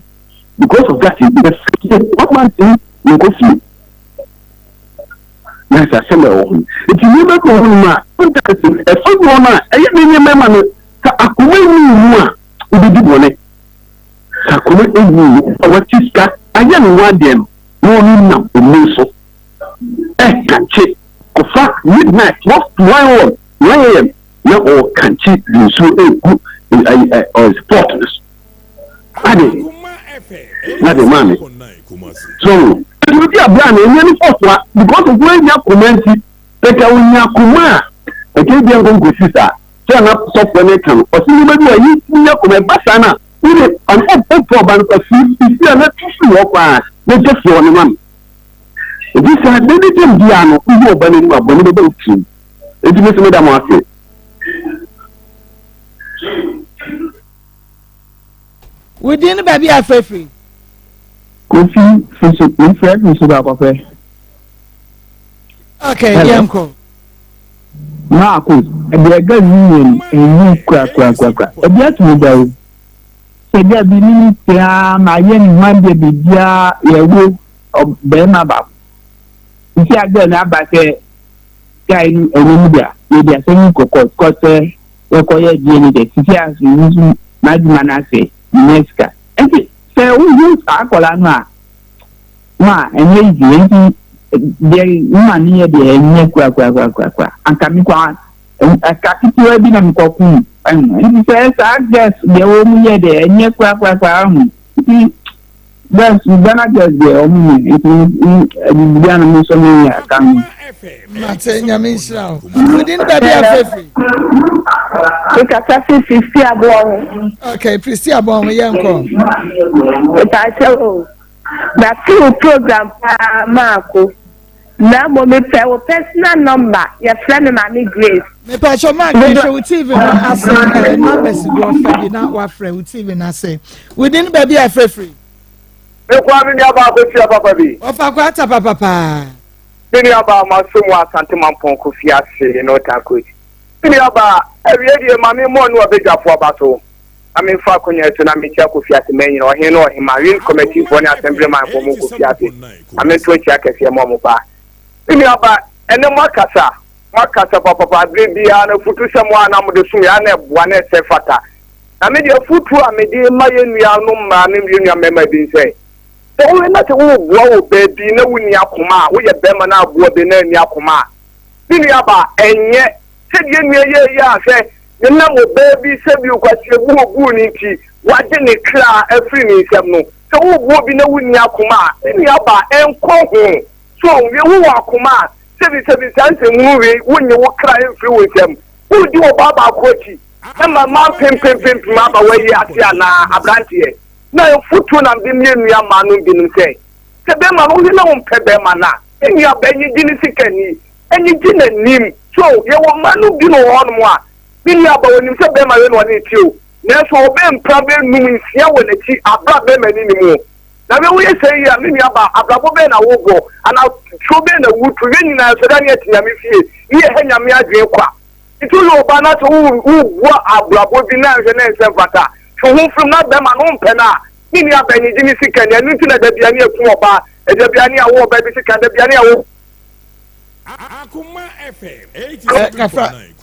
because of that, bɛ fie, one month ni, nkɔ fie. Na sɛ asɛm a ɛwɔ hɔ no. Nti nneɛma bi wɔ hɔnom a sometimes no ɛfa bi wɔ hɔ no a ɛyɛ ne nneɛma ma no sɛ akoma nni wo mu a wobɛdi bɔne. Sɛ akoma nni wo mu a wate sika ayɛ ne ho adeɛ no na ɔno nam ɔmu so ɛkankye kɔfa midnight 12 to 1 am 1 am na ɔkankye de nsuo ɛgu pot no so. Ade na de maame so nti odi abira na enye ne fɔsoa because of wɔn nya koma nti sɛ ka onya koma a ɛka ebi nkɔ nkosi saa sɛ na sɔfoɔ ne ka no ɔsi nneɛma bi a yi nya koma ɛba saa na wode ɔmfɔ ɔba no kɔ fi fi a na tu fi hɔ koraa na gye fi hɔ ne ma no ebi saa de ne gyem bia no wohu ɔba no anim a bɔne bɛba wo tirim nti me so meda mo ase. Wo din ne baabi a afrɛ firi? Kofi Fiso, mefrɛ firi so baakɔpɛ. Okay, yɛn kɔ. Maako, ɛdeɛ ɛga nyi yɛn ɛnyi kura kura kura kura. Ɛbi ato mi da o. Sɛ ɛga bi ne ne tia ma yɛ ne ho adeɛ biribiara yɛwo bɛrima baako. Nti agɛ no aba sɛ guy no ɛnyɛ mu dea yɛde asɛm yi kɔ court court sɛ yɛkɔyɛ DNA test sisi a so yi nso m'adwuma no asɛe menya sika nti sɛ wohu saa akwadaa no a ma ɛnyɛ easy nti deɛ mma no yɛ deɛ ɛnyɛ korakorakorakora anka me kɔ ɛka ketewa bi na mekɔ kum nti sɛ saa girls deɛ wɔn mu yɛ deɛ ɛnyɛ korakorakora ho nti Girls, Ghana girls deɛ ɔmo nyɛ nti biribiara na me nso me yɛ aka ho. Mate nyame nhyira wo. Wodi ne baabi afefe. Mekasa fi Kristi aboɔ ho. Okay, Kristi aboɔ ho yɛn kɔ. Mepaakyɛ o. Mate wo program paa maako. Na mmom mepɛ wo personal number yɛfrɛ me maame Grace. Mepaakyɛ Mark mehwɛ wo TV no ase ɛɛ numbers gu ɔfa bi na wafrɛ wo TV no ase. Wodi ne baabi afefe. Mekɔ a me nua baa kɔtua papa bi. Ɔfa kɔ ata papa paa. Me nua baa ma so mu Asante Mampɔn Kofi ase no takoji. Me nua baa awie deɛ ma me mmɔ ne ɔbadwafoɔ aba so. Na me nfa akonya so na me nkyia Kofi ase manyin ɔhen ne ɔhema win committee foɔ ne assembly man foɔ mo Kofi ase na me nto nkyia kɛseɛ ma ɔmo paa. Me nua baa ɛnɛ mo akasa mo akasa papapa abere biara no afutusɛm a na mo de som yɛ a na ɛboa na ɛsɛ fata. Na me deɛ afotuo a mede rema yɛn nuanom mmaa ne yɛn nua mmarima bi ne sɛ, sɛ wohwɛ na sɛ woreboa wɔ baabi na wonni akoma a, woyɛ barima na aboa bi na anni akoma a, me nuabaa, ɛnyɛ sɛdeɛ nua yɛ yi a hwɛ, nenam ɔbaa bi sɛbi kwasiabu ɔbuu no nti, wagye ne kra afiri ne nsam no. Sɛ woreboa obi na wonni akoma a, me nuabaa, ɛnkɔ ho. So wowɔ akoma a, sɛbi sɛbi saa nsɛmhunu wei, wonnye wo kra mfiri wo nsam. Woredi ɔbaa baako akyi ma mmaa mpempempempem aba w'ayi ase anaa, aberanteɛ? Na mfotuo na mede meyɛ nua mmaa nom binom sɛ, sɛ bɛrima no wohwɛ na wompɛ bɛrima no a, me nua baa nyigye ne sika ni, nyigye n'anim. So yɛwɔ mmaa nom binom wɔ hɔnom a, me nua baa ɔnim sɛ bɛrima wei na ɔne no te o, nanso ɔbɛn mpra bɛyɛ num, nsia wɔ n'akyi aberɛ a bɛrima no nnim o. Na wei woyɛ sɛɛ yi a, me nua baa, abrabɔ bɛn na wobɔ, anaa tuo bɛn na wutu? Yɛn nyinaa yɛsɔre a na yɛte Nyame fie, ne yɛha Nyame adwene kwa. Nti woyɛ ɔbaa na sɛ wobua abrabɔ bi na nhwɛ na ɛnsɛ mfata a, twe ho firi mu na bɛrima no wompɛ no a, me nua baa, nyigye ne sika ni. Ɛno nti na da biara ne yɛkum ɔbaa, da biara ne yɛawo ɔbaa bi sika, da biara ne yɛawo.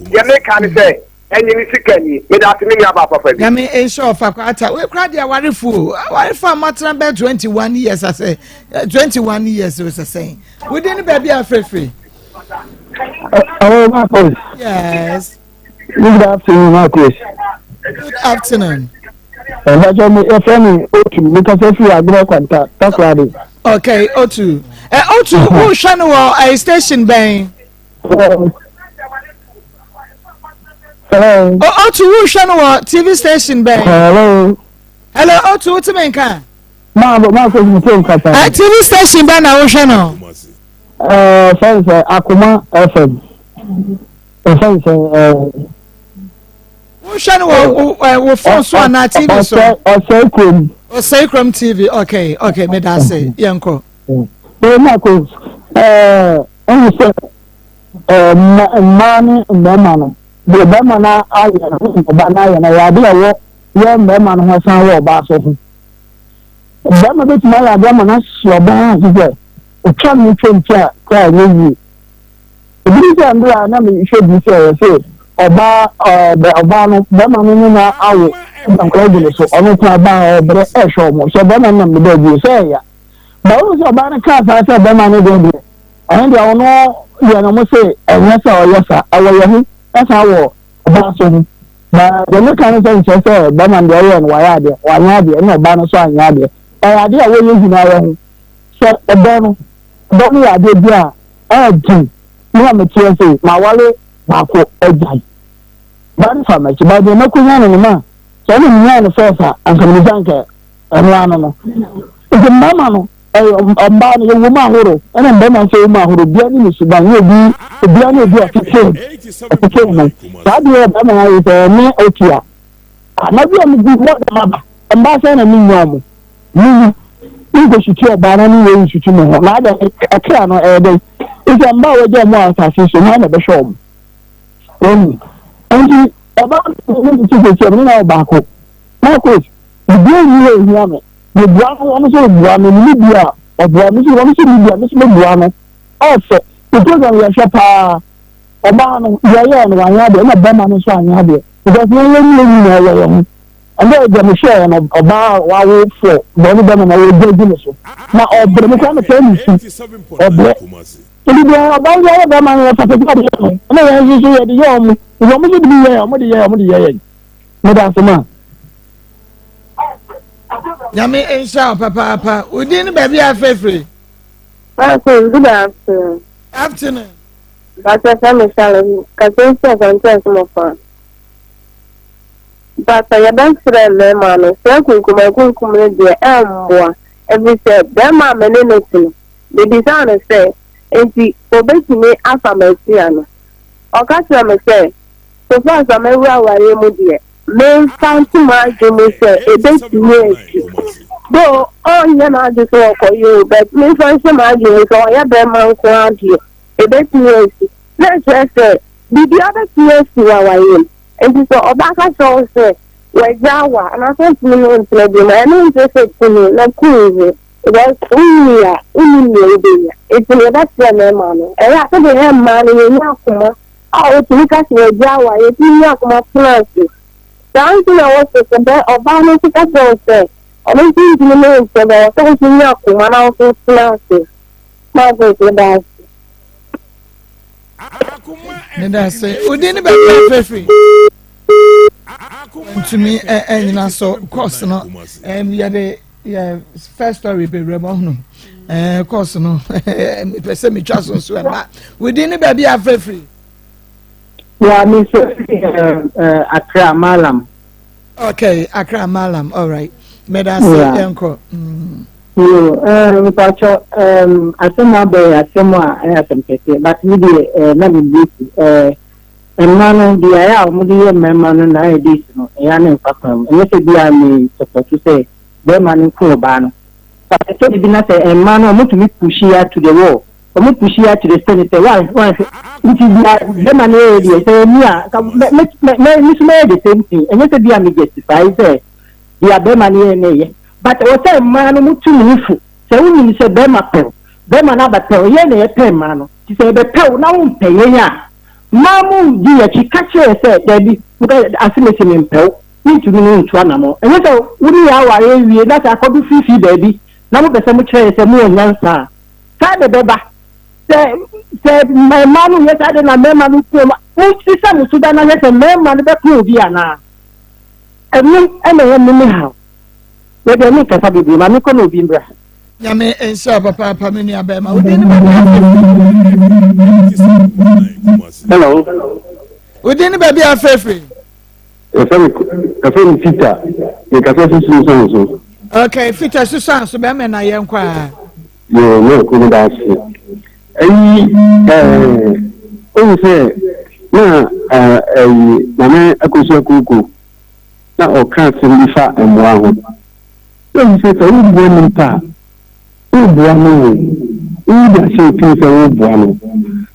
Deɛ meka ne sɛ, Ɛnye ne sika ni. Meda ase me nua baa papa bi. Nyame nhyɛ ɔfa kwata. Wei kora deɛ awarefo o. Awarefo a moatena bɛɛ 21 years asɛ 21 years o sɛ sɛn. Wodi ne baabi a frɛfrɛ. Hello, Marcus. Yes. Good afternoon, Marcus. Good afternoon. Ɛbɛkyɛ mi ɛfɛ mi Otu mi kasa fi Agorɔ Kwanta Takoradi. Okay, Otu. Ɛ Otu, wohwɛ no wɔ ɛyɛ station bɛn? Hello. O Otu wohwɛ no wɔ TV station bɛn? Hello. Hello Otu wote me nka? Maa maa kò mi tó nka paa. Ɛ TV station bɛn na wohwɛ no? Ɛɛ fɛn sɛ Akoma FM. Fɛn sɛ ɛɛ. Wohwɛ no wɔ wo phone so anaa TV so? Ɔsɛe kurom. Ɔsɛe kurom TV okay okay meda ase yɛn kɔ. Ɛɛ maa kò ɛɛ. Wohu sɛ mmaa ne mmarima no, deɛ barima no ayɛ no ne ɔbaa no ayɛ no, ɛyɛ adeɛ a ɛwɔ yɛ mmarima no ho san wɔ ɔbaa so ho. Barima bɛtumi ayɛ adeɛ ama no ahye ɔbaa ase sɛ ɔtwa no twam ti a koraa ɛnyɛ yie. Ebi ne sɛ mmerɛ a na mehwɛ bi sɛ yɛse ɔbaa ɛɛ ɔbaa no bɛrima no ne no awo nkwadaa gu ne so ɔno nko ɔbaa ɔbrɛ ɛrehwɛ wɔn sɛ bɛrima no nam ne baabi sɛ ɛya ba wɔn sɛ ɔbaa no kaa saa sɛ bɛrima no deɛ deɛ ɔno deɛ ɔno deɛ no mo se ɛnyɛ sɛ ɔyɛ sa ɛwɔ yɛ ho ɛsan wɔ ɔbaa so ho na deɛ meka no sɛ nkyerɛ sɛ bɛrima no deɛ ɔyɛ no wayɛ adeɛ wanyɛ adeɛ ɛna ɔbaa no so anyɛ adeɛ ɛyɛ adeɛ a wɔyɛ nyinaa yɛ ho sɛ ɔdɔ no ɔdɔ no yɛ adeɛ bi a ɛyɛ den. Me a meteɛ sei, maware baako agyae. Ba no fa m'akyi, ba deɛ makonya no no ma sɛ ɔne menyaa no first a, anka menim sɛ anka ɛno ano no. Nti mmarima no, ɛyɛ mmaa no yɛwɔ mu ahorow, ɛna mmarima nso wɔ mu ahorow, obiara ne ne suban, ne obi, obiara ne obi a ɔtetee ɔtetee no. Saa deɛ barima ayɛ sɛ ɛne otu a, anadwo a megu hɔ dɛm aba, mmaa sɛn na mennya wɔn. Minyi nkosutu ɔbaa na ne wei nsutu me ho, na adɛn, ɛkra no ɛyɛ dɛn? Nti mma a wɔagya wɔn wɔ asase so, hwan na ɛbɛhwɛ wɔn? Wɔn nti ɔbaa no ne ne ti sɛsi ɛmene na ɔbaako. Marcus, biribiara nni hɔ ehia me. Meboa no, ɔno nso ɔboa me, me bi a ɔboa me, ɔno nso me bi a me nso meboa no. Ɔfɛ, the program yɛhwɛ paa. Ɔbaa no, deɛ ɔyɛɛ no wanyɛ adeɛ, ɛna bɛrima no nso anyɛ adeɛ. Because yɛn yɛn nyinaa nyinaa yɛ yɛn ho. Ɛnna ɛgya me hwɛɛ no ɔbaa a wawo fɔ na ɔne bɛma na wɔgya gu ne so na ɔbrɛ me koraa mefrɛ ne su ɔbrɛ nti deɛ ɔbaa yi ayɛ bɛrima no yɛfa sɛ de yɛ no ɛna yɛn nso so yɛde yɛ ɔmo nti ɔmo nso de bi yɛ ɔmo de yɛ ɔmo de yɛ yɛn meda ase ma. Nyame nhyira wo papaapa. Wo din ne baabi a afrɛfrɛ? Pastor, good afternoon. Afternoon. Pastor Femi Shalom, kasa nsi asante asomɔfa. But sɛ yɛbɛsrɛ mmarima no, saa kunkumakunkum no deɛ ɛmmoa, ɛfiri sɛ barima a me ne no te no, mebisaa no sɛ, enti ɔbɛtumi afa m'akyi ana? Ɔka kyerɛɛ me sɛ, so far as a mawura awareɛ mu deɛ, memfa nto m'adwene mu sɛ ɛbɛtumi asi. Though ɔnyɛ n'adwene sɛ ɔkɔyɛ o, but memfa nhyɛ m'adwene mu sɛ ɔyɛ barima nko ara deɛ, ɛbɛtumi asi. Na ɛkyerɛ sɛ biribiara bɛtumi asi wɔ awareɛ mu. Enti sɛ ɔbaa ka kyerɛ wo sɛ wagyaa wo a, anaasɛ ɔntumi ne wo ntena bio a, ɛno nkyerɛ sɛ ku no na ku wo ho because wonwui a, wonnim nea wobɛnya. Enti nea ɛbɛkyerɛ mmarima no, ɛyɛ a sɛdeɛ yɛn mmaa no yɛnya akoma a wɔtumi ka sɛ wagyaa wo a, yɛtumi nya akoma tena ase. Saa nso na ɛwɔ sɛ sɛ bɛ ɔbaa no nso ka kyerɛ wo sɛ ɔno nso ntumi ne wo ntena bio a, ɛwɔ sɛ wo nso nya akoma na wo nso tena ase. Margaret, meda ase. meda ase wodin ne baabi afɛfiri ntumi ɛnyina so course no yɛde yɛ first story bɛwura mu ɔhono course no mepɛ sɛ metwa so nso ɛma wodin ne baabi afɛfiri Yeah, me so Accra Malam. Okay, Accra Malam. All right. Meda ase yɛnkɔ. Mm. Yo, eh, mepakyɛ, um, asɛm a abɔ yɛ asɛm a ɛyɛ asɛm kɛseɛ, but me deɛ, eh, na me bie si, eh, mmaa no, deɛ ayɛ a wɔde yɛ mmarima no nowadays no, ɛyɛ a na mfa kwan mu. Ɛnyɛ sɛ bi a me support sɛ bɛrima no nku ɔbaa no, but ɛtɔ de bi na sɛ mmaa no wɔtumi push ya to the wall, wɔn push ya to the extent sɛ wɔn wɔn nti deɛ bɛrima no yɛ deɛ sɛ ɛmi a, mɛ mɛ mɛ me nso mɛyɛ the same thing. Ɛnyɛ sɛ bi a me justify sɛ deɛ bɛrima no yɛ no yɛ. But ɛwɔ sɛ mmaa no mo tu mo ho fo. Sɛ wo nim sɛ bɛrima pɛ wo, bɛrima no abɛpɛ wo, yɛn na yɛpɛ mmaa no. Nti sɛ yɛbɛpɛ wo na wo mpɛ yɛn a, mmaa mo di yɛn akyi ka kyerɛ yɛn sɛ daabi, asemesi me mpɛ wo, me ntumi ne wo ntu anamɔn. Ɛnyɛ sɛ wo ne yɛn aware awie na sɛ akɔdo fiifii baabi na mo pɛ sɛ mo kyerɛ yɛn sɛ mo wɔ nyansa a, saa na ɛbɛba. Sɛ sɛ mmaa no yɛ saa de na mmarima no ku wɔn a, mo sesa mo suban na hwɛ sɛ mmarima no bɛko obi anaa. Ɛno na ɛyɛ me me haw. Me deɛ me nkasa bebree ma me kɔ na obi mbra. Nyame nhyira wo papaapa me nua bɛrima wo din ne baabi a Hello. Wo din ne baabi a afeefee. Yɛfrɛ me yɛfrɛ me Peter. Mekasa fi Susan so. Okay, Peter Susan so bɛrima na yɛn kɔ a. Yoo, ne ɛkɔ mu da ase. Ɛyi ɛɛ ohun sɛ na ɛɛ ɛyi maame akosua kuku. na ɔka asɛm bi fa mmoa ho. Woahu sɛ sɛ woreboa nipa a, woreboa no o, wode ahyɛ wo tirim sɛ woreboa no.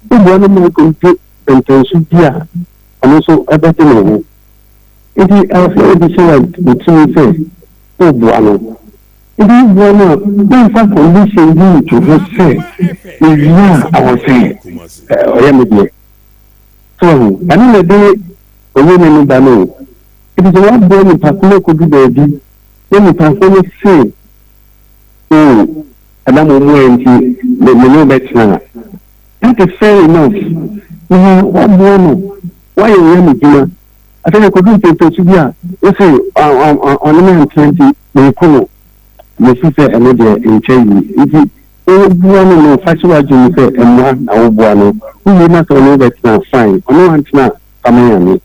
Woboa no ma ɔkɔdu mpɛnpɛnso bi a, ɔno nso bɛgye ne ho. Enti ɛwɔ sɛ wode hyɛ wo tirim sɛ woreboa no. Nti woboa no a, womfa condition bi nto ho sɛ mewie a ɛwɔ sɛ ɔyɛ me deɛ. So wahu? Ɛno na ɛde ɔyɛ no ba no o. Nti sɛ woaboa nipa ko no akɔdu baabi na nipa ko no se o ɛnam wo mmoa nti me ne wo bɛtena a, that is fair enough. Na woaboa no, woayɛ wo yam adwuma. Afei ɛkɔdu mpɛmpɛnso bi a wose ɔne me antena nti mereku no. Mesi sɛ ɛno deɛ ɛntwa yie. Nti woboa no no fa hyɛ w'adwene mu sɛ mmoa na woboa no. Wowie na sɛ ɔne wo bɛtena a fine, ɔne wo antena a fa ma Nyame.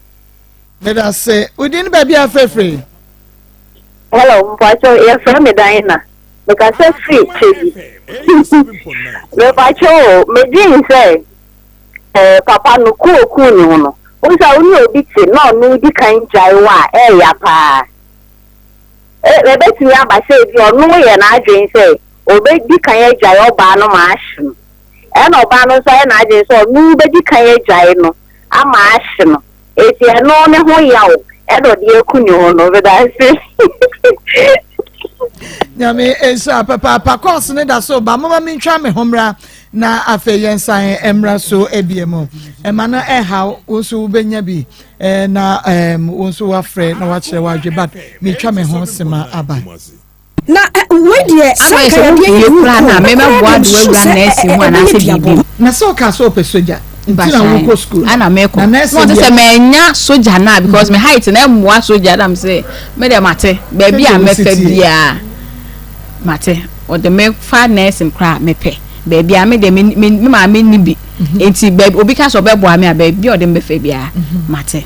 Medase. Wo din ne baabi a frɛfrɛ? Hello, mpakyɛw yɛfrɛ me Diana. Mekasa firi Kyebi. Mepakyɛw o, medwen sɛ eh, papa no ku okuu ne ho no, wohu sɛ wo ne obi te na ɔno di kan gyae wo a, ɛɛya paa. Ɛbɛtumi aba sɛ ebi ɔno yɛ n'adwene sɛ obedi kan agyae ɔbaa no ma ahye no, ɛna ɔbaa no nso ayɛ n'adwene sɛ ɔno bedi kan agyae no ama ahye no. Enti ɛno ne ho yaw ɛna ɔde aku ne ho no. Meda ase. Nyame nhyira papaapa. Kɔɔso no da so ba. Moma mentwa me ho mmra na afei yɛnsan mmra so ebie mu. Ɛma no ɛhaw wo nso wobɛnya bi eh, na wo nso woafrɛ na woakyerɛ w'adwe but metwa me ho sema aba. Na wei deɛ sɛ nka yadeɛ yi wu kɔ o, mɛmɛboa mɛkoraa de deɛ wawura mesusu sɛ nɛɛse mu ɛbɛyɛ anaasɛ duabɔ. biribi. Na sɛ ɔka sɛ ɔpɛ sogya nti na wokɔ sukuu no. Ana mekɔ. Na nɛɛse Na ɔte deɛ. sɛ manya sogya no a because me height no ɛmmoa sogya na mesɛ me deɛ mate baabi a Sɛdeɛ wosi mɛfa teɛ. biara mate ɔde me fa nursing koraa mepɛ baabi a me deɛ me me me maame nni bi nti baabi obi ka sɛ ɔbɛboa me a baabi a ɔde me bɛfa biara mate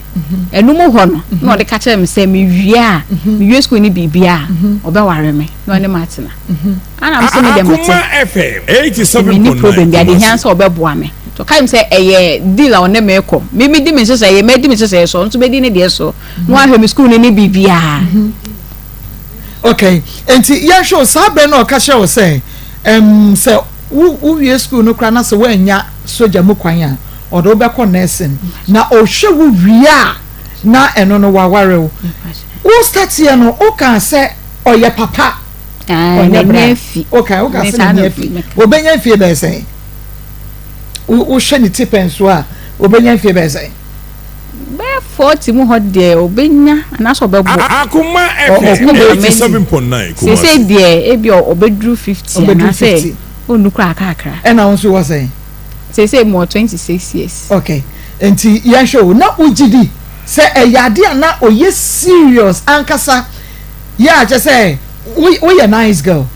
ɛno mu hɔ no na ɔde ka kyerɛ me sɛ mewie a mewie sukuu ne biribi a ɔbɛware me na ɔne me atena ana me sɛ me deɛ mate nti menni problem bi ade hia sɛ ɔbɛboa me nti ɔka kyerɛ me sɛ ɛyɛ deal a ɔne me kɔ me medi me nhyehyɛeɛ madi me nhyehyɛeɛ so ɔno nso bɛdi ne deɛ so na wahwɛ me sukuu no ne biribiara. Okay, nti yɛnhwɛ o, saa berɛ no a ɔka kyerɛ wo sɛ ɛm sɛ wo wowie sukuu no koraa na sɛ woannya sogya mu kwan a ɔde wo bɛkɔ nursing na ɔhwɛ wo wie a na ɛno no waware wo. Wo starteɛ no wokaa sɛ ɔyɛ papa ɔnyɛ bra. Wokaa wokaa sɛ n'ani afi. Ɔbɛnya mfie bɛyɛ sɛn? Wohwɛ ne ti pɛn so a ɔbɛnya mfie bɛyɛ sɛn? Bɛyɛ 40 mu hɔ deɛ ɔbɛnya anaasɛ ɔbɛbɔ. Akoma FM 87.9 Kumasi. Seesei deɛ ebi ɔbɛduru 50 anaasɛ ɔnnu koraa kakra. Ɛna wo nso wɔ sɛn? Seesei mewɔ 26 years. Okay, nti yɛnhwɛ o, na wogye di sɛ ɛyɛ ade a na ɔyɛ serious ankasa yɛ a kyerɛ sɛ woyɛ nice girl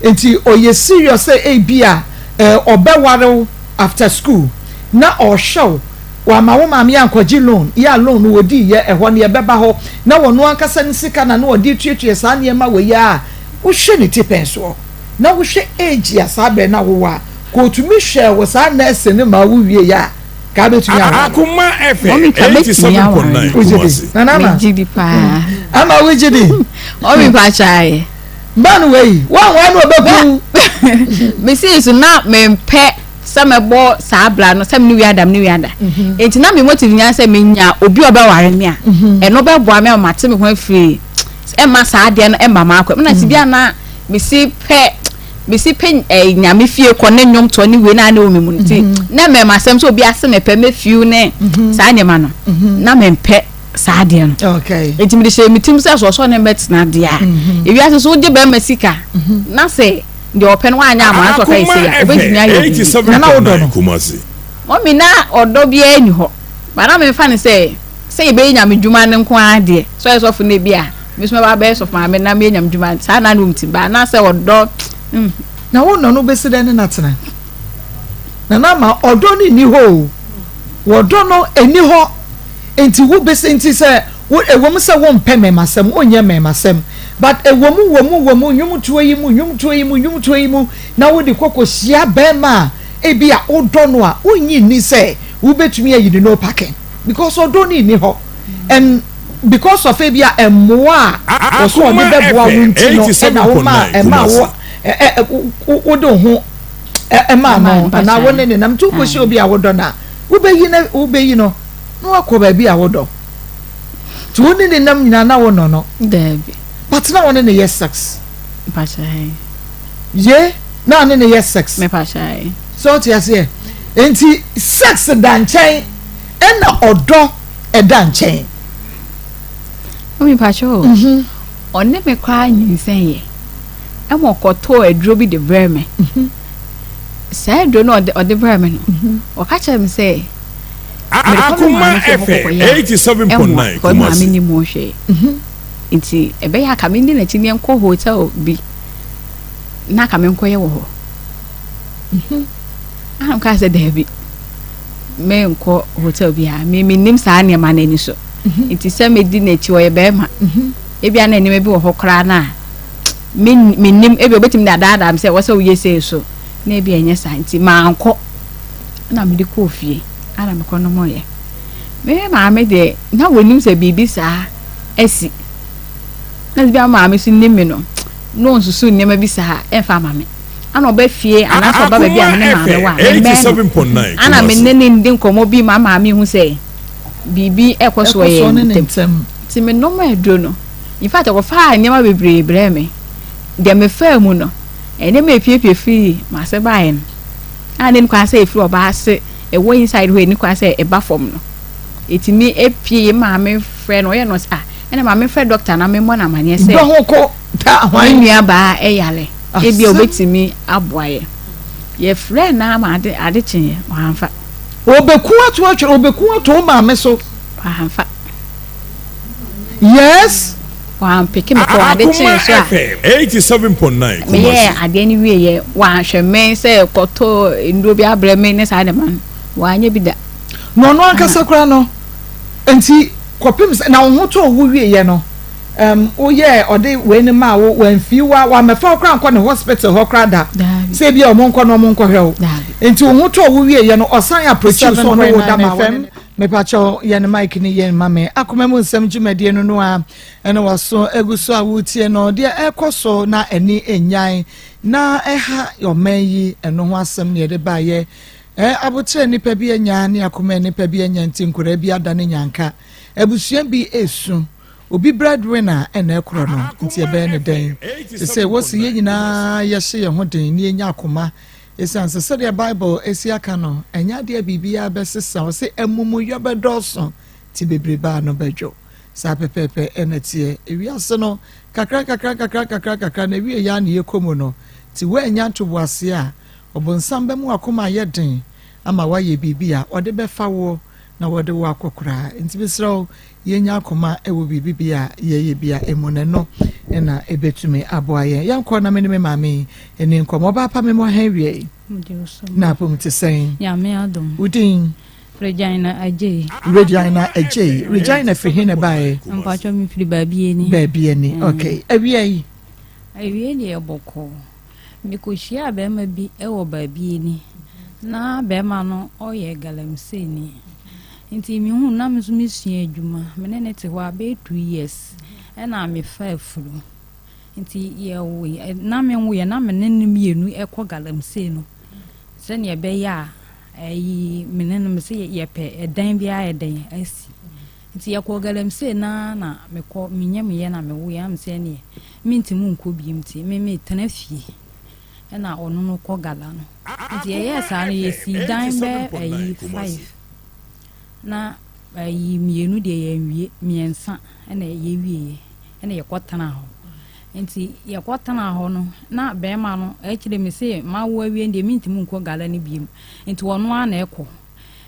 nti ɔyɛ serious sɛ ebia ɔbɛware wo after school na ɔhwɛ wo Wamma wo maame ankɔgye loan, yɛ a loan no wɔdii yɛ ɛhɔ no yɛbɛba hɔ na wɔno ankasa ne sika na na ɔde retuatua saa nneɛma wei a wohwɛ ne ti pɛn soɔ na wohwɛ age a saa berɛ na wowɔ a ka ɔtumi hwɛɛ wo saa nursing no maa wo wieɛ a ka wobɛtumi aware no. Akoma FM Mɔmi ka mɛtumi aware no. 87.9 Wogye di? Kumasi. Nana Ama? Megye di paa. Ama wogye di? Mɔmi mpakyɛ ayɛ. Man wei, woanware no ɔbɛku wo. Mesii so na mempɛ sɛ mɛbɔ saa bra no sɛ me ne wei ada me ne wei ada mhm. nti na me motive nyinaa sɛ menya obi a ɔbɛware me a mhm. ɛno bɛboa me ama mate me ho afiri ɛma saa adeɛ no ɛma m'akɔ ɛna ti bi a na mesi pɛ mesi pɛ ɛɛ nyame fie kɔ ne nnwom toɔ ne wei na ne wɔ me mu nti mhm. na mɛma asɛm sɛ obi ase mepɛ mɛfiw ne saa nneɛma no na mempɛ saa adeɛ no nti mede hyɛ me tirim sɛ sɔsɔ ne mbɛtena deɛ a ewiase so wogye bɛrima sika na sɛ Deɛ ɔpɛ no wanyɛ ama no sɛ ɔka yɛ sei a, ɔbɛtumi ayɛ biribi. Na na wodɔ no? Mummy na ɔdɔ biara nni hɔ. But na memfa no sɛ, sɛ yɛbɛyɛ Nyame dwuma no nko ara deɛ, sɛ ɔyɛ sɔfo no ebi a, me nso mɛba abɛyɛ sɔfo maame na meyɛ Nyame dwuma, saa na na wɔ me tirim. But na sɛ ɔdɔ, mm. Na wo nnɔ no wobɛsi dɛn ne no atena? Nana ama ɔdɔ no nni hɔ o. Wɔdɔ no nni hɔ. Nti wobɛsi, nti sɛ Wo ɛwɔ mu sɛ wompɛ mmɛɛmasɛm, wonyɛ mmɛɛmasɛm, but ɛwɔ mu, wɔ mu, wɔ mu, nnwomtoɔ yi mu, nnwomtoɔ yi mu, nnwomtoɔ yi mu, na wode kɔ kɔhyia barima a ebia wodɔ no a, wonnye nni sɛ wobɛtumi ayi no no parking because ɔdɔ no nni hɔ and because of ebia mmoa a ɔsɛ ɔde bɛboa wo nti no ɛna woma ɛma wo ɛ ɛ wode wo ho ɛmaa no anaa wo ne ne nam nti wokɔhyia obi a wodɔ no a wobɛyi no wobɛyi no na wakɔ baabi a wodɔ. Nti wo ne ne nam nyinaa na wo nɔ no? Daabi. But na wo ne no yɛ sex? Mpakyɛw. Ye na ɔne ne yɛ sex. Mepakyɛw. Sɛ ɔte aseɛ nti sex da nkyɛn ɛna ɔdɔ ɛda nkyɛn. Mami pakyɛw. Mhm. Ɔne me koraa nyinsɛn yɛ ɛma ɔkɔtɔɔ aduro bi de brɛ me. Mhm. Saa aduro no ɔde ɔde brɛ me no mhm. ɔka kyerɛ me sɛ mede kɔ me maame fie hɔ kɔkɔyɛ a ɛmmoa kɔ maame nim ho hwee. Mhm. Nti ɛbɛyɛ a ka mendi n'akyi ne yɛnkɔ hotel bi na ka menkɔyɛ wɔ hɔ. Ana mekaa sɛ daabi, menkɔ hotel biara, me mennim saa nneɛma no ani so. Nti sɛ medi n'akyi ɔyɛ bɛrima, ebia na nneɛma bi wɔ hɔ koraa no a mennim, ebia obetumi de adaadaa me sɛ ɛwɔ sɛ woyɛ sei so, na ebia ɛnyɛ saa nti mankɔ. Ɛna mede kɔɔ fie, ana mekɔnomɔeɛ. Me maame deɛ na wɔnim sɛ biribi saa asi. Na sɛ bia maame so nim me no, na ɔnsusu nneɛma bi saa ɛmfa ama me. Ana ɔba fie anaasɛ ɔba baabi a me ne maame wɔ a, memmɛn no. Ana me ne no ndi nkɔmmɔ bi ma maame hu sɛ biribi ɛkɔ so wɔ yɛn ntam. Nti menom aduro no. In fact, ɔkɔfaa nneɛma bebree brɛɛ me. Deɛ mefaa mu no, nneɛma a epiepie firii m'ase baeɛ no, a na ɛnni kwan sɛ ɛfiri ɔbaa ase, ɛwɔ inside hɔ a ɛnni kwan sɛ ɛba fam no. Ɛtumi pue, maame frɛ no, ɔyɛ no sɛ, ah, ɛna maame frɛ dɔkta na memmɔ no amaneɛ sɛ me nuabaa ɛyare, ebia obɛtumi aboa yɛ. Yɛfrɛ no ama ade ade kyeeɛ, wamfa. Ɔbɛku ato atwere, ɔbɛku ato wo maame so. Wamfa. Yes. Wampeke me kɔ ade kyee so a. Meyɛɛ adeɛ no wieɛ, wanhwɛ me sɛ kɔtɔ nnuro bi abrɛ me ne saa nneɛma no, wanyɛ bi da. Na ɔno ankasa koraa no, nti kɔpem sɛ na wo ho tɔɔ wo wieɛ no, um, woyɛɛ ɔde wei no maa wo, wamfii wo a, wammɛfa wo koraa nkɔ ne hospital hɔ koraa da, sɛ ebia ɔmo nkɔ na ɔmo nkɔhwɛ wo. Nti wo ho tɔɔ wo wieɛ no, ɔsan approach wo sɛ ɔne wo da ma wo ne. Mepakyɛw yɛn mic no yɛn ma me. Akoma mu nsɛm dwumadie no no a ɛna waso egu so a wotie no, deɛ ɛkɔ so na ani nnyan na ɛha ɔman yi, ɛno ho asɛm na yɛde baayɛ. Ɛ, aboterɛ a nnipa bi anya ne akoma a nnipa bi anya nti nkwadaa bi adane nyanka. Abusua bi resu. Obi breadwinner na ɛkorɔ no, nti ɛbɛyɛ no dɛn? Te sɛ wose yɛn nyinaa yɛhyɛ yɛn ho den na yɛnya akoma. Esiane sɛ sɛdeɛ Bible asi aka no, ɛnyɛ adeɛ a biribiara bɛsesa. Ɔse amumuyɔ bɛdɔɔso, nti bebrebe ano bɛdwo. Saa pɛpɛɛpɛ na ɛteɛ. Ewiase no, kakra nkakra nkakra nkakra nkakra na awieeɛ ara na yɛkɔ mu no. Nti woannya ntoboaseɛ a, Ɔbonsam bɛma w'akoma ayɛ den ama woayɛ biribi a ɔde bɛfa woɔ na wɔde wo akɔ koraa. Nti mesrɛ wo, yɛnya akoma wɔ biribi bi a yɛyɛ bi a ɛmu na ɛno na ɛbɛtumi aboa yɛn. Yɛnkɔ na me ne me maame yi ɛni nkɔmmɔ. Ɔbaa pa me mo ha awia yi. Na apom te sɛn? Nyame adom. Wo din? Regina Adjei. Regina Adjei. Regina firi he na ɛbaeɛ? Mpakyɛ mefiri baabi ani. Baabi ani. Mm. Okay. Awia yi? Awia deɛ bɔkɔɔ. Mekɔhyiaa barima bi wɔ baabi ani. Na barima no ɔyɛ galamseyni. Nti mehuu no na me nso mesua adwuma. Me ne no te hɔ a bɛyɛ 2 years ɛna mefaa afuru. Nti yɛwoe na menwoeɛ na me ne no mmienu kɔ galamsey no sɛdeɛ ɛbɛyɛ a ɛyi me ne no mese yɛpɛ ɛdan bi ayɛ dɛn asi. Nti yɛkɔɔ galamsey no ara na mekɔ menyamyɛ na mewoeɛ na mesɛ ɛneɛ mentumi nkɔ biom nti me metena fie ɛna ɔno no kɔ gala no. Nti yɛyɛɛ saa no yɛsii dan bɛ ayi 5 na ayi mmienu deɛ yɛnwie mmiɛnsa ɛna yɛwieɛ ɛna yɛkɔtenaa hɔ. Nti yɛkɔtenaa hɔ no na bɛrima no akyire me se mawo awie deɛ mentumi nkɔ gala no biom nti ɔno ara na ɛkɔ.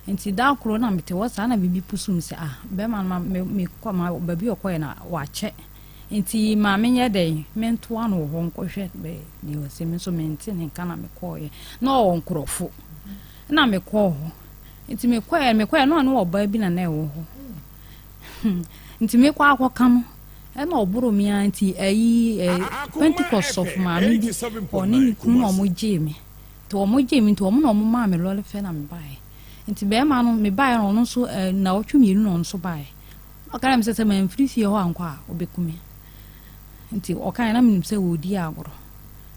Nti da koro na mete hɔ saa na biribi pusu me sɛ ah bɛrima no ma mekɔ ma baabi ɔkɔɛ na wakyɛ nti ma menyɛ dɛn mentoa no wɔ hɔ nkɔhwɛ deɛ ɔsɛ me nso mente ne nka na mekɔɔyɛ na ɔwɔ nkorɔfo na mekɔɔ hɔ nti mekɔɛ mekɔɛ na ɔne ɔbaa bi na na ɛwɔ hɔ nti mekɔ akɔka no ɛna ɔboro me ara nti ayi Pentecost sɔfo maame bi ɔne ne kunu na ɔmo gyee me nti ɔmo gyee me nti ɔmo na ɔmo maa me lɔre fɛ na mebaeɛ nti bɛrima no mebaeɛ no ɔno nso nnawɔtwe mmienu na ɔno nso baeɛ ɔka kyerɛ me sɛ sɛ mamfiri fie hɔ ankɔ a ɔbɛku me nti ɔkaeɛ na menim sɛ wɔredi agorɔ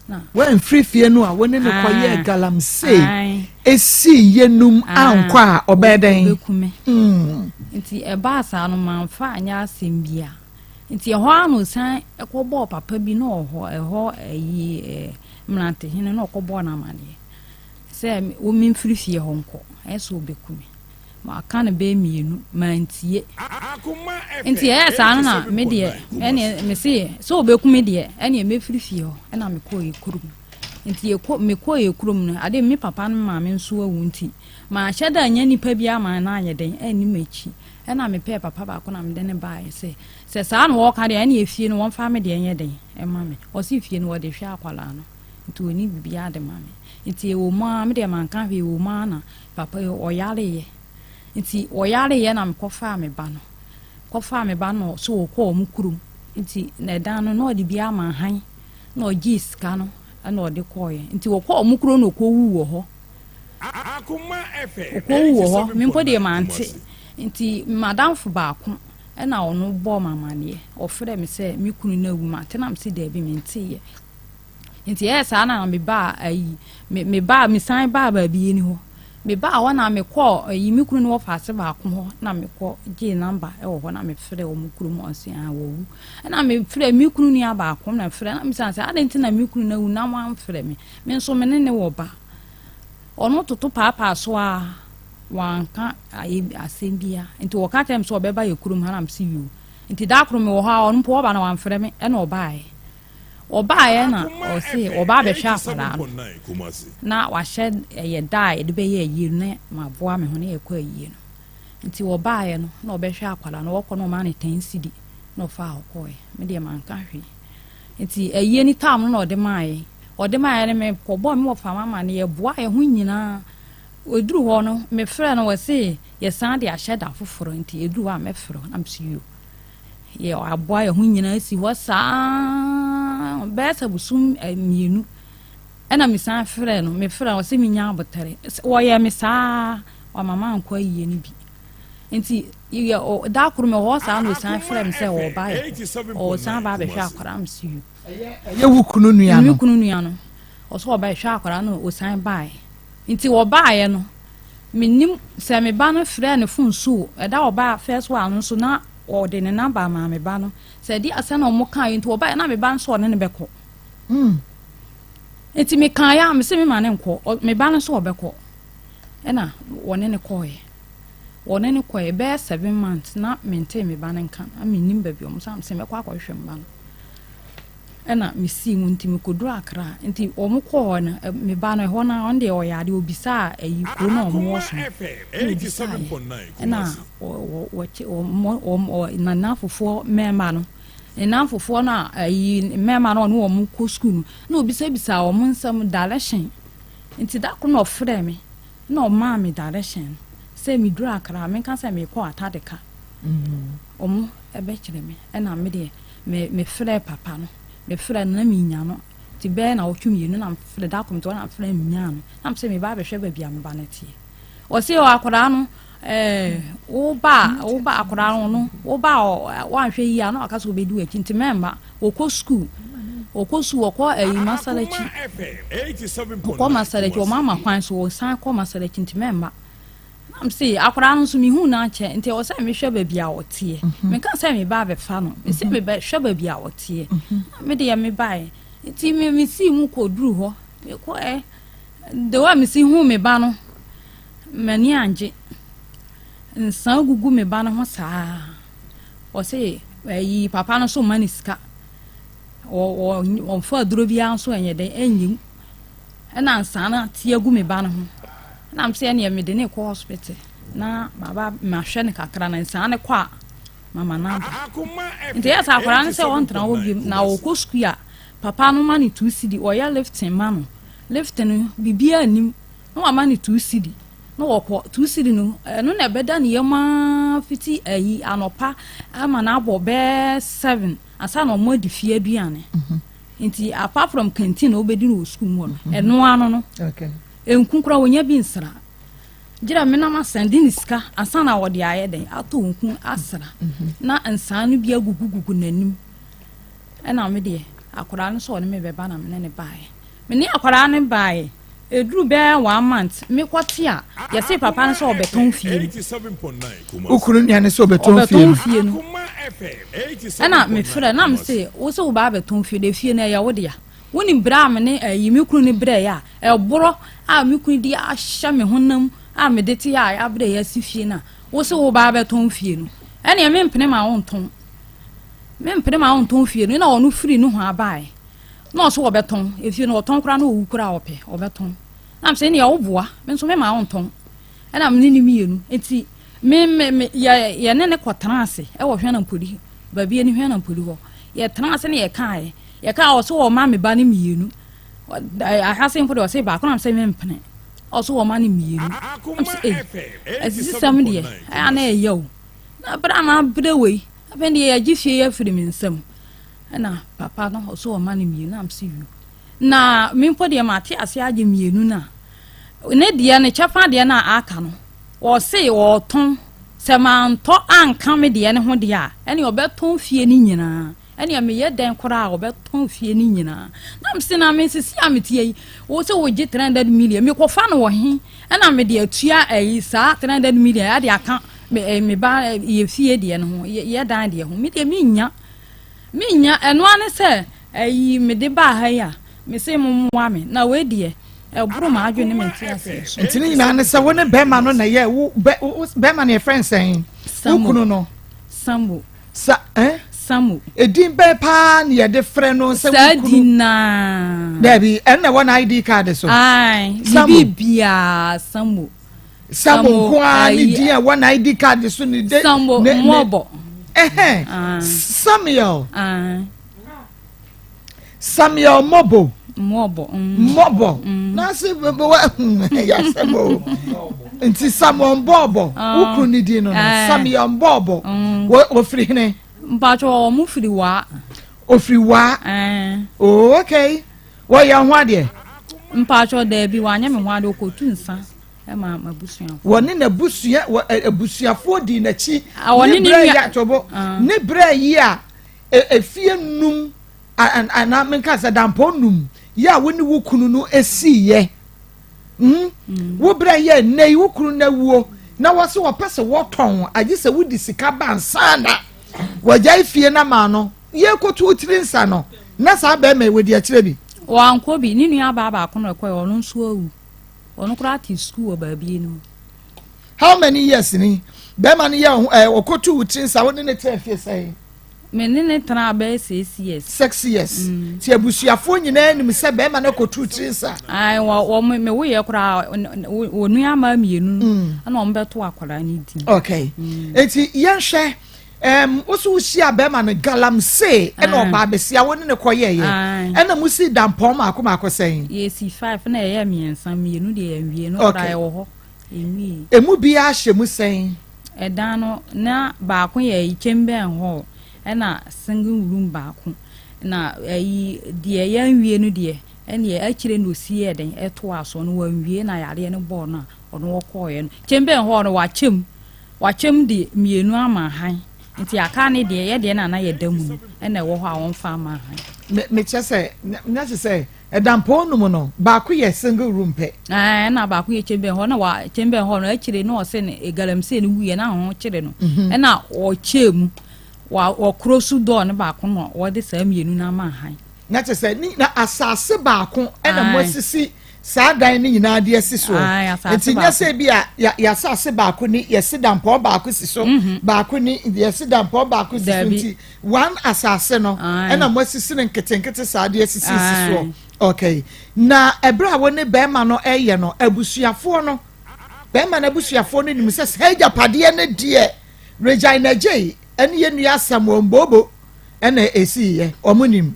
na Woamfiri fie no a wo ne no kɔyɛɛ galamsey esii yɛnum ankɔ a ɔbɛyɛ dɛn? Ɔbɛku me. Nti ɛbaa saa no mamfa anyɛ asɛm bia. Nti ɛhɔ ara na ɔsan kɔbɔɔ papa bi na ɔwɔ hɔ, ɛhɔ ayi eh, mmerantehene na ɔkɔbɔɔ no amaneɛ sɛ memfiri fie hɔ nkɔ, ɛyɛ sɛ ɔbɛku me. Maka no bɛyɛ mmienu, mantie. Nti ɛyɛ saa no na me deɛ, ɛneɛ mese sɛ ɔbɛku me deɛ, ɛneɛ mɛfiri fie hɔ, ɛna mekɔɔ yɛ kurom. Nti yɛkɔ, mekɔɔ yɛ kurom no, ade me papa no maame nso awu nti, manhyɛ da anya nipa bi ama no anyɛ dɛn, anni m'akyi. Ɛna mepɛɛ papa baako na mede no baeɛ sɛ, sɛ saa na wɔka deɛ, ɛneɛ fie no wɔmfa me deɛ nyɛ dɛn, ɛma me. Ɔse fie no wɔde hwɛ akwadaa no, nti ɔnni biribiara de ma me. Nti ɛwɔ mu ara, me deɛ manka hwee, ɛwɔ mu ara na Papa yi ɔyareeɛ nti ɔyareeɛ na mekɔfaa me ba no kɔfaa me ba no so ɔkɔ wɔn kurom nti na ɛdan no na ɔde bi ama han na ɔgyee sika no na ɔde kɔɔeɛ nti ɔkɔ wɔn kurom na ɔkɔwu wɔ hɔ ɔkɔwu wɔ hɔ me mpo deɛ mante nti madamfo baako ɛna ɔno bɔɔ me amaneɛ ɔfrɛ me sɛ me kunu no awu mate na mese daabi menteeɛ Nti ɛyɛ saa na me baa ayi me me baa me san baa baabi yɛ ni hɔ me baa hɔ na me kɔ ayi me kunu no wɔ faase baako hɔ na me kɔ gye namba ɛwɔ hɔ na me frɛ wɔn kunu mu ɔsi ah wɔwu ɛna me frɛ me kunu nua baako na frɛ na me san sɛ adan ti na me kunu na wu na wɔn amfrɛ me me nso me ne ne wɔ ba ɔno toto paapaa so a wanka ayɛ asɛm bia nti wɔka kyerɛ me sɛ ɔbɛba yɛ kurom ha na me si yoo nti da koro me wɔ hɔ a ɔno mpo ɔba na wamfrɛ me ɛna ɔbaeɛ. Ɔbaeɛ na ɔse ɔba abɛhwɛ akwadaa no na wahyɛ ɛyɛ da a yɛde bɛyɛ ayie no na maboa me ho na yɛkɔ ayie no. Nti ɔbaeɛ no na ɔbɛhwɛ akwadaa no ɔkɔ na ɔmaa no ten cedi na ɔfaa hɔ kɔeɛ. Me deɛ manka hwee. Nti ayie no tam no na ɔde maeɛ. Ɔde maeɛ no mekɔbɔɔ me wɔfa ma ma no yɛboa yɛn ho nyinaa. Ɛduru hɔ no mefrɛ no ɔse yɛsan de ahyɛ da foforɔ nti ɛduru hɔ a mɛfrɛ wo na mese yoo. Yɛ aboa yɛn ho nyinaa si hɔ saa bɛyɛ sɛ bosom mmienu ɛna mesan frɛ no mefrɛ no ɔsɛ menya abotare wɔyɛ me saa wama mankɔ ayie no bi nti yɛ da koro mewɔ hɔ saa na ɔsan frɛ me sɛ ɔba yɛ ɔsan ba abɛhwɛ akwadaa me si ɛyɛ wo kunu nua no me kunu nua no ɔsɛ ɔba ɛhwɛ akwadaa no ɔsan baeɛ nti ɔbaeɛ no Mennim sɛ me ba no frɛɛ ne fon so o, ɛda a ɔbaa first one no nso na ɔde ne number maa me ba no. Sɛ ɛde asɛm na wɔn kaeɛ nti ɔbaeɛ na me ba no nso ɔne no bɛkɔ. Mm. Nti mekaeɛ a mese me ma ne nkɔ, me ba no nso ɔbɛkɔ. Ɛna wɔne no kɔeɛ. Wɔne no kɔeɛ bɛyɛ seven months na mentee me ba no nka na mennim baabi ɔmo sɛ mese mɛkɔ akɔhwehwɛ me ba no. Ɛna mesii mu nti mekɔduru Accra nti wɔn kɔɔ hɔ no me ba no ɛhɔ no ɔno deɛ ɔyɛ adeɛ ɔbisaa ayi kuro no a wɔn wɔ so no ɛna ɔbisaeɛ ɛna wɔkye wɔn wɔn nanafofoɔ mmarima no ne namfofoɔ no a ayi mmarima no ɔne wɔn kɔ sukuu no na ɔbisabisaa wɔn nsɛm direction nti da koro na ɔfrɛ me na ɔmaa me direction no sɛ meduru Accra menka sɛ mekɔ Atadeka wɔn ɛbɛkyerɛ me ɛna me deɛ Me me frɛɛ papa no, me frɛɛ no na me nya no, nti bɛyɛ nawɔtwe mmienu na me frɛ da koro nti ɔna frɛ me nyaa no, na me sɛ me ba abɛhwɛ baabi a me ba no teɛ. Ɔse ɔ akwadaa no ɛɛ wo ba wo ba akwadaa no no wo ba ɔ wanhwɛ yie a na waka sɛ ɔbɛdi w'akyi nti mɛmma ɔkɔ sukuu ɔkɔ sukuu ɔkɔ ɛyi masalakyi ɔkɔ masalakyi ɔmo ama kwan so ɔsan kɔ masalakyi nti mɛmma. Na mese akwadaa no nso mehuu no akyɛ nti ɛwɔ sɛ mehwɛ baabi a ɔteɛ. Mhm. Menka sɛ meba abɛfa no, mese mhm. mebɛhwɛ baabi a ɔteɛ. Mhm. Na me deɛ mebaeɛ nti me mesii mu kɔduru hɔ mekɔɛ the way mesi hu me ba no m'ani angye nsa gugu me ba no ho saa ɔse ayi papa no so ma ne sika ɔmfa aduro biara nso ɛnyɛ dɛn ɛnyɛ mu Ɛna nsaa no ate agu me ba no ho. Ɛna me sɛ ɛneɛ mede ne kɔ hospital na baba mahwɛ no kakra na nsaa no kɔ a mama no aba. Nti ɛyɛ sɛ akwadaa no sɛ ɔntena hɔ biom na ɔkɔ sukuu a papa no ma no two cedi ɔyɛ lifting ma no lifting no biribiara nnim na wama no two cedi na wɔkɔ two cedi no ɛno na ɛbɛda ne yam ara fiti ayi anɔpa ama no abɔ bɛɛ seven ansa na wɔn adi fie aduane. Mm -hmm. Nti apart from canteen na wobɛdi no wɔ sukuu mu hɔ no, mhm. ɛno ano no, nku koraa wɔnya bi nsra. Gyerɛ menam asɛn de ne sika ansa na wɔde ayɛ dɛn atɔ nku asra mhm. na nsaa no bi agugugugu n'anim. Ɛna me deɛ akwadaa no sɛ ɔne me bɛba na me ne ne baeɛ. Me ne akwadaa no baeɛ. Ɛduru bɛyɛ one month, mekɔte a, yɛse papa no sɛ ɔbɛtɔn fie no. Wo kunu nua no sɛ ɔbɛtɔn fie no? Ɔbɛtɔn fie no. Ɛna mefrɛ na mese, wo sɛ wobaa bɛtɔn fie no, efie no ɛyɛ wo dea. Wonim berɛ a me ne ɛyi me kunu no brɛeɛ a, ɛborɔ a me kunu de ahyɛ me honam a mede te a abrɛ yɛ asi fie no a, wo sɛ wobaa bɛtɔn fie no. Ɛneɛ mempene ma wontɔn. Mempene ma wontɔn fie no. Ɛna ɔno firi nohoa baeɛ. Na ɔse ɔbɛtɔn efie no ɔtɔn koraa na owu koraa ɔpɛ ɔbɛtɔn na mesɛ ɛneɛ woboa me nso mema wontɔn ɛna mene ne mmienu nti me me me yɛ yɛne ne kɔtena ase ɛwɔ Hwɛnampoli baabi ɛne Hwɛnampoli hɔ yɛtena ase ne yɛkaeɛ yɛkaa ɔse ɔma me ba ne mmienu ahase mpo deɛ ɔse baako na mesɛ mempene ɔse ɔma ne mmienu na mesɛ ei asisisɛm deɛ ɛyɛ na ɛyɛ o na berɛ a mabrɛ wei afei deɛ yɛgye fie yɛ afiri me nsam Ɛna papa no ɔsɛ ɔma no mmienu na mese yu na me mpo deɛ mate ase agye mmienu no a ne deɛ ne kyɛfa deɛ no a aka no ɔse ɔtɔn sɛ mantɔ anka me deɛ ne ho deɛ a ɛne ɔbɛtɔn fie no nyinaa ɛne meyɛ dɛn koraa ɔbɛtɔn fie no nyinaa na mese na me sisi a meteɛ yi wo sɛ wogye 300 million mekɔfa no wɔ he ɛna mede atua ayi saa 300 million ɛde aka me ba yɛ fie deɛ no ho yɛ dan deɛ ho me deɛ mennya Mennya, ɛno ara ne sɛ ayi mede baa ha yi a, mese mommoa me, na wei deɛ, ɛboro m'adwene ne me nteaseɛ so. Nti ne nyinaa ne sɛ wo ne bɛrima no na ɛyɛ wo bɛ wo bɛrima no yɛfrɛ no sɛn? Wo kunu no. Sambo. Sa eh? Sambo. Edin bɛn paa na yɛde frɛ no sɛ wo kunu? Saa din naa. Daabi, ɛno na ɛwɔ na ID card so. Ae, ne biribiara Sambo. Sambo nko ara ne din a ɛwɔ na ID card so ne de. Sambo mmɔbɔ. Ɛhɛn ah. Samuel. Ah. Samuel Mɔbɔ. Mɔbɔ. Mm. Mɔbɔ. Mm. N'ase bɛbɛ wa yɛ asɛm o. Nti Samuel Mbɔbɔ. Ah. Wokuru ne din no no. Samuel Mbɔbɔ. Mm. Wɔfiri hene. Mpatsɔ wɔn firi waa. Ofiri waa. Oh okay. Wɔyɛ ho adeɛ. Mpatsɔ daabi wanyɛ me ho adeɛ okotu nsa. Ɛma m'abusuafoɔ. Wɔne n'abusua wɔ abusuafoɔ dii n'akyi. Wɔne ne nua atɔbɔ ne berɛ yi a efie num anaa menka sɛ dampɔn num yɛ a wo ne wo kunu no esiiɛ. Mm. mm. Wo berɛ yɛ nnɛ yi wo kunu no awuo na wɔsɛ wɔpɛ sɛ wɔtɔn agye sɛ wodi sika ba ansa na wɔgyae fie no ama no yɛkɔtu tiri nsa no na saa bɛrima yi wɔdi akyerɛ bi. Wankɔ bi ne nua baa baako na ɛkɔɛ ɔno nso awu. Ɔno koraa te sukuu wɔ baabi no. How many years ni bɛrima no yɛ ɔho ɛɛ ɔkɔtu wo tiri nsa wo ne ne tena fie sɛn? Me ne ne tena bɛyɛ six years. Six years. Mm. Ti abusuafoɔ nyinaa nim sɛ bɛrima no kɔtu tiri nsa. Ayi wɔ wɔ me wo yɛ koraa wɔ nua ama mmienu mm. ɛna wɔn bɛto akwadaa ne din. Okay. Mm. Eti yɛnhwɛ. Um, wo so wohyia bɛrima no galamsey ɛna ah. ɔbaa bɛsia wo ne ne kɔyɛɛyɛ ɛna mo si dampɔn maako maako sɛn. yɛsi five na ɛyɛ mmiɛnsa mmienu deɛ yɛnwie no koraa ɛwɔ hɔ ɛnwie. emu biara hyɛ mu sɛn. ɛdan no na baako yɛ chamber hall ɛna single room baako na ɛyi deɛ yɛnwie no deɛ ɛneɛ akyire na osi yɛ den ɛtoa so no wɔnwie na yareɛ no bɔɔ no a ɔno ɔkɔɔyɛ no chamber hall no wakyɛm. Wakyɛm de mmienu ama hann, nti aka ne deɛ, yɛ deɛ na na yɛda mu no na ɛwɔ hɔ a wɔmfa ama hann. Me mekyɛ sɛ na kyɛ sɛ ɛdampɔn no mu no baako yɛ single room pɛ. Ɛɛ ɛna baako yɛ chamber hall na wa chamber hall no akyire na ɔsɛ ne galamsey no wuiɛ na ho kyere no mhm. ɛna ɔkyɛɛ mu wa ɔkoro so dɔɔ no baako na wɔde saa mmienu no ama hann. Na kyɛ sɛ ne na asase baako ɛna mo asisi. saa dan no nyinaa de asi soɔ nti nyɛ sɛ bi a yɛasase baako ni yɛsi dampɔn baako si so mhm. baako ni yɛsi dampɔn baako si so nti one asase no ɛna mo asisi no nketenkete saa de asisi si soɔ okay na ɛberɛ a wo ne bɛrima no ɛyɛ no abusuafoɔ no bɛrima no abusuafoɔ no nim sɛ saa agyapadeɛ no deɛ Regina Gyei ɛne yɛn nua Samuel Mbobo ɛna esiiɛ wɔn nim.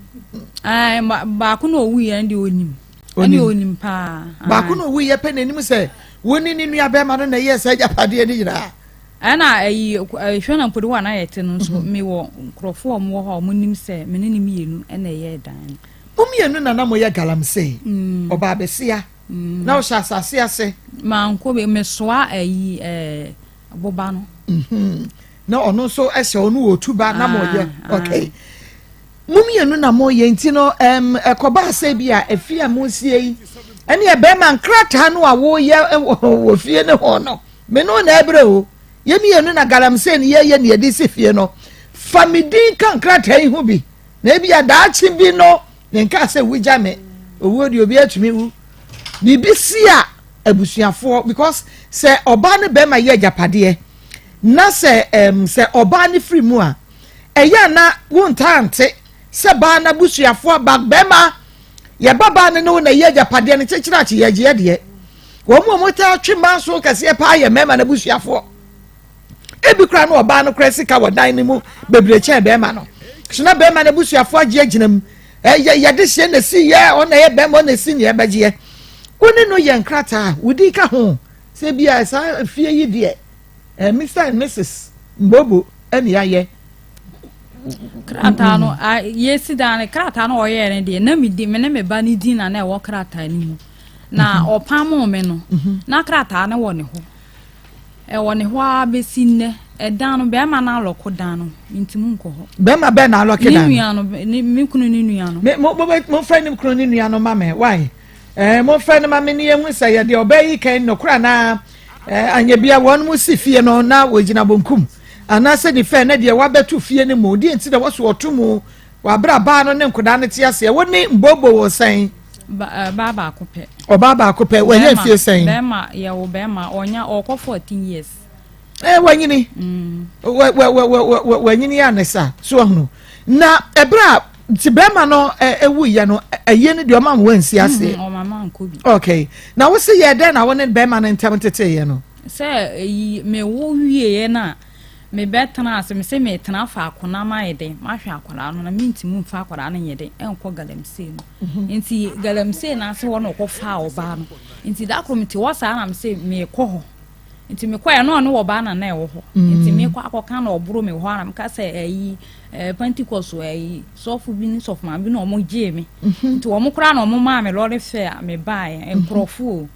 Ɛɛ baako na owu yɛn deɛ onim. Ɛne onim paa. Baako na owu yɛ pɛ n'anim sɛ wɔn ne ne nua bɛrima no na ɛyɛ sɛ agyapadeɛ no nyinaa. Ɛna ɛyi ɛhwɛ na mpɔde hɔ a na yɛte no nso mhm. mewɔ nkurɔfoɔ a wɔwɔ hɔ a wɔn nim sɛ me ne ne mmienu ɛna ɛyɛ dan no. Mo mmienu na na mo yɛ galamsey mm. ɔbaa bɛsia mm. na ɔhyɛ asase ase. Manko mesoa ɛyi ɛɛ boba no. Mhm. Na ɔno nso hyɛ ɔno wɔ otu ba na mo yɛ ah, ah. okay mo mmienu na mo yɛ nti no ɛm ɛkɔba asɛ bi a efi a mo nsie yi Ɛneɛ bɛrima nkrataa no a woyɛ wɔ fie no ho no, me ne wo na ɛbrɛ o. Yɛ mmienu na galamsey no yɛyɛ ne yɛde si fie no. Fa me din ka nkrataa yi ho bi. Na ebi a daakye bi no, menkaa sɛ wugya me. Owuo deɛ obi atumi wu. Biribi si a abusuafoɔ because sɛ ɔbaa ne bɛrima yɛ agyapadeɛ na sɛ ɛm sɛ ɔbaa ne firi mu a ɛyɛ a na wontaa nte sɛ baa n'abusuafoɔ aba bɛrima yɛ ba baa no ne wo na ɛyɛ agyapadeɛ no kyekyere akye yɛgyeɛ deɛ wɔn mu a wɔtaa twe mmaa so kɛseɛ paa yɛ mmarima n'abusuafoɔ ebi koraa no ɔbaa no koraa sika wɔ dan no mu bebree kyɛn bɛrima no so na bɛrima n'abusuafoɔ agye agyina mu ɛyɛ yɛde hyɛ na esi yɛ ɔna ɛyɛ bɛrima ɔna esi nea ɛbɛgyeɛ wo ne no yɛ nkrataa wodi ka ho sɛ bi a saa fie yi deɛ eh, Mr and Mrs Mbobo ɛne ayɛ Krataa no, a yɛsi dan no, krataa no ɔyɛɛ no deɛ, na me di, me ne me ba no din na na ɛwɔ krataa no mu. Na mhm. ɔpamoo me no, mhm. na krataa no wɔ ne hɔ. Ɛwɔ ne hɔ ara bɛsi nnɛ. Ɛdan no, bɛrima no alɔko dan no, nti mu nkɔ hɔ. Bɛrima bɛn na alɔke dan no? Ne nua no, ne me kunu ne nua no. Me mo mo mo fɛ ne kunu ne nua no ma me, why? Ɛɛ eh, mo fɛ no ma me ne yɛn hu sɛ yɛde ɔbaa yi kan nokora naa. Eh, anyɛ bia wɔn mo si fie no na wɔgyina bonkum anaasɛ nifa na deɛ wabɛto fie no mu deɛ nti na wɔso ɔto mu wabra baa no ne nkodaa no te aseɛ wo ne mbobo wɔ sɛn. Eh, baa baako pɛ. Ɔbaa baako pɛ wɔnyɛ mfie sɛn. Bɛrima yɛwo bɛrima ɔnya ɔkɔ 14 years. Ɛɛ eh, wanyini mm. wɔ wɔ wɔ wɔ wanyini yɛ anisa so ahunu na ɛbrɛ a nti bɛrima no ɛwu yɛ no ɛyɛ no deɛ ɔma mo wansi aseɛ. Mm, ɔma ma nkɔ bi. Okay na wosi yɛ dɛn na wo ne bɛrima no ntɛm tete yɛ no. Sɛ eyi me wo wie yɛ na me bɛ tena ase me se me tena faako na ma yɛ dɛn ma hwɛ akwadaa no na me ntumi nfa akwadaa no nyɛ dɛn ɛnkɔ galamsey no mhm. nti galamsey na ase hɔ na ɔkɔ fa ɔbaa no nti da koro me te hɔ saa na me se me kɔ hɔ. Nti mekɔɛ na ɔne ɔbaa na na ɛwɔ hɔ. Mm. Nti mekɔ akɔka na ɔboro me hɔ a na meka sɛ ɛyi ɛɛ Pentecost ɛyi sɔfo bi ne sɔfo maame bi na wɔn gyee me. Mhm. Nti wɔn koraa na wɔn maa me lɔre fɛ a me baeɛ mhm. nkorɔfo o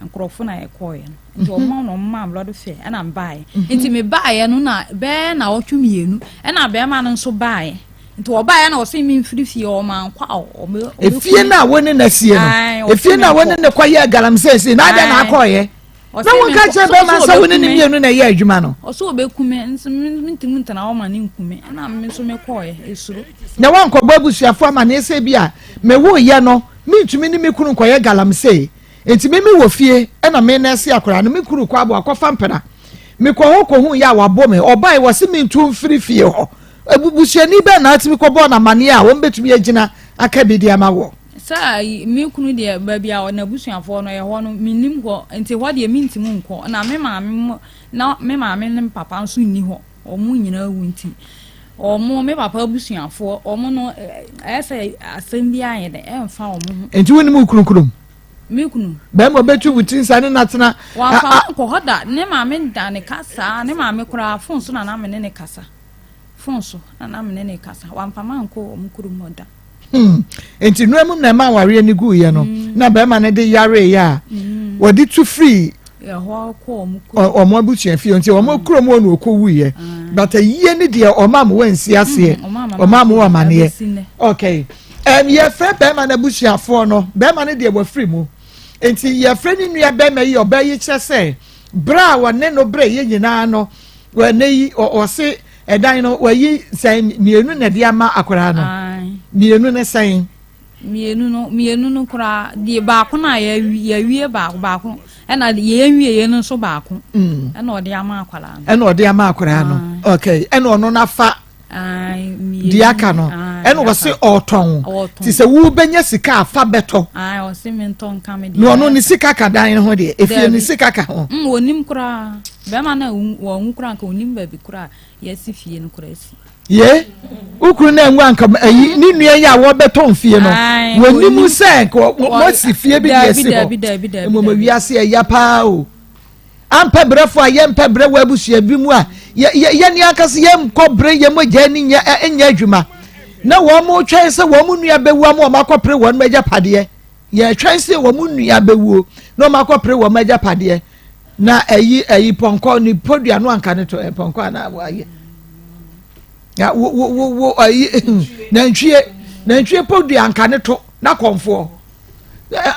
nkorɔfo na ɛkɔɔɛ no. Nti wɔn mhm. na wɔn maa me lɔre fɛ ɛna me baeɛ. Nti me baeɛ no na bɛɛ na ɔtwe mmienu ɛna bɛrima no nso baeɛ. Nti ɔbaeɛ na ɔse me mfiri fie hɔ mankɔ a ɔbɛ. Efie no a wo ne na sie no efie no a wo ne ne kɔ yɛ galamsey si na adɛn na akɔɔyɛ. Na wonka kyerɛ bɛrima sɛ wo ne ne mmienu na ɛyɛ adwuma no. Ɔsɛ ɔbɛku me nso mentumi ntena hɔ ma ne nku me ɛna me nso mekɔɔɛ esuro. Na wankɔbɔ abusuafoɔ amaneɛ sɛ bi a mewoeɛ no mentumi ne me kunu nkɔyɛ galamsey nti me mewɔ fie ɛna me nɛɛse akwadaa no me kunu kɔ aboa kɔfa mpena mekɔ hɔ kɔhu yɛ a wabo me ɔbae wɔse mentu mfiri fie hɔ abusuani bɛn na atumi kɔbɔɔ no amaneɛ a wɔn bɛtumi agyina aka bi de ama wɔ. Sɛ me kunu deɛ baabi a n'abusuafoɔ no ɛhɔ no mennim hɔ nti hɔ deɛ mentumi nkɔ na me maame mo na me maame ne me papa nso nni hɔ wɔn nyinaa awu nti wɔn me papa abusuafoɔ wɔn no ɛyɛ sɛ asɛm bi ayɛ dɛ ɛmfa wɔn ho. Nti wo ne mu kunu kurom? Me kunu. Bɛrima ɔbɛtu wo ti nsa ne natena. Wamfa nkɔ hɔ da ne maame da ne kasa ne maame koraa fon so na na me ne ne kasa fon so na na me ne ne kasa wamfa mankɔ wɔn kurom hɔ da. Hmm. Nti nua mu na ɛma awareɛ no guiɛ no mm. na bɛrima no de yareeɛ a mm. wɔde tu firi wɔn abusua fie nti wɔn mm. kurom hɔ na ɔkɔ wuiɛ but ayie ne deɛ ɔma mo wɔnsi aseɛ ɔma mo amaneɛ okay um, yɛfrɛ bɛrima no abusuafoɔ no bɛrima no deɛ wɔafiri mu nti yɛfrɛ ne nua bɛrima yi ɔbaa yi kyerɛ sɛ berɛ a wɔne no berɛ yɛ nyinaa no wɔne yi ɔse Ɛdan no wayi sɛn mmienu na ɛde ama akwadaa no mmienu ne sɛn. Mmienu no mmienu no koraa deɛ baako na yɛawie baako baako ɛna yɛnwie yɛn no nso baako mm. ɛna ɔde ama akwadaa no. Ɛna ɔde ama akwadaa no okay ɛna ɔno nafa deɛ aka no ɛna ɔse ɔtɔn ti sɛ wobɛnya sika afa bɛtɔ na ɔno ne sika ka dan no ho deɛ efie ne sika ka ho. Mm, onim koraa. Bɛrima no a wanwu koraa anka onim baabi koraa a yɛasi fie no koraa si. Ye, wo kunu no anwu anka ayi ne nua yi a wɔbɛtɔn fie no wɔnim sɛ nka wɔasi fie bi de asi hɔ. Mmom wiase ɛya paa o. Ampɛ brɛfo a yɛmpɛ brɛ wɔ abusua bi mu a yɛne ankasa yɛnkɔ brɛ yɛn mogya ani nyɛ nyɛ adwuma na wɔn twɛn sɛ wɔn nua bɛwu ama wɔn akɔpere wɔn agyapadeɛ. Yɛtwɛn sɛ wɔn nua bɛwuo na wɔn akɔpere wɔn agyapadeɛ. Na ɛyi ɛyi pɔnkɔ ne podua no anka ne to ɛ pɔnkɔ anaa ayɛ ya wo wo wo wo ɛyi nantwie nantwie podua anka ne to na kɔnfoɔ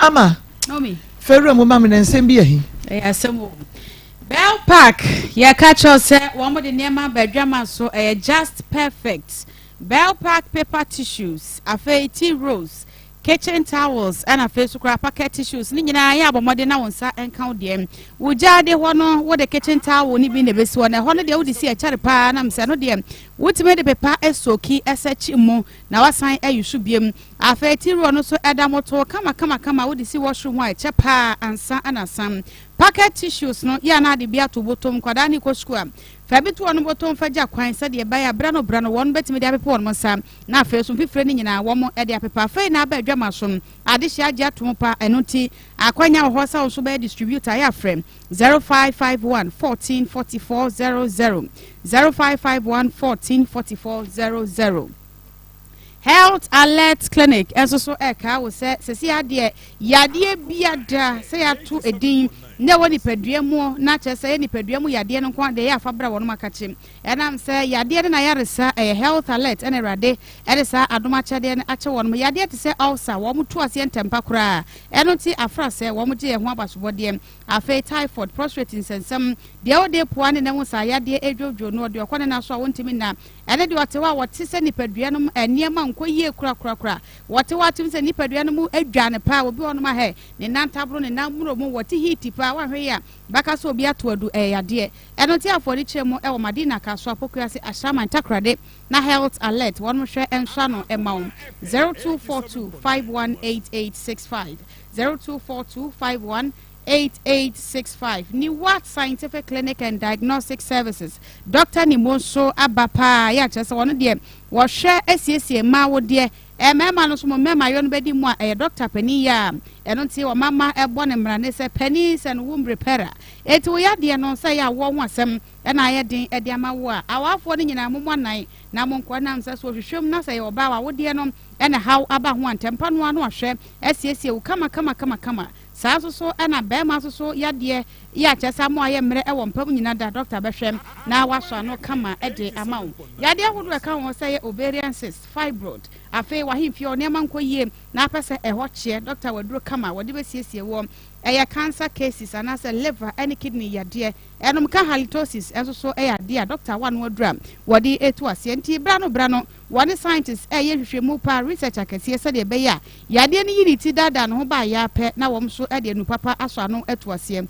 ama. Fɛwura mu ma me na nsɛm bi ahi. Ɛyɛ asɛm o. Bell Park yɛka kyerɛw sɛ wɔn de nneɛma aba adwama so ɛyɛ just perfect. Bell Park paper tissues, afei tea rolls, kitchen towels ɛna afei so koraa pocket tissues ne nyinaa yɛ abɔ mmɔden na wo nsa nka wo deɛ. Wo gyaade hɔ no wode kitchen towel no bi na ɛbɛsi hɔ na ɛhɔ no deɛ wode si ɛkyɛre paa nam sɛ ɛno deɛ wotumi de pepa soki ɛsɛ kyi mu na wasan ayi so biem. Afei tea roll no so ɛda moto kama kama kama wode si washroom hɔ a ɛkyɛ paa ansa na asan. Pocket tissues no yɛ a na ade bi ato bɔtɔm nkwadaa no rekɔ sukuu a fa bi to wɔn bɔtɔm fa gya kwan sɛdeɛ ɛbɛyɛ a berɛ no berɛ no wɔn bɛtumi de apepa wɔn nsa na afei nso mfifire no nyinaa wɔn de apepa. Afei na aba adwama so adehyeɛ agye atom pa ɛno nti akwanya wɔ hɔ sɛ wo nso bɛyɛ distributor yɛ afrɛ 0551 14 44 00 0551 14 44 00. Health Alert Clinic nso so ɛrekaa wo sɛ sɛsi adeɛ yadeɛ biada sɛ yɛato edin na ɛwɔ nipadua mu na kyerɛ sɛ ɛyɛ nipadua mu yadeɛ no nko adeɛ yɛ afa bra wɔnom akakye ɛnam sɛ yadeɛ no na yaresa ɛyɛ Health Alert ɛna awurade ɛde saa adom akyɛdeɛ no akyɛ wɔnom yadeɛ te sɛ ulcer wɔn tu aseɛ ntɛmpa koraa ɛno nti afra sɛ wɔn gye yɛn ho abasobɔdeɛ afei typhoid prostrate nsɛnsɛm deɛ wode poa ne ne ho saa yadeɛ ɛdwodwo no ɔde ɔkɔ ne na so a wɔntumi nna Ɛne deɛ ɔte hɔ a wɔte sɛ nipadua no mu nneɛma nkɔ yie korakorakora. Wɔte hɔ a tumi sɛ nipadua no mu adwa no paa. Obi wɔ hɔnom a hɛ, ne nan ntaboro, ne nan mmuro mu, wɔte heat paa. Woanhwɛ yie a, bɛka sɛ obi ato adu. Ɛyɛ yadeɛ. Ɛno nti afɔre kyerɛ mu wɔ Madina, Kasoa, Pokuase, Ashaiman, Takoradi na Health Alert. Wɔnom hwɛ nsɔ ano ma wo. 0242 518865 0242 51 8865 Niwat Scientific Clinic and Diagnostic Services Dɔkta Nimo nso aba paa yɛ akyerɛ sɛ wɔn deɛ wɔhwɛ asiesie mmaa wodeɛ mmarima no nso mo mmarima yɔ no bɛdi mu a ɛyɛ dɔkta panin yɛ a ɛno nti wɔmama ɛbɔ ne mmara ne sɛ panin sɛ no womb repairer eti wo yadeɛ no sɛ yɛ awoɔ ho asɛm ɛna ayɛ den ɛde ama wo a awaafoɔ no nyinaa mo mo anan na mo nkɔ nam sɛ so ohwehwɛ mu na sɛ yɛ ɔbaa wawodeɛ no ɛna haw aba ho a ntɛmpa no ano ahwɛ asiesie wo kama kama kama kama Saa nso so na barima nso so yadeɛ yɛ a kyerɛ sɛ ama wayɛ mmerɛ wɔ mpa mu nyina da dɔkta bɛhwɛ na wasɔ ano kama de ama wo. Yadeɛ ahodoɔ a ɛka ho sɛ yɛ ovarian cyst, fibroid, afei w'ahemfie hɔ nneɛma nkɔ yie na apɛ sɛ ɛhɔ kyeɛ, dɔkta wɔ aduro kama a wɔde bɛsiesie woɔ. Ɛyɛ cancer cases anaasɛ liver ne kidney yadeɛ. Ɛnom ka halitosis nso so yɛ adeɛ a dɔkta wɔ ano aduro a wɔde tu aseɛ. Nti berɛ ano berɛ ano Wɔne scientists reyɛ nhwehwɛmu paa, research akɛseɛ, sɛdeɛ ɛbɛyɛ a yadeɛ no yi ne ti daadaa ne ho ba a ara pɛ na wɔn nso de anu papa asɔ ano atu aseɛ.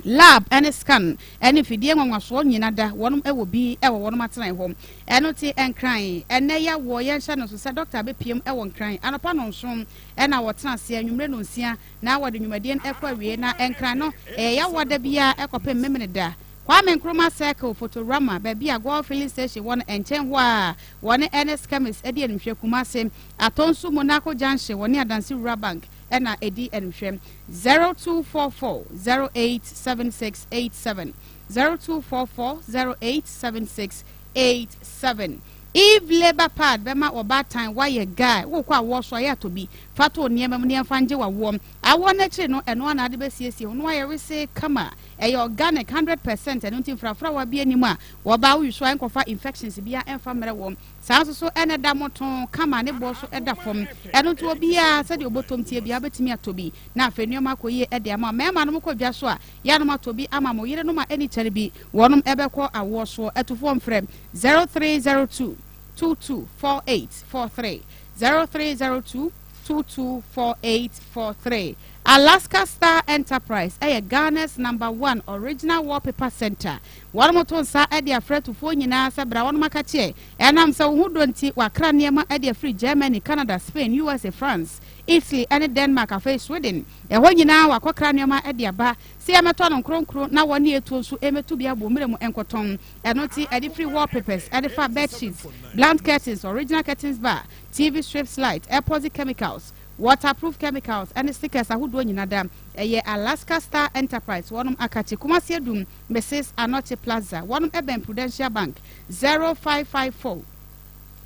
Lab ne scan ne mfidie nwanwasoɔ nyina da wɔnom wɔ bi wɔ wɔnom atenae hɔ. Ɛno nti Nkran ɛnnɛ yawoɔ yɛnhyɛ no nso sɛ dɔkta bɛpiem wɔ Nkran anɔpa nɔnson na wɔtena aseɛ anwummere nɔnsia na wɔde nwumadie no kɔ awie na Nkran no ɛyɛ yawoɔ da biara kɔpem Memeneda. Kwame Nkrumah Circle, Fotorama, baabi a Goil Filling Station wɔ no nkyɛn hɔ ara, wɔne Ernest Chemist di animhwɛ, Kumasi, Atonsu Monaco Junction, wɔne Adansi Rural Bank na ɛdi animhwɛ. 0244 087687, 0244 087687. Eve Labour Pad bɛma ɔbaatan woayɛ guy, wokɔ awoɔ so a yɛ atɔ bi fa to wo nneɛma mu na yɛmfa ngye w'awoɔ. Awoɔ no akyiri no, ɛno ara na ade bɛsiesie ho na woayɛ wesee kama. Ɛyɛ organic hundred percent ɛno nti mfrafrawa bia nni mu a wɔba wo use a ɛnkɔfa infections bia ɛmfa mmerɛ wɔn. Saa nso so ɛna ɛda moto kama ne boɔ so ɛda fam ɛno nti obiara sɛdeɛ obotom teɛ biara wobɛtumi atɔ bi na afei nnoɔma akɔ yie ɛde ama wo. Mmarima no mokɔ dwa so a yɛ a na moatɔ bi ama mo yerenom a ɛnni kyɛre bi wɔnom ɛbɛkɔ awoɔ soɔ. Atufoɔ mfrɛ 0302 22 48 43 0302 22 48 43. Alaska Star Enterprise yɛ Ghana's number one original wallpaper centre. Wɔnom to nsa de afrɛ atufoɔ nyinaa sɛ bra wɔnom akakyeɛ. Ɛnam sɛ wo ho dɔ nti wakra nneɛma de afiri Germany, Canada, Spain, USA, France, Italy ne Denmark afei Sweden. Ɛhɔ nyinaa wakɔkra nneɛma de aba sɛ yɛmɛtɔ no nkronkron na wɔne atuo nso mmɛtu bi abɔ mmerɛ mu nkɔtɔn. Ɛno nti ɛde firi wallpapers de fa bed sheets, blunt curtains, original curtains bar, TV strips light, epoxy chemicals, Waterproof chemicals ne stickers ahodoɔ nyina da. Ɛyɛ Alaska Star Enterprise wɔnom akakye Kumasi Adum Mrs Anokye Plaza wɔnom ɛbɛn Prudential Bank 0554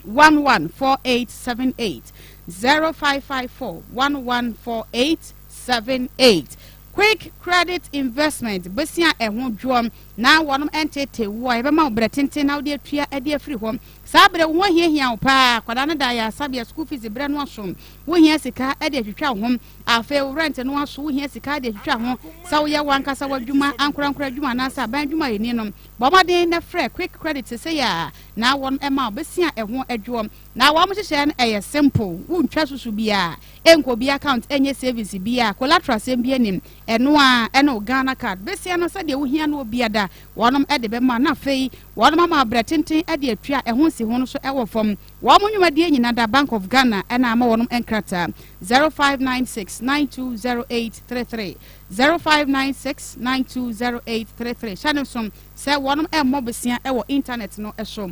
114878 0554 114878 Quick Credit Investment besia ɛho dwoɔ na wɔnom nteetee wo a, yɛbɛma wo berɛ tenten na wode atua de afiri hɔ. Saa berɛ wo ho ahiahia wo paa, akwadaa no da ayaresabea, school fees berɛ no aso, wohia sika de atwitwa wo ho, afei wo rent no aso, wohia sika de atwitwa ho, sɛ woyɛ w'ankasa w'adwuma, ankorankoro adwuma anaasɛ aban adwumayɛni no, bɔ mmɔden na frɛ Quick Credit sesei ara na wɔn ma wo besia ɛho adwoɔ. Na wɔn nhyehyɛɛ no ɛyɛ simple, wontwa susu biara, ɛnkɔ obi account, ɛnyɛ savings biara, collateral sɛm biara nnim, ɛno ara ɛne wo Ghana card. Besia no sɛdeɛ wohia no obiada wɔnom de bɛma na afei wɔnom ama wo berɛ tenten de atua ɛho nsiho no nso ɛwɔ fam. Wɔn nnwumadie nyina da Bank of Ghana na ama wɔnom nkrataa 0596 920833, 0596 920833. Hyɛ no nso sɛ wɔnom ɛmmɔ besia wɔ internet no so.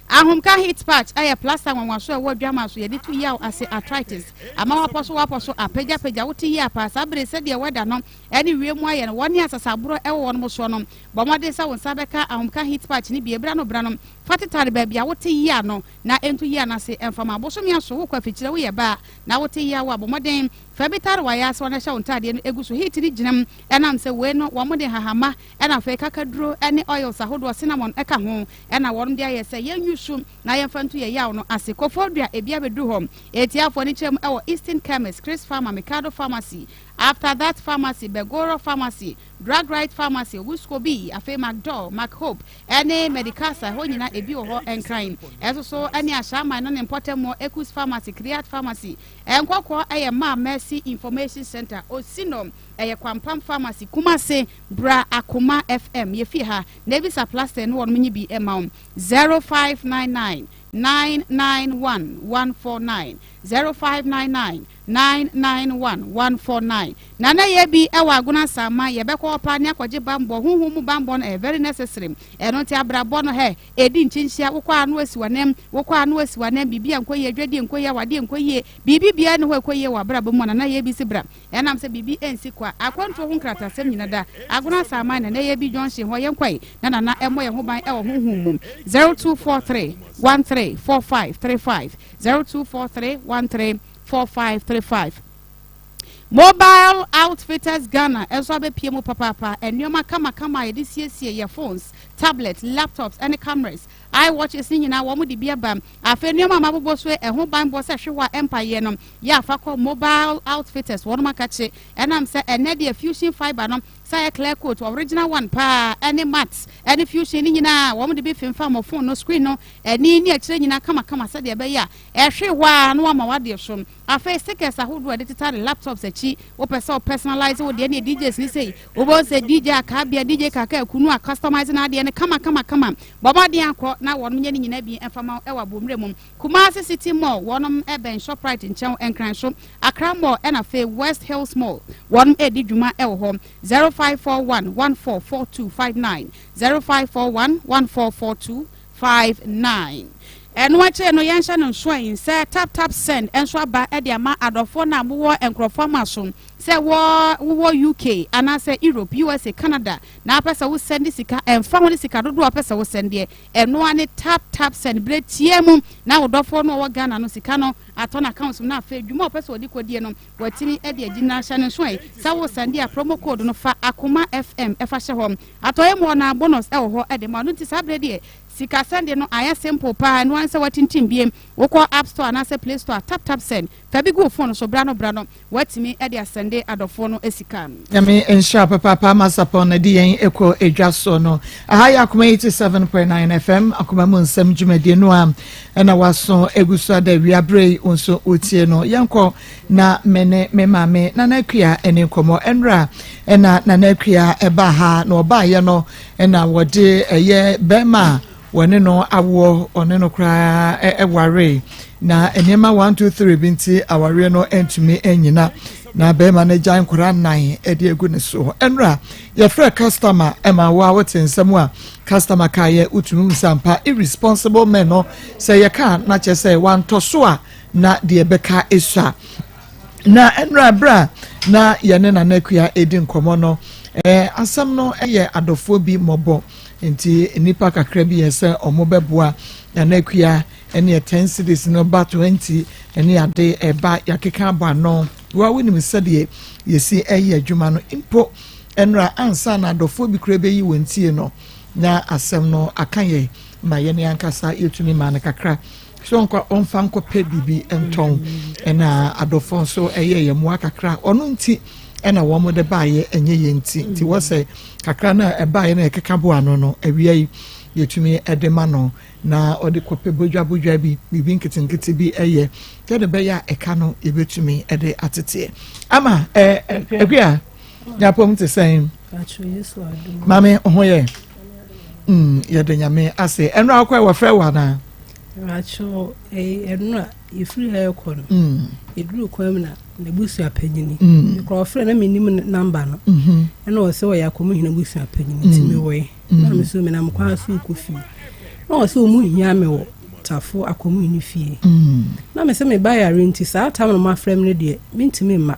Ahomka heat patch yɛ plaster nwanwaso a ɛwɔ adwaman so yɛde tu yaw ase arthritis ama wapɔ so wapɔ so apagyapagya wote yie paa saa bere sɛdeɛ wɛda no ne wiem ayɛ no wɔne asasaborɔ ɛwɔ wɔn soɔ no bɔ mmɔden sɛ wo nsa bɛka ahomka heat patch no bi ebira no bra no fa tetare baabi a wote yia no na ɛntu yia no ase ɛmfa ma bosome aso wokɔ afikyire woyɛ baa na wote yia wo a bɔ mmɔden fa bi tare wayɛ ase wɔn ahyɛ wo ntaadeɛ no egu so heat no gyinam ɛnam sɛ wei no wɔn de hahama ɛna afei kakaduro ne oils ahodoɔ cinnamon ɛka ho ɛna wɔnom de ayɛ sɛ yɛn nyusu na yɛmfa ntu yɛn yaw no ase. Kofodua ebi abɛduru hɔ. Atiafoɔ no kyerɛ mu ɛwɔ Eastern Chemist, Chris Pharma, Mikado Pharmacy, After That Pharmacy, Begoro Pharmacy, Drug Right Pharmacy, Owuskobi, afei Macdor, MacHope, ɛne Medicasa, ɛhɔ nyina ebi wɔ hɔ. Nkran ɛso so ɛne Ashaiman no ne mpɔtamuɔ, Ekus Pharmacy, Kriat Pharmacy, Nkɔkɔɔ ɛyɛ Maa Mercy Information Center, Osino ɛyɛ Kwampam Pharmacy, Kumase, Bra Akoma FM, yɛfie ha. Na ebisa plaster no wɔnom nye bi ma wo 0599 991 149 0599 991 149 Na na yɛ bi wɔ Agona Asaman yɛbɛkɔ hɔ paa ne akɔgye bambɔ honhom mu bambɔ no ɛyɛ very necessary ɛno nti abrabɔ no hɛ ɛdi nkyinhyia wokɔ a na wasi w'anam wokɔ a na wasi w'anam biribi a nkɔ yie adwadie nkɔ yie awadeɛ nkɔ yie biribi biara ne hɔ ɛkɔ yie wɔ abrabɔ mu a na na yɛ bi si bra Ɛnam sɛ biribi ansi kwa, akwantuo ho nkratasɛm nyina da Agona Asaman na Nɛyɛ bi Junction hɔ yɛnkɔe na Nana mmɔ yɛn ho ban wɔ honhom mu 0243 13 45 35 0243 13 45 35 Mobile Outfitters Ghana nso abɛpie mu papaapa nneɛma kamakama a yɛde siesie yɛ phones, tablets, laptops ne cameras iWatches ne nyinaa wɔn de bi aba. Afei nneɛma a mabobɔ so yi ɛho banbɔ sɛ hwe hɔ a ɛmpa yɛ no yɛ afa kɔ Mobile Outfitters wɔnom akakye ɛnam sɛ ɛnɛ deɛ Fusion Fibre no sɛ ayɛ clear coat original one paa ɛne matte ɛne Fusion ne nyinaa wɔn de bi femfam wɔ phone no screen no ani ne akyire nyinaa kamakama sɛdeɛ ɛbɛyɛ a ɛhwe hɔ a na wama wadeɛ so. Afei stickers ahodoɔ a yɛde tetare laptops akyi, wopɛ sɛ wo personalize wo deɛ ne DJs ne sei, wobɛhu sɛ DJ Akaabea, DJ Kaka Akunu a customize n'adeɛ no kama kama kama. Bɔ mmɔden akɔ na wɔnom nyɛ ne nyinaa bi mfa ma wo wɔ Abommerɛ mu. Kumasi City Mall, wɔnom bɛn Shoprite nkyɛn, Nkran so, Accra Mall ɛna afei West Hills Mall, wɔnom redi dwuma wɔ hɔ. 0541 144259, 0541 1442 59. Ɛno akyire no, yɛnhyɛ no nsoɛ sɛ Tap Tap Send nso aba de ama adɔfoɔ no a mowɔ nkorɔfoɔ ama so sɛ wɔ wowɔ UK anaasɛ Europe, USA, Canada na wopɛ sɛ wo sɛnde sika ɛmfa ho ne sika dodoɔ a wopɛ sɛ wo sɛndeɛ, ɛno ara ne Tap Tap Send. Berɛ tiaa mu na wo dɔfoɔ no a ɔwɔ Ghana no sika no atɔ n'account mu na afei dwuma a ɔpɛ sɛ ɔde kɔdie no watumi de adi. Na hyɛ no nsoɛ sɛ wo sɛnde a promo code no fa Akoma FM fa hyɛ hɔ. Atɔeɛ mu hɔ no ara bonus wɔ hɔ de ma wo. Ɛno nti saa berɛ deɛ Sika sɛnde no ayɛ simple paa, ɛno ara ne sɛ woatintim biem, wokɔ app store anaasɛ play store a, tap tap send, fa bi gu wo phone so, bra no bra no, woatumi de asɛnde adɔfoɔ no sika. Nyame nhyira papaapa Masapɔn na de yɛn kɔ edwa soɔ no. Aha yɛ Akoma 87.9 FM, Akoma mu nsɛm dwumadie no a ɛna waso egu so ada awia berɛ yi wo nso wotie no. Yɛnkɔ na me ne me maame Nana Akua ɛne nkɔmmɔ. Ɛnora ɛna Nana Akua ɛbaa ha na ɔbaayɛ no Ɛna wɔde ɛyɛ bɛrima a wɔne no awoɔ ɔne no koraa ɛwaree na nneɛma one two three bi nti awareɛ no ntumi nyina na bɛrima no gya nkwadaa nnan ɛde agu ne so. Ɛnora yɛfrɛ customer ɛma wo a wote nsɛm a customer kaeɛ wotumi hu sɛ ampa irresponsible men no sɛ yɛka na kyerɛ sɛ wantɔ so a na deɛ ɛbɛka esua. Na ɛnora berɛ a na yɛne Nana Akua redi nkɔmmɔ no, eh, asɛm no yɛ adɔfoɔ bi mmɔbɔ. Nti nnipa kakra bi yɛ sɛ wɔn bɛboa Nana Akua ɛne 10 cedis no ba 20 ɛne ade ɛba yɛakeka abɔ ano. Wa wonim sɛdeɛ yɛsi ɛyɛ adwuma no mpo. Ɛnora ansa na adɔfoɔ bi koraa bɛyi wɔn tie no, na asɛm no aka yɛn ma yɛn ankasa yɛtumi maa no kakra sɛ ɔnkɔ ɔmfa nkɔpɛ biribi ntɔn. Ɛna adɔfoɔ nso ɛyɛ yɛn mmoa kakra. Ɔno nti ɛna wɔn de baayɛ, ɛnyɛ yɛn nti. Nti wɔsɛ kakra no a ɛbaayɛ no ɛkeka bo ano no, awia yi yɛtumi ɛde ma no na ɔde kɔpɛ bodwabodwa bi, biribi nketenkete bi ɛyɛ sɛde bɛyɛ a ɛka no yɛbɛtumi ɛde ateteɛ ama ɛɛ akua nyapom te sɛn. Maame ho yɛ yɛde Nyame ase. Ɛno akɔ wɔfrɛ wɔ anaa? Ɛno a yɛfiri ha ɛkɔ no, yɛduru kwan mu na n'abusua panyini mekora ɔfrɛ na mennim namba no, ɛna ɔsɛ ɔyɛ akɔmuhene abusua panyini nti mewɔe na me so menam kwan so kɔ fie na ɔsɛ ɔmu hia me wɔ Tafo akɔmuhene fie na me sɛ meba yare nti saa tam no mafrɛ me no deɛ mentumi mma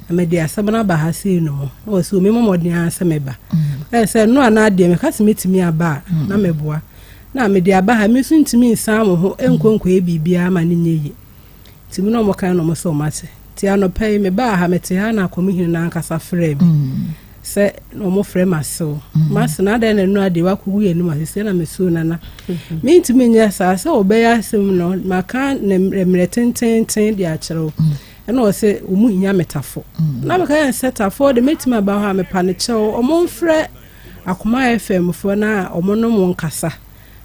na mede asɛm no aba ha sei no mu na ɔsɛ ɔmemmɔ mmɔden ara sɛ meba. Ɛyɛ sɛ no anaa deɛ meka sɛ mɛtumi aba a na meboa na mede aba ha, me nso ntumi nsan mo ho nkɔ nkɔyɛ biribiara ma no nyɛ yie. Nti me na ɔmo kan na ɔmo sɛ ɔmo ate. Nti anɔpa yi mebaa ha, mete ha na akɔmuhene no ankasa frɛɛ me sɛ na ɔmo frɛ m'asew. M'ase na adɛn na nnura deɛ wakɔgu yɛn anim ase sɛ na mesuo nana. Mentumi nyɛ saa sɛ wɔbɛyɛ asɛm no maka ne mmerɛ tententen de akyerɛ wo. Ɛna ɔsɛ ɔmo hia me tafo. Na meka yɛn sɛ tafo de mɛtumi aba hɔ a mepa no kyɛw ɔmo mfrɛ Akoma FM foɔ na ɔmo ne mo nkasa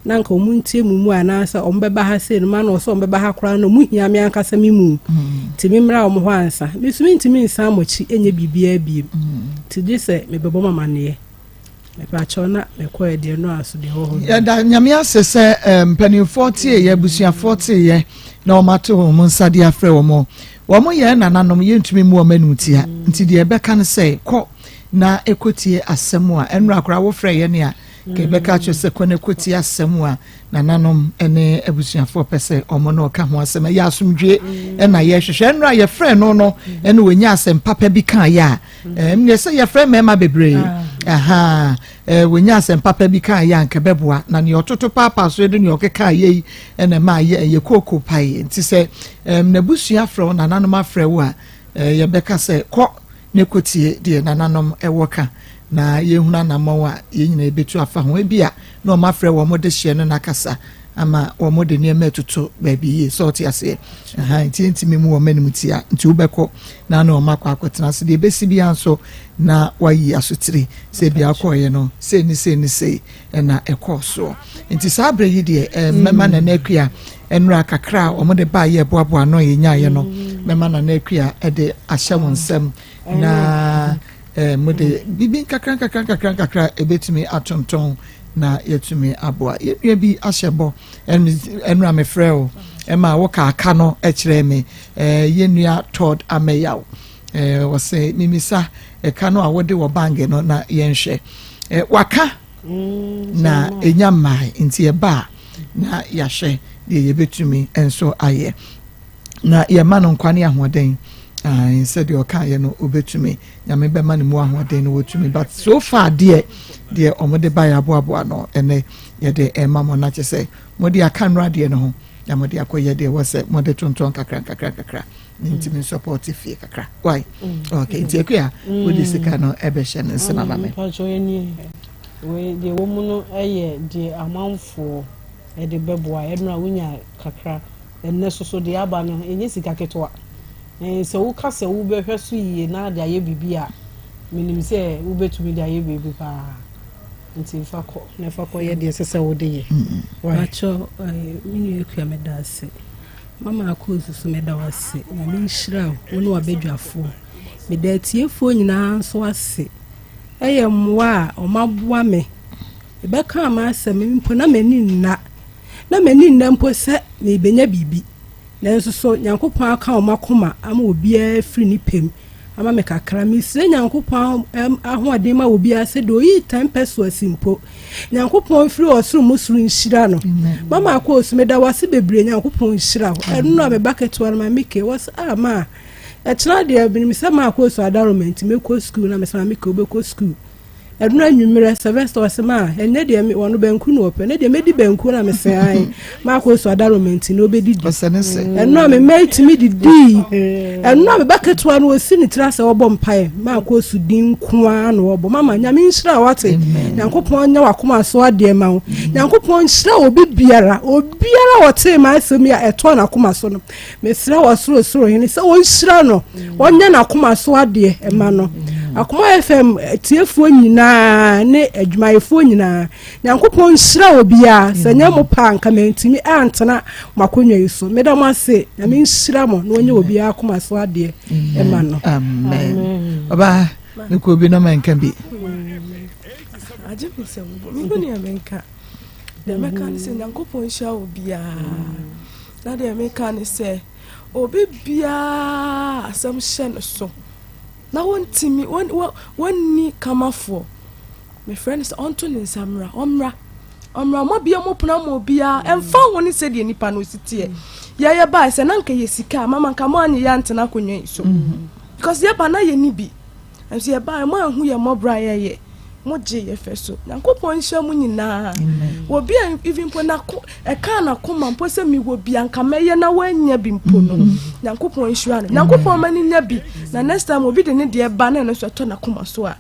na nka ɔmo ntie mo mu anaasɛ ɔmo bɛba ha sei no ma na ɔsɛ ɔmo bɛba ha koraa na ɔmo hia me ankasa me mu nti me mmra ɔmo hɔ ansa. Me nso mentumi nsan mo akyi nyɛ biribiara biem nti gye sɛ mebɛbɔ mo amaneɛ. Mepakyɛw na mekɔɛ deɛ no aso deɛ ɛwɔ hɔ no. Yɛda Nyame ase sɛ eh, mpanimfoɔ teeɛ, abusuafoɔ teeɛ na wɔn ato wɔn nsa de afrɛ wɔn. Wɔn yɛ nananom, yɛntumi mmu wɔn animtia. Nti deɛ ɛbɛka no sɛ kɔ na ɛkɔtie asɛm a ɛnora koraa wofrɛ yɛn a ka ɛbɛka akyerɛ sɛ kɔ na ɛkɔtie asɛm a nananom ne abusuafoɔ pɛ sɛ ɔmo ne ɔka ho asɛm. Ɛyɛ asomdwie ɛna yɛhwehwɛ. Ɛnora yɛfrɛ no no ɛna wɔnya asɛm papa bi kaeɛ a ɛmneɛ sɛ yɛfrɛ mmarima bebree aha wɔnya asɛm papa bi kaeɛ a nka bɛboa na nea ɔtoto paapaa so de nea ɔkeka yɛ yi ɛna ɛma yɛ ɛyɛ kooko paeɛ. Nti sɛ n'abusua frɛ wo, nananom afrɛ wo a, yɛbɛka sɛ kɔ ne kɔtie deɛ nananom wɔ ka na yɛhunu anammɔn a yɛn nyinaa yɛbɛtu afa ho. Ebia na wɔn afrɛ wɔn dehyeɛ no n'akasa ama wɔn de nneɛma atuto baabi yie sɛ ɔte aseɛ. Aha, nti yɛntumi mu wɔn anim tia, nti wobɛkɔ na ne wɔn akɔ akɔtena ase. Deɛ ɛbɛsi biara nso na wayi asotire sɛ ebia akɔɔyɛ no sei ne sei ne sei ɛna ɛkɔɔ soɔ. Nti saa berɛ yi deɛ eh, mɛma Nana Akua nnora kakra a wɔde baa yɛ boaboa ano a yɛnyaeɛ no, mɛma Nana Akua de ahyɛ wɔn nsam na eh, mode biribi nkakra nkakra nkakra nkakra ɛbɛtumi atontɔn na yɛatumi aboa yɛn nua bi ahyɛ bɔ. Ɛnora mefrɛ wo ɛma wo kaaka no kyerɛ me eh, yɛn nua Todd Ameyaw eh, wɔsɛ mimisa ɛka no a wode wɔ bange no na yɛnhwɛ eh, waka na ɛnya mmae nti ɛba a na yɛahwɛ deɛ yɛbɛtumi nso ayɛ na yɛma no nkwa ne ahoɔden sɛdeɛ ɔkaeɛ no ɔbɛtumi. Nyame bɛma no mu ahoɔden no wɔtumi, but so far deɛ deɛ ɔmode ba yɛ aboaboa no ɛnɛ yɛde ɛma mo na kyɛ sɛ mode aka nnora deɛ no ho na mode akɔyɛ deɛ wɔ sɛ mode tontɔn kakra nkakra nkakra ne ntumi nsɔpɔte fie kakra. Why? Okay, nti akua wode sika no ɛbɛhyɛ ne nsɛm ama me. Mpakyɛ ɛnie wei deɛ wɔ mu no ɛyɛ deɛ amanfoɔ ɛde bɛboa ɛno a wonya kakra ɛnɛ soso deɛ aba no ɛnyɛ sika ketewa. Sɛ woka sɛ wobɛhwɛ so yie na de ayɛ biribi a, menim sɛ wobɛtumi de ayɛ biribi paa. Nti fa kɔ na fa kɔyɛ deɛ ɛsɛ sɛ wode yɛ. Pakyɛ, me nua Akua meda ase. Mama Akoosu so meda wo ase. Nyame nhyira wo, wo ne w'abadwafoɔ. Meda atiefoɔ nyinaa nso ase. Ɛyɛ mmoa a wɔaboa me. Mebɛkaa m'asɛm mpo na m'ani nna. Na m'ani nna mpo sɛ merebɛnya biribi. Nanso so Nyankopɔn aka wɔn akoma ama obiara afiri ne pɛ mu ama me kakra? Mesrɛ Nyankopɔn ahoɔden ma obiara sɛ deɛ ɔyii 10 pesewas mpo, Nyankopɔn mfiri ɔsoro mu soro nhyira no. Mama Akoosu, meda wo ase bebree, Nyankopɔn nhyira wo. Ɛno na me ba ketewa no, Maame Ke, wɔse, ah ma, ɛkyena deɛ menim sɛ ma Akoosu adaroma nti mɛkɔ sukuu, na mesɛ Maame Ke wobɛkɔ sukuu. Ɛno anwummerɛ Sylvester ɔse ma ɛnɛ deɛ me ɔno banku na ɔpɛ ɛnɛ deɛ mɛdi banku na mese ae maakɔ so adaroma nti na ɔbɛdidi ɛno a me mma tumi didii ɛno a me ba ketewa no ɔsi ne tiri asɛ ɔbɔ mpaeɛ maakɔ so din nko ara na ɔbɔ mama nyame nhyira wate nyankopɔn nyɛ wakoma so adeɛ ma wo nyankopɔn nhyira obi biara obiara ɔtee m'asɛm yi a ɛtɔɔ n'akoma so no Mesrɛ Ɔsorosoro Hene sɛ ɔnhyira no, ɔnyɛ n'akoma so adeɛ ɛma no. Akoma FM atiefoɔ nyinaa ne adwumayɛfoɔ nyinaa, Nyankopɔn nhyira obiara. Sɛ nyɛ mo pɛ a, nka mantumi antena mo akonnwa yi so. Meda mo ase. Nyame nhyira mo na ɔnyɛ obiara akoma so adeɛ ɛma no. Amen. Ɔbaa, mekɔ obi na manka bi. Agye me sɛ mehu nea menka. Deɛ mɛka ne sɛ Nyankopɔn nhyira obiara. Na deɛ meka ne sɛ, obi biara asɛm hyɛ no so na wɔntumi wɔnni kamafoɔ, mefrɛ no sɛ ɔnto ne nsa mmra, ɔmmra, ɔmmra, moabie mo pono ama obiara, ɛmfa ho ne sɛdeɛ nipa no si teɛ. Yɛyɛ bae sɛ na nka yɛ sika a, mama nka mo anye yɛ antena akonnwa yi so. Because yɛba na yɛni bi. Nso yɛbaeɛ mo anhu yɛn mmɔborɔ a yɛyɛ mo gye yɛ fɛ so nyankopɔn nhyira mo nyinaa wɔ bi a even mpo nako ɛkaa nakoma mpo sɛ mewɔ bi anka mɛyɛ na wanya bi mpo no mm-hmm. nyankopɔn nhyira no nyankopɔn ma no nya bi na next time obi de ne deɛ ba na ɛno nso ɛtɔ nakoma so a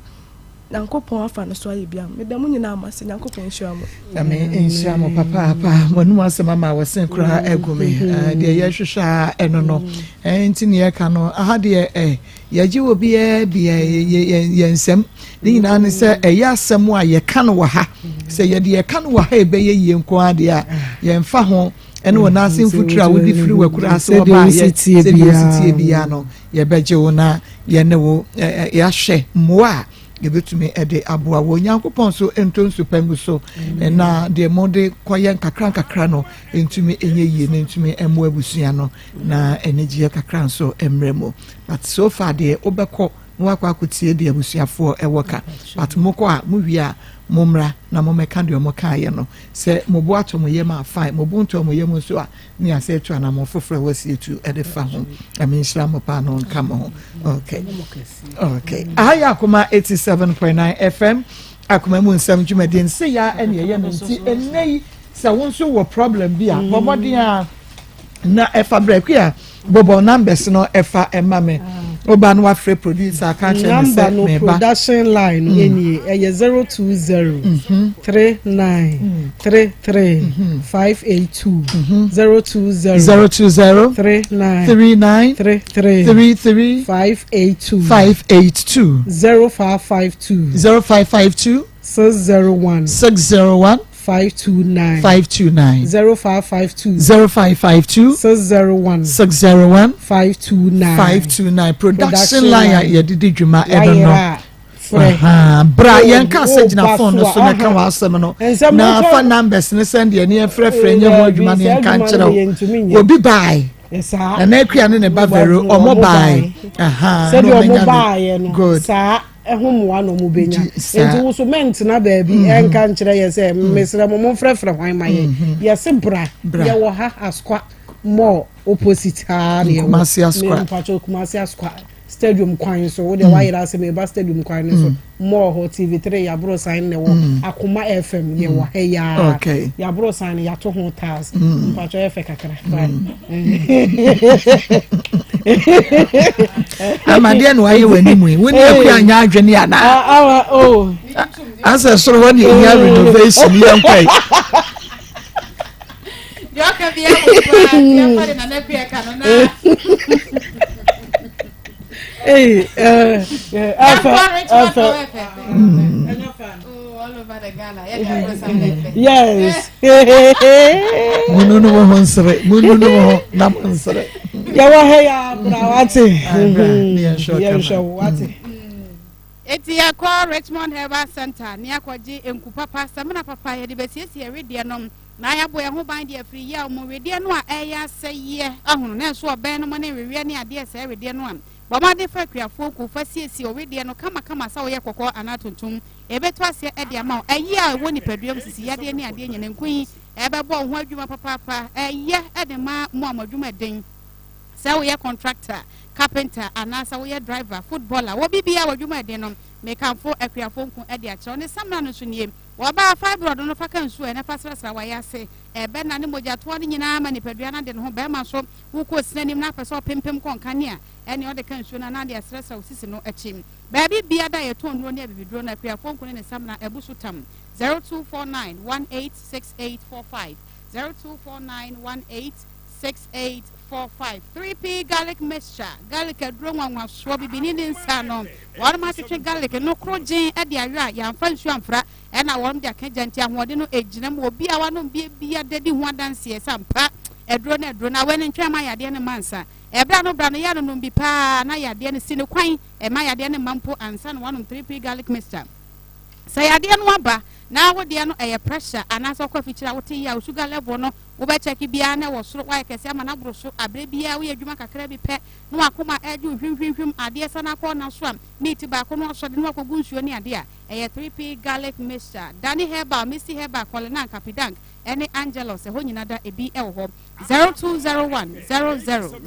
nyankopɔn afa no so ayɛ bi ama meda mo nyinaa mo ase nyankopɔn nhyira mo nyame nhyira mo papaapa mo anum asɛm ama wɔsen koraa agu me mm-hmm. deɛ yɛhwehwɛ a ɛno no mm-hmm. nti ne yɛka no aha deɛ eh, Yɛgye obiara di yɛn nsam. Ne nyinaa ne sɛ ɛyɛ asɛm a yɛka no wɔ ha. Sɛ yɛde yɛka no wɔ ha ɛbɛyɛ yie nko ara deɛ a yɛmfa ho ɛne wɔn ase mfuturo a wode firi w'akura ase wɔ baayɛ sɛdeɛ wosi tie biara no yɛbɛgye wo na yɛne wo yɛahwɛ mmoa a yɛbɛtumi de aboa wɔ Onyankopɔn nso ntɔ nsu pa ngu so na deɛ mode kɔyɛ nkakra nkakra no ntumi nyɛ yie na ntumi mmoa abusua no na anigyeɛ kakra nso mmerɛ mu. But so far deɛ wobɛkɔ na wakɔ akɔtie deɛ abusuafoɔ ɛwɔ ka but mokɔ a mowie a mommra na mommɛka deɛ ɔmo kaeɛ no sɛ mo bo atɔ mo yam a fine mo bo ntɔ mo yam nso a ne asɛ atu anamɔ foforɔ a wɔasi atu ɛde fa ho ɛme nhyira mo paa no nka mo ho okay okay aha yɛ akoma 87.9 fm akoma mu nsɛm dwumadie nse ya ɛne ɛyɛ no nti ɛnnɛ yi sɛ wo nso wɔ problem bi a bɔ mmɔden a na ɛfa brɛ kua bɔbɔ numbers no ɛfa ɛma me woba no wafrɛ producer aka kyerɛ me sɛ number no production line no mm. ɛnie ɛyɛ 020 39 33 582 020 020 39 39 33 33 582 582 0552 0552 601 601 529 529 0552 0552 601 601 529 529 production line a yɛde di dwuma ɛno no bra yɛn ka sɛ gyina phone no so na ka w'asɛm no na fa numbers ne sɛn deɛ ne yɛfrɛfrɛ nyɛ ho adwuma ne yɛn ka nkyerɛ wo obi baae nana akua ne ne ba vero ɔmo baae sɛdeɛ ɔmo baaeɛ no saa ɛho mmoa na ɔmo benya nti wo so mɛntena baabi mhm. ɛnka nkyerɛ yɛ sɛ mhm. mesrɛ mo momfrɛfrɛ hwan ma yɛ mhm. yɛse bra yɛwɔ ha askwa mall opposite ha na yɛwɔ mpakyɛ Kumasi askwa stadium kwan so wo deɛ wayerɛ asɛ meba stadium kwan no so mall hɔ tv3 yɛaboro sign na ɛwɔ akoma fm yɛwɔ ha yaa yɛaboro sign no yɛato ho tiles mpakyɛ yɛ fɛ kakra Ama deɛ na wayɛ w'anim yi wo ne akua anyɛ adwene anaa oh. asɛ soro hɔ ne ɛhia renovation yɛ nkɔ yi deɛ ɔka bi yɛ wɔ paa deɛ ɔfa de nana akua ka no na Hey, uh, Yes. Munu no ho nsere. Munu no ho na mo nsere. Yɛwɔ ha yɛ abra wate. Yɛnhwɛ wo wate. Eti yɛkɔ Richmond Herbal Center ne akɔgye nku papa, samina papa yɛde bɛsiesie wedeɛ nom na yɛabɔ yɛn ho ban de afiri yaw mu. Wedeɛ no a ɛyɛ asɛeɛ ahono na ɛnso ɔbɛn no mu ne nweweɛ ne adeɛ ɛsɛe wedeɛ no a bɔ mmɔden fa akuafoɔ nku fa siesie ɔwedeɛ no kamakama sɛ woyɛ kɔkɔɔ anaa tuntum. Ɛbɛtu aseɛ de ama wo. Ayi a ɛwɔ nipadua mu, sisi yadeɛ ne adeɛ nyina nku yi ɛbɛbɔ wo ho adwuma papaapa. Ɛyɛ de ma mo a mo adwuma den. Sɛ woyɛ contractor, carpenter anaasɛ woyɛ driver, footballer, wɔ biribiara w'adwuma ɛden no, mekamfo Akuafo Nku de akyerɛ wo. Ne samina no nso nie. Wɔbaa fibroid no fa ka nsuo ɛ na fa srasra w'ayase. Ɛbɛna ne mogyatoa no nyinaa ma nipadua no ade ne ho. Barima nso wokɔ sini anim na apɛ sɛ ɔpempem kɔ nkanea ɛne ɔde ka nsuo no anaa de asrasra wo sisi no akyi. Baabi biada a yɛtɔn nnuro ne abibiduro no Akuafoɔ Nku ne ne samina abu so tam. 0249 186845 0249 186845 3P Garlic Mixture Garlic aduro nwanwasoɔ bibini ne nsa no wɔnom atwetwe garlic no koro gyen de ayɔ a yɛamfa nsuo amfra ɛna wɔnom de aka gya nti ahoɔden no ɛgyina mu obi a wanom bie bia da di ho adanseɛ sɛ ampa aduro no aduro no awɛ no ntwɛn ma yadeɛ no ma nsa ɛberɛ no bra no yɛ anonom bi paa na yadeɛ no si ne kwan ɛma yadeɛ no ma mpo ansa na wanom 3P Garlic Mixture. Sɛ yadeɛ no aba na wo deɛ no ɛyɛ pressure anaasɛ wokɔ afikyire a wote yie a wo sugar level no wobɛ check biara na ɛwɔ soro woayɛ kɛse ama no aboro so aberɛ biara woyɛ adwuma kakra bi pɛ na wakoma ɛregye wo hwimhwimhwim adeɛ sane akɔ na so a meat baako no asɔde na wakɔgu nsuo ne adeɛ a ɛyɛ 3P garlic mixture Dani herbal Misty herbal Kɔlenan Kapidank ɛne Angelus ɛhɔ nyina da ebi ɛwɔ hɔ 0201 00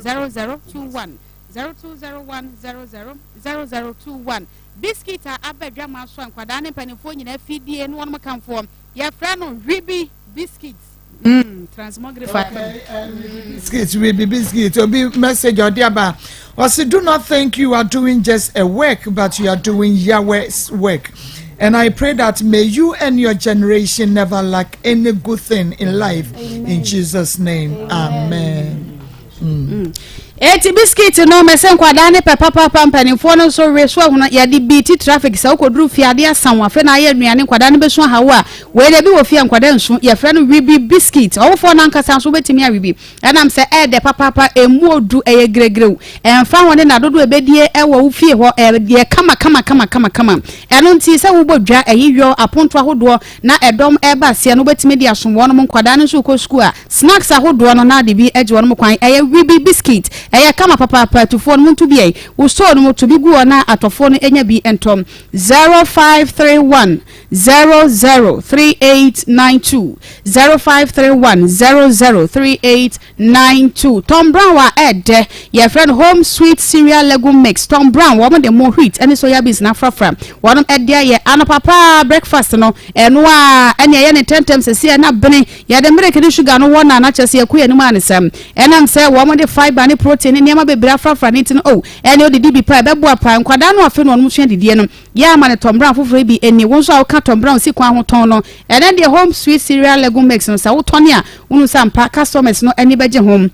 0021 0201 00 0021 Biscuit a aba adwaman so a nkwadaa ne mpanimfoɔ nyinaa fi die ne wɔnom kamfoɔ. Yɛfrɛ no Hwibi biscuit. Mm, transmogrify. Okay, um, biscuit, Hwibi biscuit. Obi message ɔde aba. Ɔsi, do not think you are doing just a work, but you are doing Yahweh's work. And I pray that may you and your generation never lack any good thing in life. Amen. In Jesus' name, amen. amen. Mm. Eti biscuit no mɛsɛ nkwadaa ne pɛ papaapa mpanimfoɔ no nso we so ahono yɛde beat traffic sɛ wokɔduru fie adeɛ asa wo afei na ayɛ nnuane nkwadaa no bɛsu aha wo a wei deɛ bi wɔ fie a nkwadaa nsu yɛfrɛ no wibi biscuit ɔwofoɔ no ankasa nso wobɛtumi awe bi ɛnam sɛ ɛɛdɛ papaapa ɛmu odu ɛyɛ gregreu ɛmfa ho ne na dodo ɛbɛdie ɛwɔ wo fie hɔ ɛyɛ kama kama kama kama kama ɛno nti sɛ wobɔ dwa ɛyi yɔ aponto ahodoɔ na ɛdɔm reba aseɛ no wobɛtumi de asom wɔnom, nkwadaa no nso rekɔ sukuu a, snacks ahodoɔ no na ade bi agye wɔnom kwan, ɛyɛ wibi biscuit, ɛyɛ kama papaapa, atufoɔ no monto bi ɛ, wo store no mu to bi gu hɔ na atɔfoɔ no nya bi ntɔ. 0531 003892 0531 0038 92 Tom Brown a ɛɛdɛ, yɛfrɛ no Home Sweet Cereal Legume Mix. Tom Brown, wɔn de mo wheat ne soya beans na afrafra. Wɔn ɛde ayɛ anɔpa paa breakfast no, ɛno a ɛne ɛyɛ ne ntɛmntɛm sɛsi ɛna bene. Yɛde milk ne sugar no wɔ na na kyerɛ sɛ yɛkɔ yɛn anim a ne sɛm. Ɛnam sɛ wɔn de fibre ne protein ne nneɛma bebree afrafra ne nti no, oh, ɛne odidi bi paa ɛbɛboa paa. Nkwadaa no afe no wɔn sua didie no. Yɛ ama no Tom Brown foforɔ yi bi nni. Wo nso a woka Tom Brown si kwan ho tɔn no, ɛnɛ deɛ Home Sweet Cereal Legume Mix no, sɛ wotɔn a, wohunu sɛ ampa customers no ani bɛgye ho.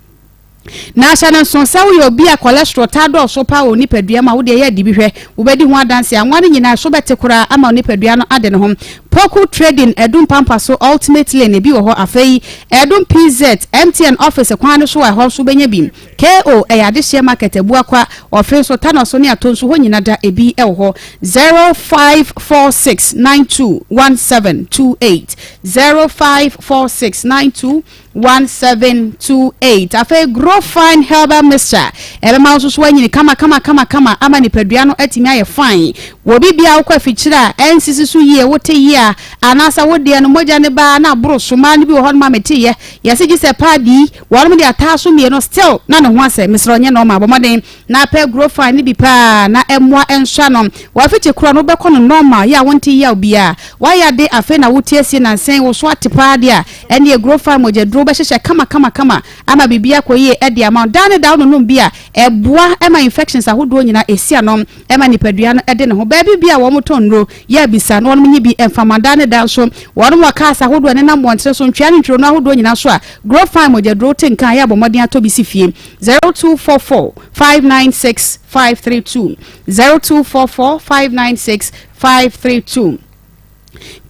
Na hyɛ no nso, sɛ woyɛ obi a cholesterol taa dɔɔso paa wɔ wo nipadua mu a, wo deɛ yɛ adi bi hwɛ. Wobɛdi ho adanseɛ. Anwa no nyinaa, ɛso bɛte koraa ama wo nipadua no ade ne ho. Poku Trading, Adum Pampa so, Ultimate Lane, ebi wɔ hɔ. Afei, Adum PZ, MTN office kwan no so a, ɛhɔ nso wobɛnya bi. KO ɛyɛ adehyeɛ market Abuakwa, Ɔfe nso, Tanɔ so ne Atonsu hɔ nyina da ebi wɔ hɔ. 0546921728 0546921728 Afei Grow Fine Herbal Mixture ɛbɛma wo nso so anyini kama kama kama kama ama nipadua no atumi ayɛ fine. Wɔ biribi a wokɔ afikyire a ɛnsisi so yie, wote yie a anaasɛ wo deɛ no mogya no ba na aboro so. Mmaa no bi wɔ hɔnom a meteyɛ yɛse gye sɛ paadi yi Wɔnom de ataa so mmieno still na ne ho asɛ mesrɛ ɔnyɛ normal bɔ mmɔden na pɛ grow fine no bi paa na ɛmmoa nsɔ ano wafikyi korɔ no wobɛkɔ no normal yɛ a wonte yaw biaa wayɛ ade afei na wote asie nansen wo so ate paa deɛ a ɛneɛ grow fine mogya duro wobɛhyehyɛ kama kama kama ama biribi akɔ yie ɛde ama wo daa ne daa wononom bi a ɛboa ɛma infections ahodoɔ nyinaa ɛsi ano ɛma nipadua no ɛde ne ho baabi bi a wɔn tɔn nnuro yɛ abisa na wɔnom nye bi mfa ma daa ne daa nso wɔnom wɔ cars ahodoɔ ɛnenam mmɔntene so ntwea ne ntwirono ahodoɔ nyinaa so a Grow Fine mogyaduro te nka a yɛ abɔ mmɔden atɔ bi si fie 0244 596 532 0244 596 532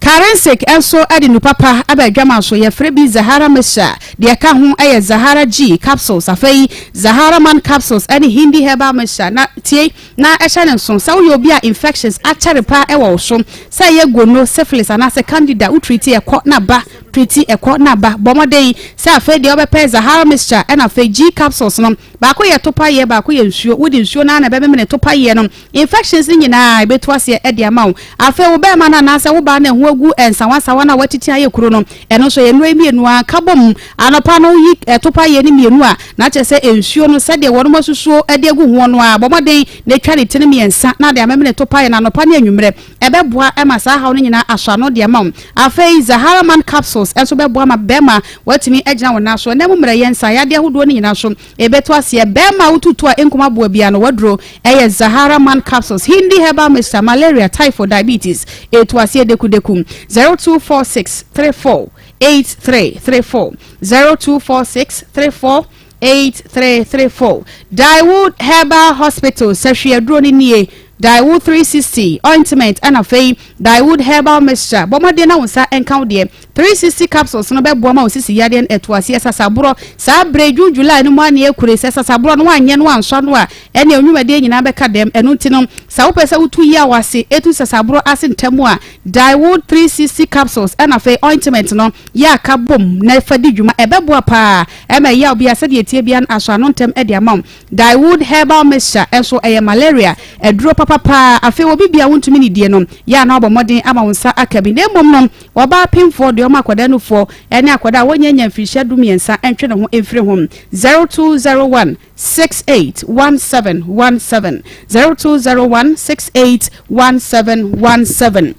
Karensic nso de nnu papa aba adwaman so yɛfrɛ bi Zahara Mixture deɛ ɛka ho yɛ Zahara G capsules afei Zahara Man capsules ne Hindi herbal mixture na tie Na hyɛ no nso, sɛ woyɛ obi a infections akyɛre paa wɔ wo so, sɛ ɛyɛ gono, syphilis anaasɛ candida, wo treati ɛkɔ na ba, treati ɛkɔ na ba, bɔ mmɔden sɛ afei deɛ wobɛpɛ Zahara mixture ɛna afei G capsules no Baako yɛ topaeɛ, baako yɛ nsuo. Wode nsuo no ara na ɛbɛmemene topaeɛ no. Infections no nyinaa, ɛbɛtu aseɛ de ama wo. Afei wo barima no anaasɛ wo baa no a ɛho agu nsawansawa no a woatiti ayɛ kuro no, ɛno nso ɛyɛ nnuro yi mmienu ara. Ka bom. Anɔpa no woyi topaeɛ no mmienu a, na kyerɛ sɛ nsuo no sɛdeɛ wɔnom asusuo de agu hoɔ no ara, bɔ mmɔden na twa ne tiri mmiɛnsa na de amemene topaeɛ no anɔpa ne anwummerɛ. Ɛbɛboa ma saa haw no nyinaa asɔ ano de ama wo. Afei Zahara Man Capsules nso bɛboa ma bɛrima watumi agyina wo nan so. Ɛnna mu mmerɛyɛ, nsaeyadeɛ ahodoɔ no nyinaa nso, ɛbɛtu aseɛ. Bɛrima a wotutu a ɛnkum aboa biara no, w'aduro yɛ Zahara Man Capsules, Hindi Herbal Mixture, Malaria, Typhoid, Diabetes, ɛtu aseɛ dekudeku. 0246 34 8334 0246 34 8334 Daewoo Herbal Hospital sɛhwe aduro no nie Daewoo 360 ointment ɛna afei Daewoo Herbal Mixture bɔ mmɔden na wo nsa nka wo deɛ 360 capsules no bɛboa ma wo sisi yadeɛ no ɛto aseɛ sasaborɔ saa berɛ June July no mu a na ɛkure sɛ sasaborɔ no woanyɛ no ansɔ ano a ɛne onwumadeɛ nyinaa bɛka dɛm ɛno nti no sɛ wopɛ sɛ wotu yaw ase ɛtu sasaborɔ ase ntɛm a Daewoo 360 capsules ɛna afei ointment no yɛ aka bom na fa di dwuma ɛbɛboa paa Ɛma ɛyaw biara sɛdeɛ ɛteɛ biara no asɔ ano ntɛm de ama wo. Daewood Herbal Mixture nso, ɛyɛ malaria aduro papa pa ara. Afei obi biara a wontumi nnidie no, yɛ a na wabɔ mmɔden ama wo nsa aka bi. Na mmom no, ɔbaa pemfoɔ, deɛ ɔma akwadaa nufoɔ, ne akwadaa a wɔnnya nnya mfirihyia dumiɛnsa ntwe ne ho mfiri ho. 0201 68 17 17, 0201 68 17 17.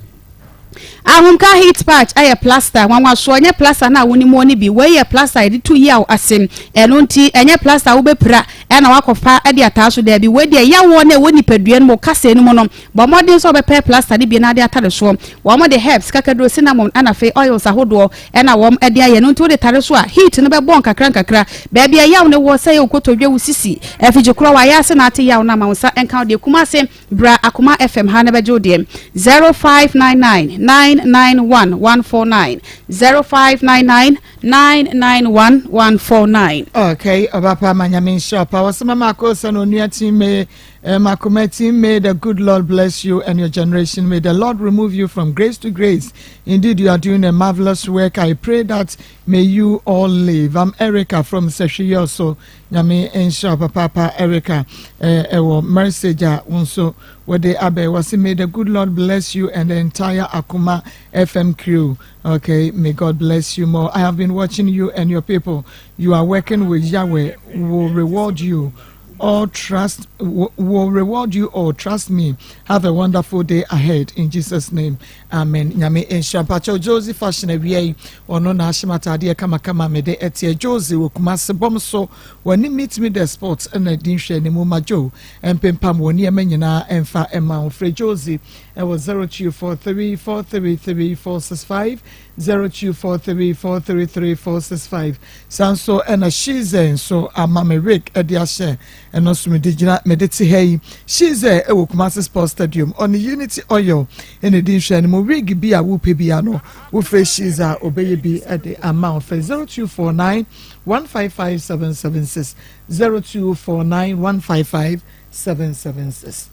Ahomka heat patch yɛ plaster nwanwasoɔ, ɛnyɛ plaster no a wonim wɔ no bi. Wei yɛ plaster a yɛde to yaw ase. Ɛno nti, ɛnyɛ plaster a wobɛpira na woakɔfa de ataa so, daabi. Wei deɛ, yawoɔ no a ɛwɔ nipadua no mu, kasɛɛ no mu no, bɔ mmɔden sɛ wobɛpɛ plaster no bi na wode atare soɔ. Wɔde herbs, kakaduro, cinnamon, ɛna afei oils ahodoɔ na wɔde ayɛ. Ɛno nti, wode tare so a, heat no bɛbɔ nkakra nkakra. Baabi a yaw no wɔ, sɛ ɛyɛ wo kotodwe, wo sisi, afikyikora, w'ayaase na ate yaw no ama wo nsa nka wo deɛ. Kumase. Bra Akoma FM ha na bɛgye wo deɛ 0599 991 149 0599 991 149. Okay, Obapa ma nyame nhyira pa. Wɔsɛ mama akosa no onua team may eh, Makoma team may the good Lord bless you and your generation. May the Lord remove you from grace to grace. Indeed, you are doing a marvelous work. I pray that may you all live. I'm Erica from Seshiyoso. Nyame nhyira wo papaapa Erica ɛwɔ message a wo nso wode abɛ wɔse may the good Lord bless you and the entire Akoma FM crew okay may God bless you more I have been watching you and your people you are working with Yahweh will reward you all trust will reward you all trust me have a wonderful day ahead in Jesus name Amen Nyame nhyira mpakyɛw Josie fashion awia yi ɔno na ahyem ataadeɛ kamakama mede ɛteɛ Josie wɔ Kumase bɔm so wɔne meet me the sport na di nhwɛ ne mu ma Joe mpempam wɔ nneɛma nyinaa ɛmfa ɛma wo frɛ Josie ɛwɔ 0243 433 465 0243 433 465 saa nso ɛna Shize nso ama me wig ɛde ahyɛ Ɛno nso mede gyina mede te ha yi. Shize wɔ Kumasi Sports Stadium. Ɔne Unity Oil na ɛdi nhwɛanim. Mu wig bi a wopɛ bi ano, wofrɛ Shize a ɔbɛyɛ bi de ama wo. Frɛ 0249 155 776 0249 155 776.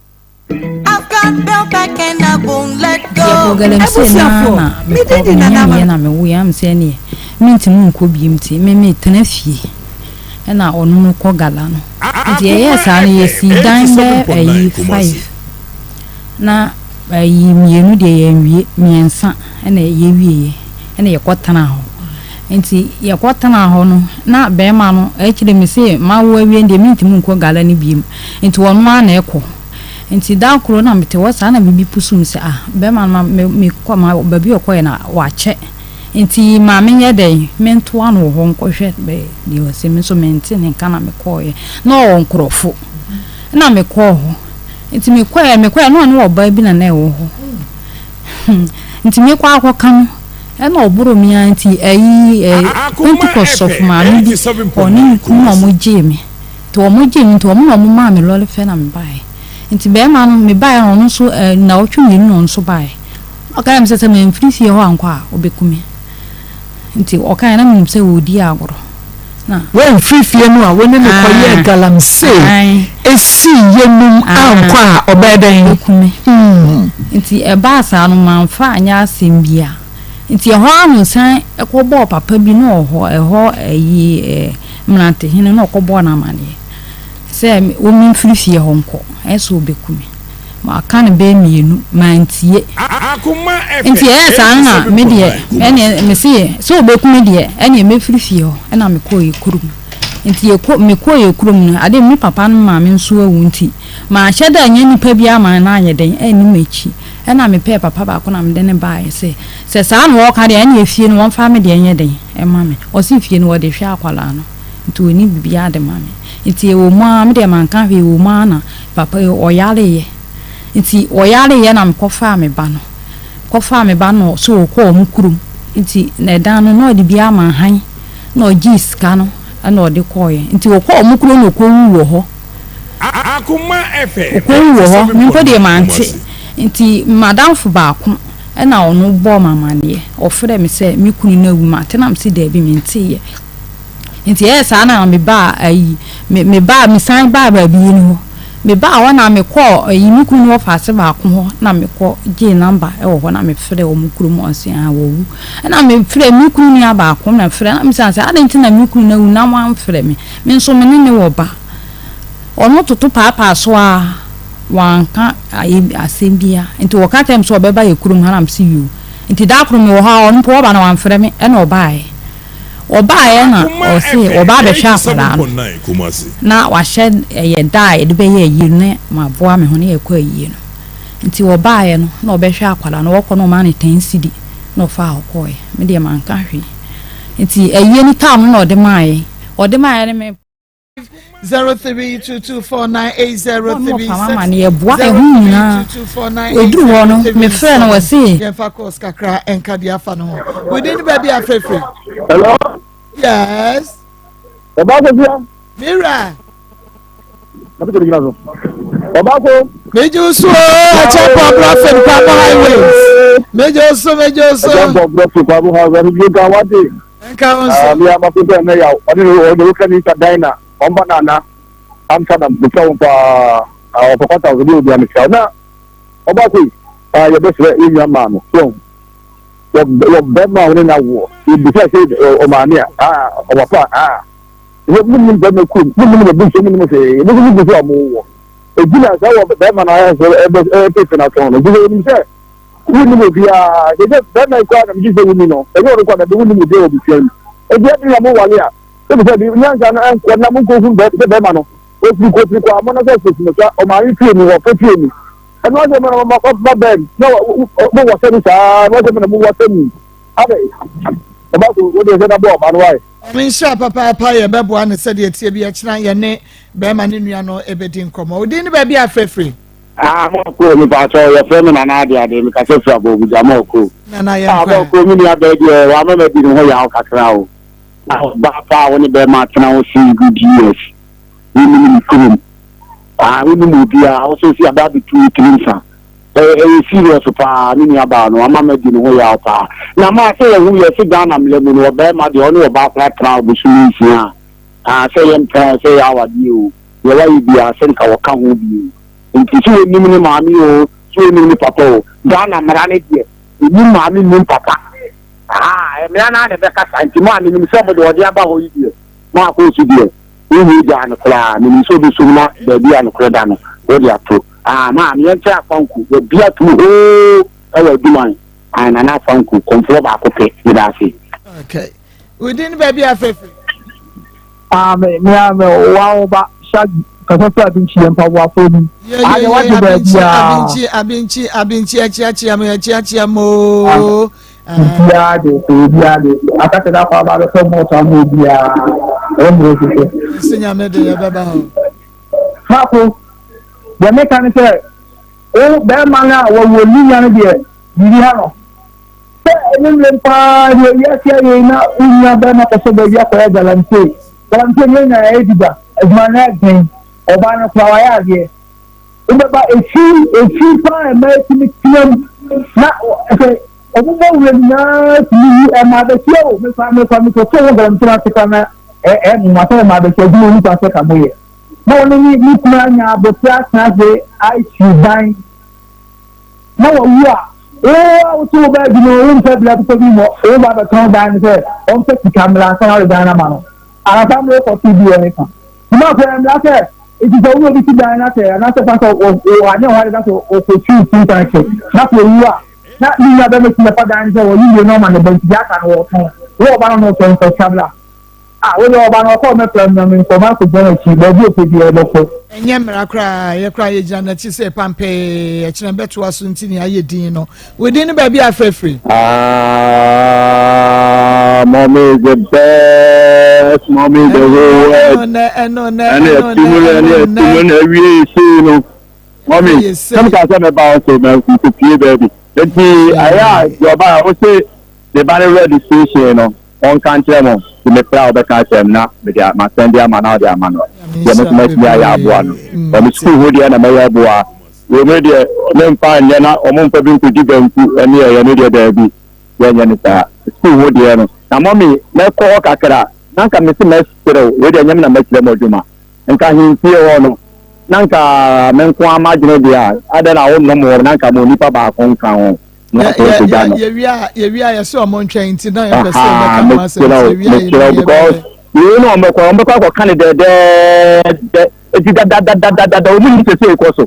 Yɛkɔɔ galamsey no ara na mekɔ menyameeɛ na mewoeɛ am sɛ ɛneɛ mentumi nkɔ biom nti me metena fie ɛna ɔno no kɔ gala no nti yɛyɛɛ saa no yɛsii dan bɛyɛ ayi five na ayi mmienu deɛ yɛnwie mmiɛnsa ɛna yɛwieɛ ɛna yɛkɔtenaa hɔ nti yɛkɔtenaa hɔ no na bɛrima no akyire me se mawo awie deɛ mentumi nkɔ gala no biom Nti ɔno ara na ɛkɔ. Nti da koro na mete hɔ saa na biribi pusu me sɛ ah bɛrima no ma me mekɔ ma baabi a ɔkɔeɛ no wakyɛ nti ma menyɛ dɛn mentoa no wɔ hɔ nkɔhwɛ bɛ deɛ ɔsɛ me nso mente ne nka na mekɔeɛ na ɔwɔ nkorɔfo na mekɔɔ hɔ nti mekɔeɛ mekɔeɛ na ɔne ɔbaa bi na na ɛwɔ hɔ hmm nti mekɔ akɔka no ɛna ɔboro me ara nti ayi ɛ Pentecost sɔfo maame bi ɔne ne kunu na wɔgyee me. Nti wɔn gyee me nti wɔn na wɔn maa me lɔre fɛ na me baeɛ. Nti bɛɛma no me baeɛ no ɔno nso ɛɛ nnawɔtwe mmienu na ɔno nso baeɛ. Na ɔka kyerɛɛ me sɛ sɛ manfiri fie hɔ ankɔ a ɔbɛku me. Nti ɔkaeɛ na menim sɛ ɔredi agorɔ. Na. Woamfiri fie no a wo ne no kɔyɛɛ galamsey sii yɛnum ankɔ a ɔbɛyɛ dɛn? Ɔbɛku me. Nti ɛbaa saa no mamfa anyɛ asɛm biara. Nti ɛhɔ ara na ɔsan kɔbɔɔ papa bi na ɔwɔ hɔ, ɛhɔ ayi ɛɛ Mmerantehene na ɔkɔbɔɔ no amaneɛ. Sɛ wɔmfiri fie hɔ nkɔ, ɛyɛ sɛ wɔbɛku me. Maka no bɛyɛ mmienu, mantie. Nti ɛyɛɛ saa no na me deɛ, ɛneɛ mese sɛ wɔbɛku me deɛ, ɛneɛ mɛfiri fie hɔ. Ɛna mekɔɔ yɛ kurom. Nti yɛkɔ, mekɔɔ yɛ kurom no, adeɛ me papa no maame nso awu nti, manhyɛ da annya nipa biara ma no anyɛ dɛn, anni m'akyi. Ɛna mepɛɛ papa baako na mede no baeɛ sɛ, sɛ saa na wɔreka deɛ, ɛneɛ fie no wɔmfa me deɛ nyɛ dɛn mma me. Ɔse fie no wɔde hwɛ akwadaa no. Nti ɔnni biribiara de ma me. Nti ɛwɔ mu ara, me deɛ manka hwee, ɛwɔ mu ara na papa yi ɔyareeɛ. Nti ɔyareeɛ na mekɔfaa me ba no. Kɔfaa me ba no sɛ ɔrekɔ wɔn kurom. Nti na ɛdan no na ɔde bi ama hann na ɔgyee sika no na ɔde kɔeɛ. Nti ɔkɔɔ wɔn kurom na ɔkɔwuu wɔ hɔ. Ɔkɔwuu wɔ hɔ, me mpo deɛ mante. Nti m'adamfo baako na ɔno bɔɔ me amaneɛ. Ɔfrɛɛ me sɛ me kunu no awu. Mate na mese daabi menteeɛ. Nti ɛyɛɛ saa na me baa ayi me me baa me san baa baabi yi no hɔ. Me baa hɔ na me kɔɔ ayi me kunu no wɔfaase baako hɔ na me kɔ gyee number ɛwɔ hɔ na me frɛ wɔn kurom ɔse ah wawu. Ɛna me frɛ me kunu nua baako na frɛ na me san sɛ adɛn nti na me kunu no awu na wɔamfrɛ me. Me nso me ne ne wɔ ba. Ɔno toto paapaa so a wanka ayi asɛm bia. Nti wɔka kyerɛ me sɛ ɔbɛba yɛ kurom ha na me se yoo. Nti da koro me wɔ hɔ a ɔno mpo ɔba na wamfrɛ me ɛna ɔbaeɛ. Ɔbaeɛ na ɔse ɔba abɛhwɛ akwadaa no na wahyɛ ɛyɛ da a yɛde bɛyɛ ayie no na maboa me ho na yɛkɔ ayie no. Nti ɔbaeɛ no na ɔbɛhwɛ akwadaa no, ɔkɔ na ɔmaa no ten cedi na ɔfaa hɔ kɔeɛ. Me deɛ manka hwee. Nti ayie no tam no na ɔde maeɛ. Ɔde maeɛ no me. 0322498036 Ɔmo ne yɛboa ɛho nyinaa ɛduru hɔ no mefrɛ no wɔ se yɛmfa course kakra ɛnka deɛ afa no ho within baabi afrɛfrɛ. Hello. Yes. Ɔbaako bia. Mira. Ɔbaako. Meje osu o akyɛpɔ brɔfin kwabo highways. Meje osu meje osu. Akyɛpɔ brɔfin kwabo highways. Meje nka wate. Nka wo nso. Mi ama so sɛ ɛnɛ yaw ɔne ne ɔne wo kani sa dan na ɔmba na ana Amsterdam mekyia wo paa ɔkɔkɔta wo de obi amekyia wo na ɔba ko yi yɛbɛsrɛ yɛ nua maa no so wɔ wɔ bɛrima a wɔne no awoɔ yɛbisa sɛ ɔmaame a ɔpapa a wɔ mu nim bɛrima kurom mu nim n'abusua mu nim hwee mu nim gu so a mo wɔ egyina sɛ wɔ bɛrima no ayɛ sɛ ɛbɛ ɛpɛ na tɔn no gyina onim sɛ Wonnim obiara. Kyerɛ sɛ bɛrima yi koraa na megye sɛ wonni no. Ɛnyɛ ɔno koraa na wonnim obiara wɔ abusua no mu. Enti ɛde na mowale a, sɛ sɛ bi nyansa no ɛnkɔ na monkɔhu sɛ bɛrima no ofiri kɔ ofiri kɔ amɔ na sɛ ofiri no sa ɔmaame fie ni wɔfɛ fie ni. Ɛno asɛ mo na ma bɛn na mowɔ sɛ ni saa na ɔsɛ mo na mowɔ sɛ ni. Adɛ ɔba so wode sɛ na bɔ ɔba no wae. Nyame nhyira papaapa yɛbɛboa no sɛdeɛ ɛteɛ bi ɛkyena yɛne bɛrima ne nua no ɛbɛdi nkɔmmɔ. Wodin ne baabi a frɛfiri? Ah, mo ko mi pa so yɛ frɛ me nana ade ade mi kasa fira bɔ obuja mo ko. Nana yɛ Ah, mo ko mi nua bɛɛ deɛ wa ma ma di ne ho yaw kakra o. Na ɔba pa a wo ne bɛrima atena ho six good years. Wo nim ne kurom. Ah, wo nim obiara wo so si aba abɛtu wo tiri nsa. Ɛyɛ ɛyɛ serious paa me nua baa no ama ma di ne ho yaw paa. Na ma sɛ yɛ ho yɛ se Ghana mmla mu no ɔbɛrima deɛ ɔne ɔbaa koraa tena bosome nsia a. Ah, sɛ yɛ mpɛ sɛ yɛ awadeɛ o. Deɛ wayɛ biara sɛ nka wɔka ho bio. Nti sɛ wɔnim ne maame oo, sɛ wɔnim ne papa oo, Ghana mmara no deɛ, nnim maame nnim papa. Ahaa, mmara no ara na ɛbɛkasa. Nti maa menim sɛ mo deɛ ɔde aba hɔ yi deɛ, maa kɔɔsu deɛ, wonwie gyaa no koraa. Menim sɛ wobɛsom na baabi a nokorɛ da no, wode ato. Ahaa, maa me yɛnkyɛ afanku, wɔabue atom hoo ɛwɔ Aduman. Ae, Nana Afanku, kɔmfoɔ baako pɛ. Meda ase. Okay. Within baabi afefe. Ah, me, me, ah, me, wa wo ba, shaggy, kasa fira abinkyi yɛ mpaboafoɔ ni. Ah, deɛ wate baabi a. Abinkyi, abinkyi, abinkyi, akyiakyia mo, akyiakyia mo. Obiara de, obiara de, akasa da akɔ aba abɛfɛ mɔɔtɔ ama obiara, ɛwɔ mmerɛ hwehwɛ. Nsi nyame de yɛbɛba hɔ. Mako, deɛ meka ne sɛ, wo bɛrima no a wɔwɔ linya no deɛ, biribi ha no. Sɛ ɛne mmerɛm paa deɛ wiase ayɛ yi na wo nua bɛrima kɔsɔ baabi akɔyɛ galamsey. Galamsey no yɛn nyinaa yɛdi da. Adwuma no ɛden. Ɔbaa no koraa wayɛ adeɛ. Wobɛba efi efi paa ɛma etumi tena mu na sɛ ɔmo bɔ wura nyinaa tumi yi ɛma abɛsia o mekɔ mekɔ mekɔto ho galamsey no ase koraa na ɛ ɛ mo asɛ ɛma abɛsia adwuma onipa sɛ ka mo yɛ. Na ɔne ne ne kunu anya abotire atena ase asi dan. na wawu a, wo a wote wo baabi no, wompɛ bra papa bi mmɔ wo ba bɛtɔn dan no sɛ ɔmpɛ sika mmra ansa na wode dan no ama no. Anasa mmerɛ wokɔto bi wɔ hefa? Kumafo ɛmmra sɛ. Nti sɛ wo ne obi si dan na sɛ anaasɛ fa sɛ wɔ anyɛ ho ade na sɛ ɔkɔtwi nsu nsan na sɛ owu a na ne nua bɛma ti bɛfa dan no sɛ wɔyi wie na ɔma ne ba nti deɛ aka no wɔtɔn. Wo ɔba no na ɔtɔ nfa sika bra. Ah wo deɛ ɔba no ɔkɔ ɔmɛfrɛ me na menkɔ makɔgyina n'akyi baabi ɔpɛ biara yɛbɛkɔ. Ɛnyɛ mmara koraa, yɛ koraa yɛgyina n'akyi sɛ pampee, ɛkyena bɛtoa so nti nea ayɛ din no. Wo din no baabi a afrɛ firi? Ah, mommy is the best, mommy is the whole world. Ɛno nɛ, ɛno nɛ, ɛno ɛno nɛ, ɛno nɛ. Ɛno nɛ, ɛwie sei no. Mommy, sɛ meka sɛ mɛba wo so, mɛkɔpie baabi. Nti, ɛyɛ a, deɛ ɔba a, wo se ne ba no registration no, ɔnka nkyerɛ mo, nti mefrɛ a wobɛka akyerɛ me na mede masɛn de ama na wode ama no. Deɛ me nso mɛtumi ayɛ aboa no. Ɔno sukuu ho deɛ na mɛyɛ aboa. Wei mu deɛ memfa nyɛ na wɔn mfa bi nkɔdi banku ne ɛyɛ no deɛ daabi yɛnyɛ no saa. Sukuu ho deɛ no na mɔmi mɛkɔ hɔ kakra na nka mese mɛserew wei deɛ nyɛ me na mɛkyerɛ mo adwuma. Nka ahemfie hɔ no na nka me nko ara m'adwene deɛ a adɛn na wonnom hɔ na nka mo nipa baako nka ho na Yɛ- yɛ- ɔpagya yɛ- no. Yɛwie a yɛwie a yɛsɛ ɔmo ntwɛn nti na yɛpɛ sɛ Aha, yɛbɛka ho asɛm mesrɛ nti wo, yɛwie a mesrɛ wo yɛbɛyɛ because bɛyɛ. wei na wɔbɛkɔ wɔbɛkɔ akɔka no dɛdɛɛdɛ eti dadadadadada wɔn nim sɛ sɛ ekɔ so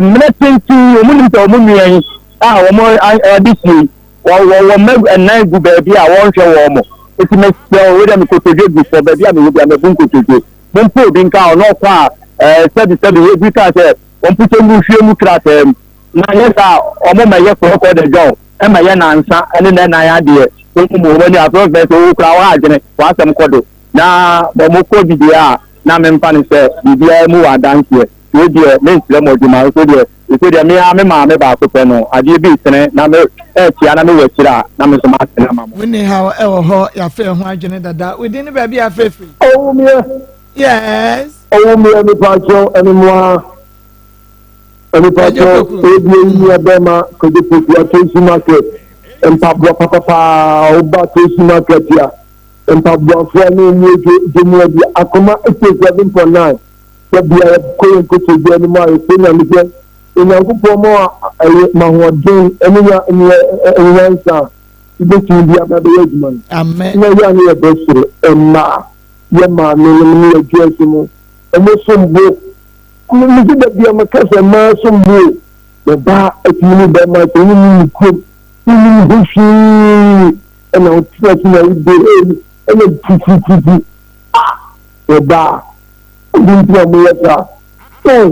mmerɛ tenten wɔn nim sɛ wɔn nua yi a wɔn ade sie yi wɔ wɔ wɔn mma ɛnan gu baabi a wɔnhwɛ wɔn mo eti mesrɛ wo wei deɛ mekotodwe gu fam baabi a mewɔ bi a mebu nkotodwe mompo obi nka ɔno ɔkɔ a ɛɛ sɛbi sɛbi ebi kaa sɛ wɔn mpotɔ ngu hwie mu krataa mu na nyɛ saa wɔn ma yɛ kɔkɔ de dɔn ɛma yɛ nansa ɛne nɛ nan adeɛ wɔn mu wɔn ani afɛ fɛ sɛ wɔkura wɔn adwene wɔn asɛm kɔ do na wɔn kɔ bi deɛ a na memfa no sɛ biribiara mu wɔ adanseɛ wei deɛ menkyerɛ mo adwuma nso deɛ nso deɛ me ara me maame baako pɛ no adeɛ bi retene na me ɛrekyea na mewɔ akyire a na me nso matene ama mo. Wo ni haw ɛwɔ hɔ yɛafɛ ɛho adwene dada wo din ne baabi a afɛ firi. Ɔwumiɛ. Yes. Ɔwumiɛ nipa kyɛw ɛne mo a nipa kyɛw ebi eyi nua bɛma Kwadwo Poku Atosu market mpaboa papapaa ɔba Atosu market a. Mpaboafoɔ ne wɔn adwo dwo mu adi akoma 87.9 Da biara yɛkɔ yɛn nkotodwe anim a yɛsrɛ Nyame sɛ Onyankopɔn ma ɛyɛ ma ahoɔden ne nya ne nyansa a wobɛtumi de aba bɛyɛ adwuma no. Amen. Na yɛ a ne yɛbɛsrɛ mmaa yɛ maame nom ne yɛ adwoɛso mu ɔmo som bo. Mese da biara meka sɛ mmaa som bo o. Ɔbaa atumi ne bɛrima sɛ wonni ne kurom wonni ne ho hwee. ɛna ɔtena ase na wode ɛna pupupupu a ɔbaa ɔde nti na wɔyɛ saa ɛn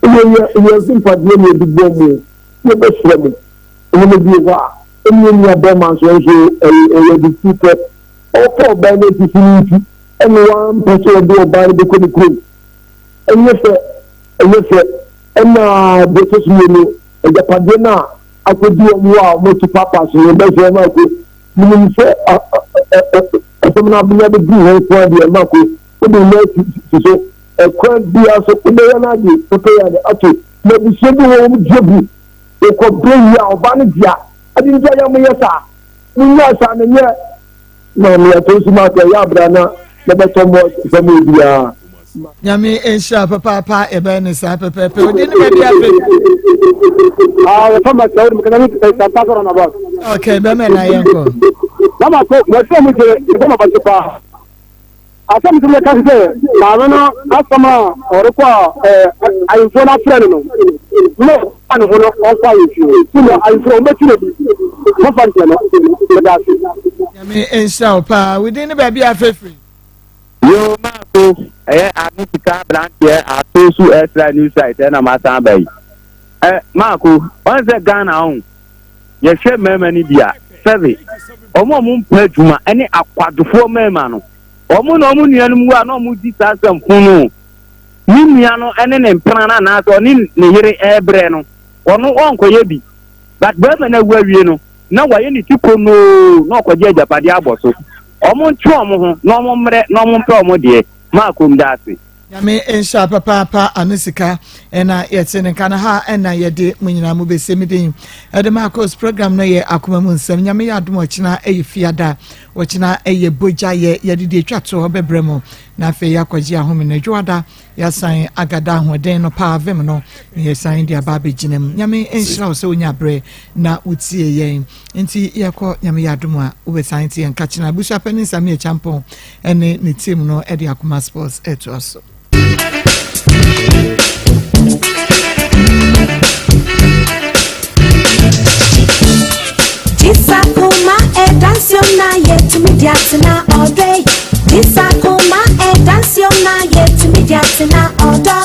ɛyɛ yɛ yɛ nso mpadeɛ na yɛde bɔ mu yɛbɛsrɛ mo nneɛma bi wɔ hɔ a ɛne nua bɛrima nso nso ɛyɛ ɛyɛ de ti pɛ ɔkɔ ɔbaa no asisi no nti ɛna wampɛ sɛ ɔde ɔbaa no bɛkɔ ne kurom ɛnyɛ fɛ ɛnyɛ fɛ ɛna deɛ ɛtɔ so mmienu agyapadeɛ no a akɔdi wɔn hɔ a wɔte paapa so no bɛsɛ wɔn ako menim sɛ asɛm no abenya bɛduru hɔ nko ara deɛ mako wode wo nan si so ɛkwan biara so wobɛyɛ no ade pɛpɛyɛ ade ato na abusua bi wɔ wɔn gye bu wokɔ berɛ wie a ɔbaa no dea ade nti ayɛ moyɛ saa monyaa saa no nyɛ na meyɛto nso ma sɛ ɛyɛ abra na mɛbɛtɔ mmɔ sɛ mo obiara Nyame nhyira papaapa yɛbɛyɛ ne saa pɛpɛɛpɛ odi ne baabi afe. Ah, yɛfa ma sɛ wode mekasa ne Santa Sara na ba. Ok, bɛmɛ na yɛnkɔ. Mama ko, mɛsɛ mu gyere, mebɔ ma bɛgye paa. Asɛm sɛ mɛka sɛ maame no asɛm a ɔrekɔ a ahemfo no afrɛ no no, na ɔka ne ho no ɔnkɔ ahemfie. Sɛ ahemfo ɔmbɛtu no bi, mɔfa nkyɛ no, meda ase. Nyame nhyira wo paa, wodin ne baabi afe firi. Yoo maako ɛyɛ ano sika abranteɛ ato so ɛsra new site ɛna masan aba yi ɛ maako wɔn sɛ Ghana ɔn yɛhwɛ mmarima no bi a sɛbe wɔn a wɔn mpɛ adwuma ɛne akwadwofoɔ mmarima no wɔn na wɔn nuanom wu a na wɔn di saa asɛm funu ne nua no ɛne ne mpena no anaasɛ ɔne ne yere ɛrebrɛ no ɔno ɔnkɔyɛ bi but barima no awu awie no na wayɛ ne ti konoo na ɔkɔgye agyapadeɛ abɔ so. Ɔmo ntwe ɔmo ho na ɔmo mmerɛ na ɔmo mpɛ ɔmo deɛ. Marko mdaase. Nyame nhyira papaapa ano sika ɛna yɛte ne nka no ha ɛna yɛde mo nyinaa mo bɛsie me din ɛde Marcos program no yɛ akoma mu nsɛm Nyame yɛ adom ɔkyena ɛyɛ fiada ɔkyena ɛyɛ bogya yɛ yɛde deɛ ɛtwa toɔ bɛbrɛ mo na afei yɛakɔgye ahome no adwoada Yɛasan agada ahoɔden no paa vem no na yɛsan de aba abɛgyina mu. Nyame nhyira wo sɛ wonya berɛ na wotie yɛn. Nti yɛkɔ Nyame yɛ adom a wobɛsan te yɛn nka kyena. Abusua panin Sammy Acheampong ne ne team no de Akoma Sports ɛtoa so. Jisakuma edansiona yetumidiatina ọdọ. Jisakuma edansiona yetumidiatina ọdọ.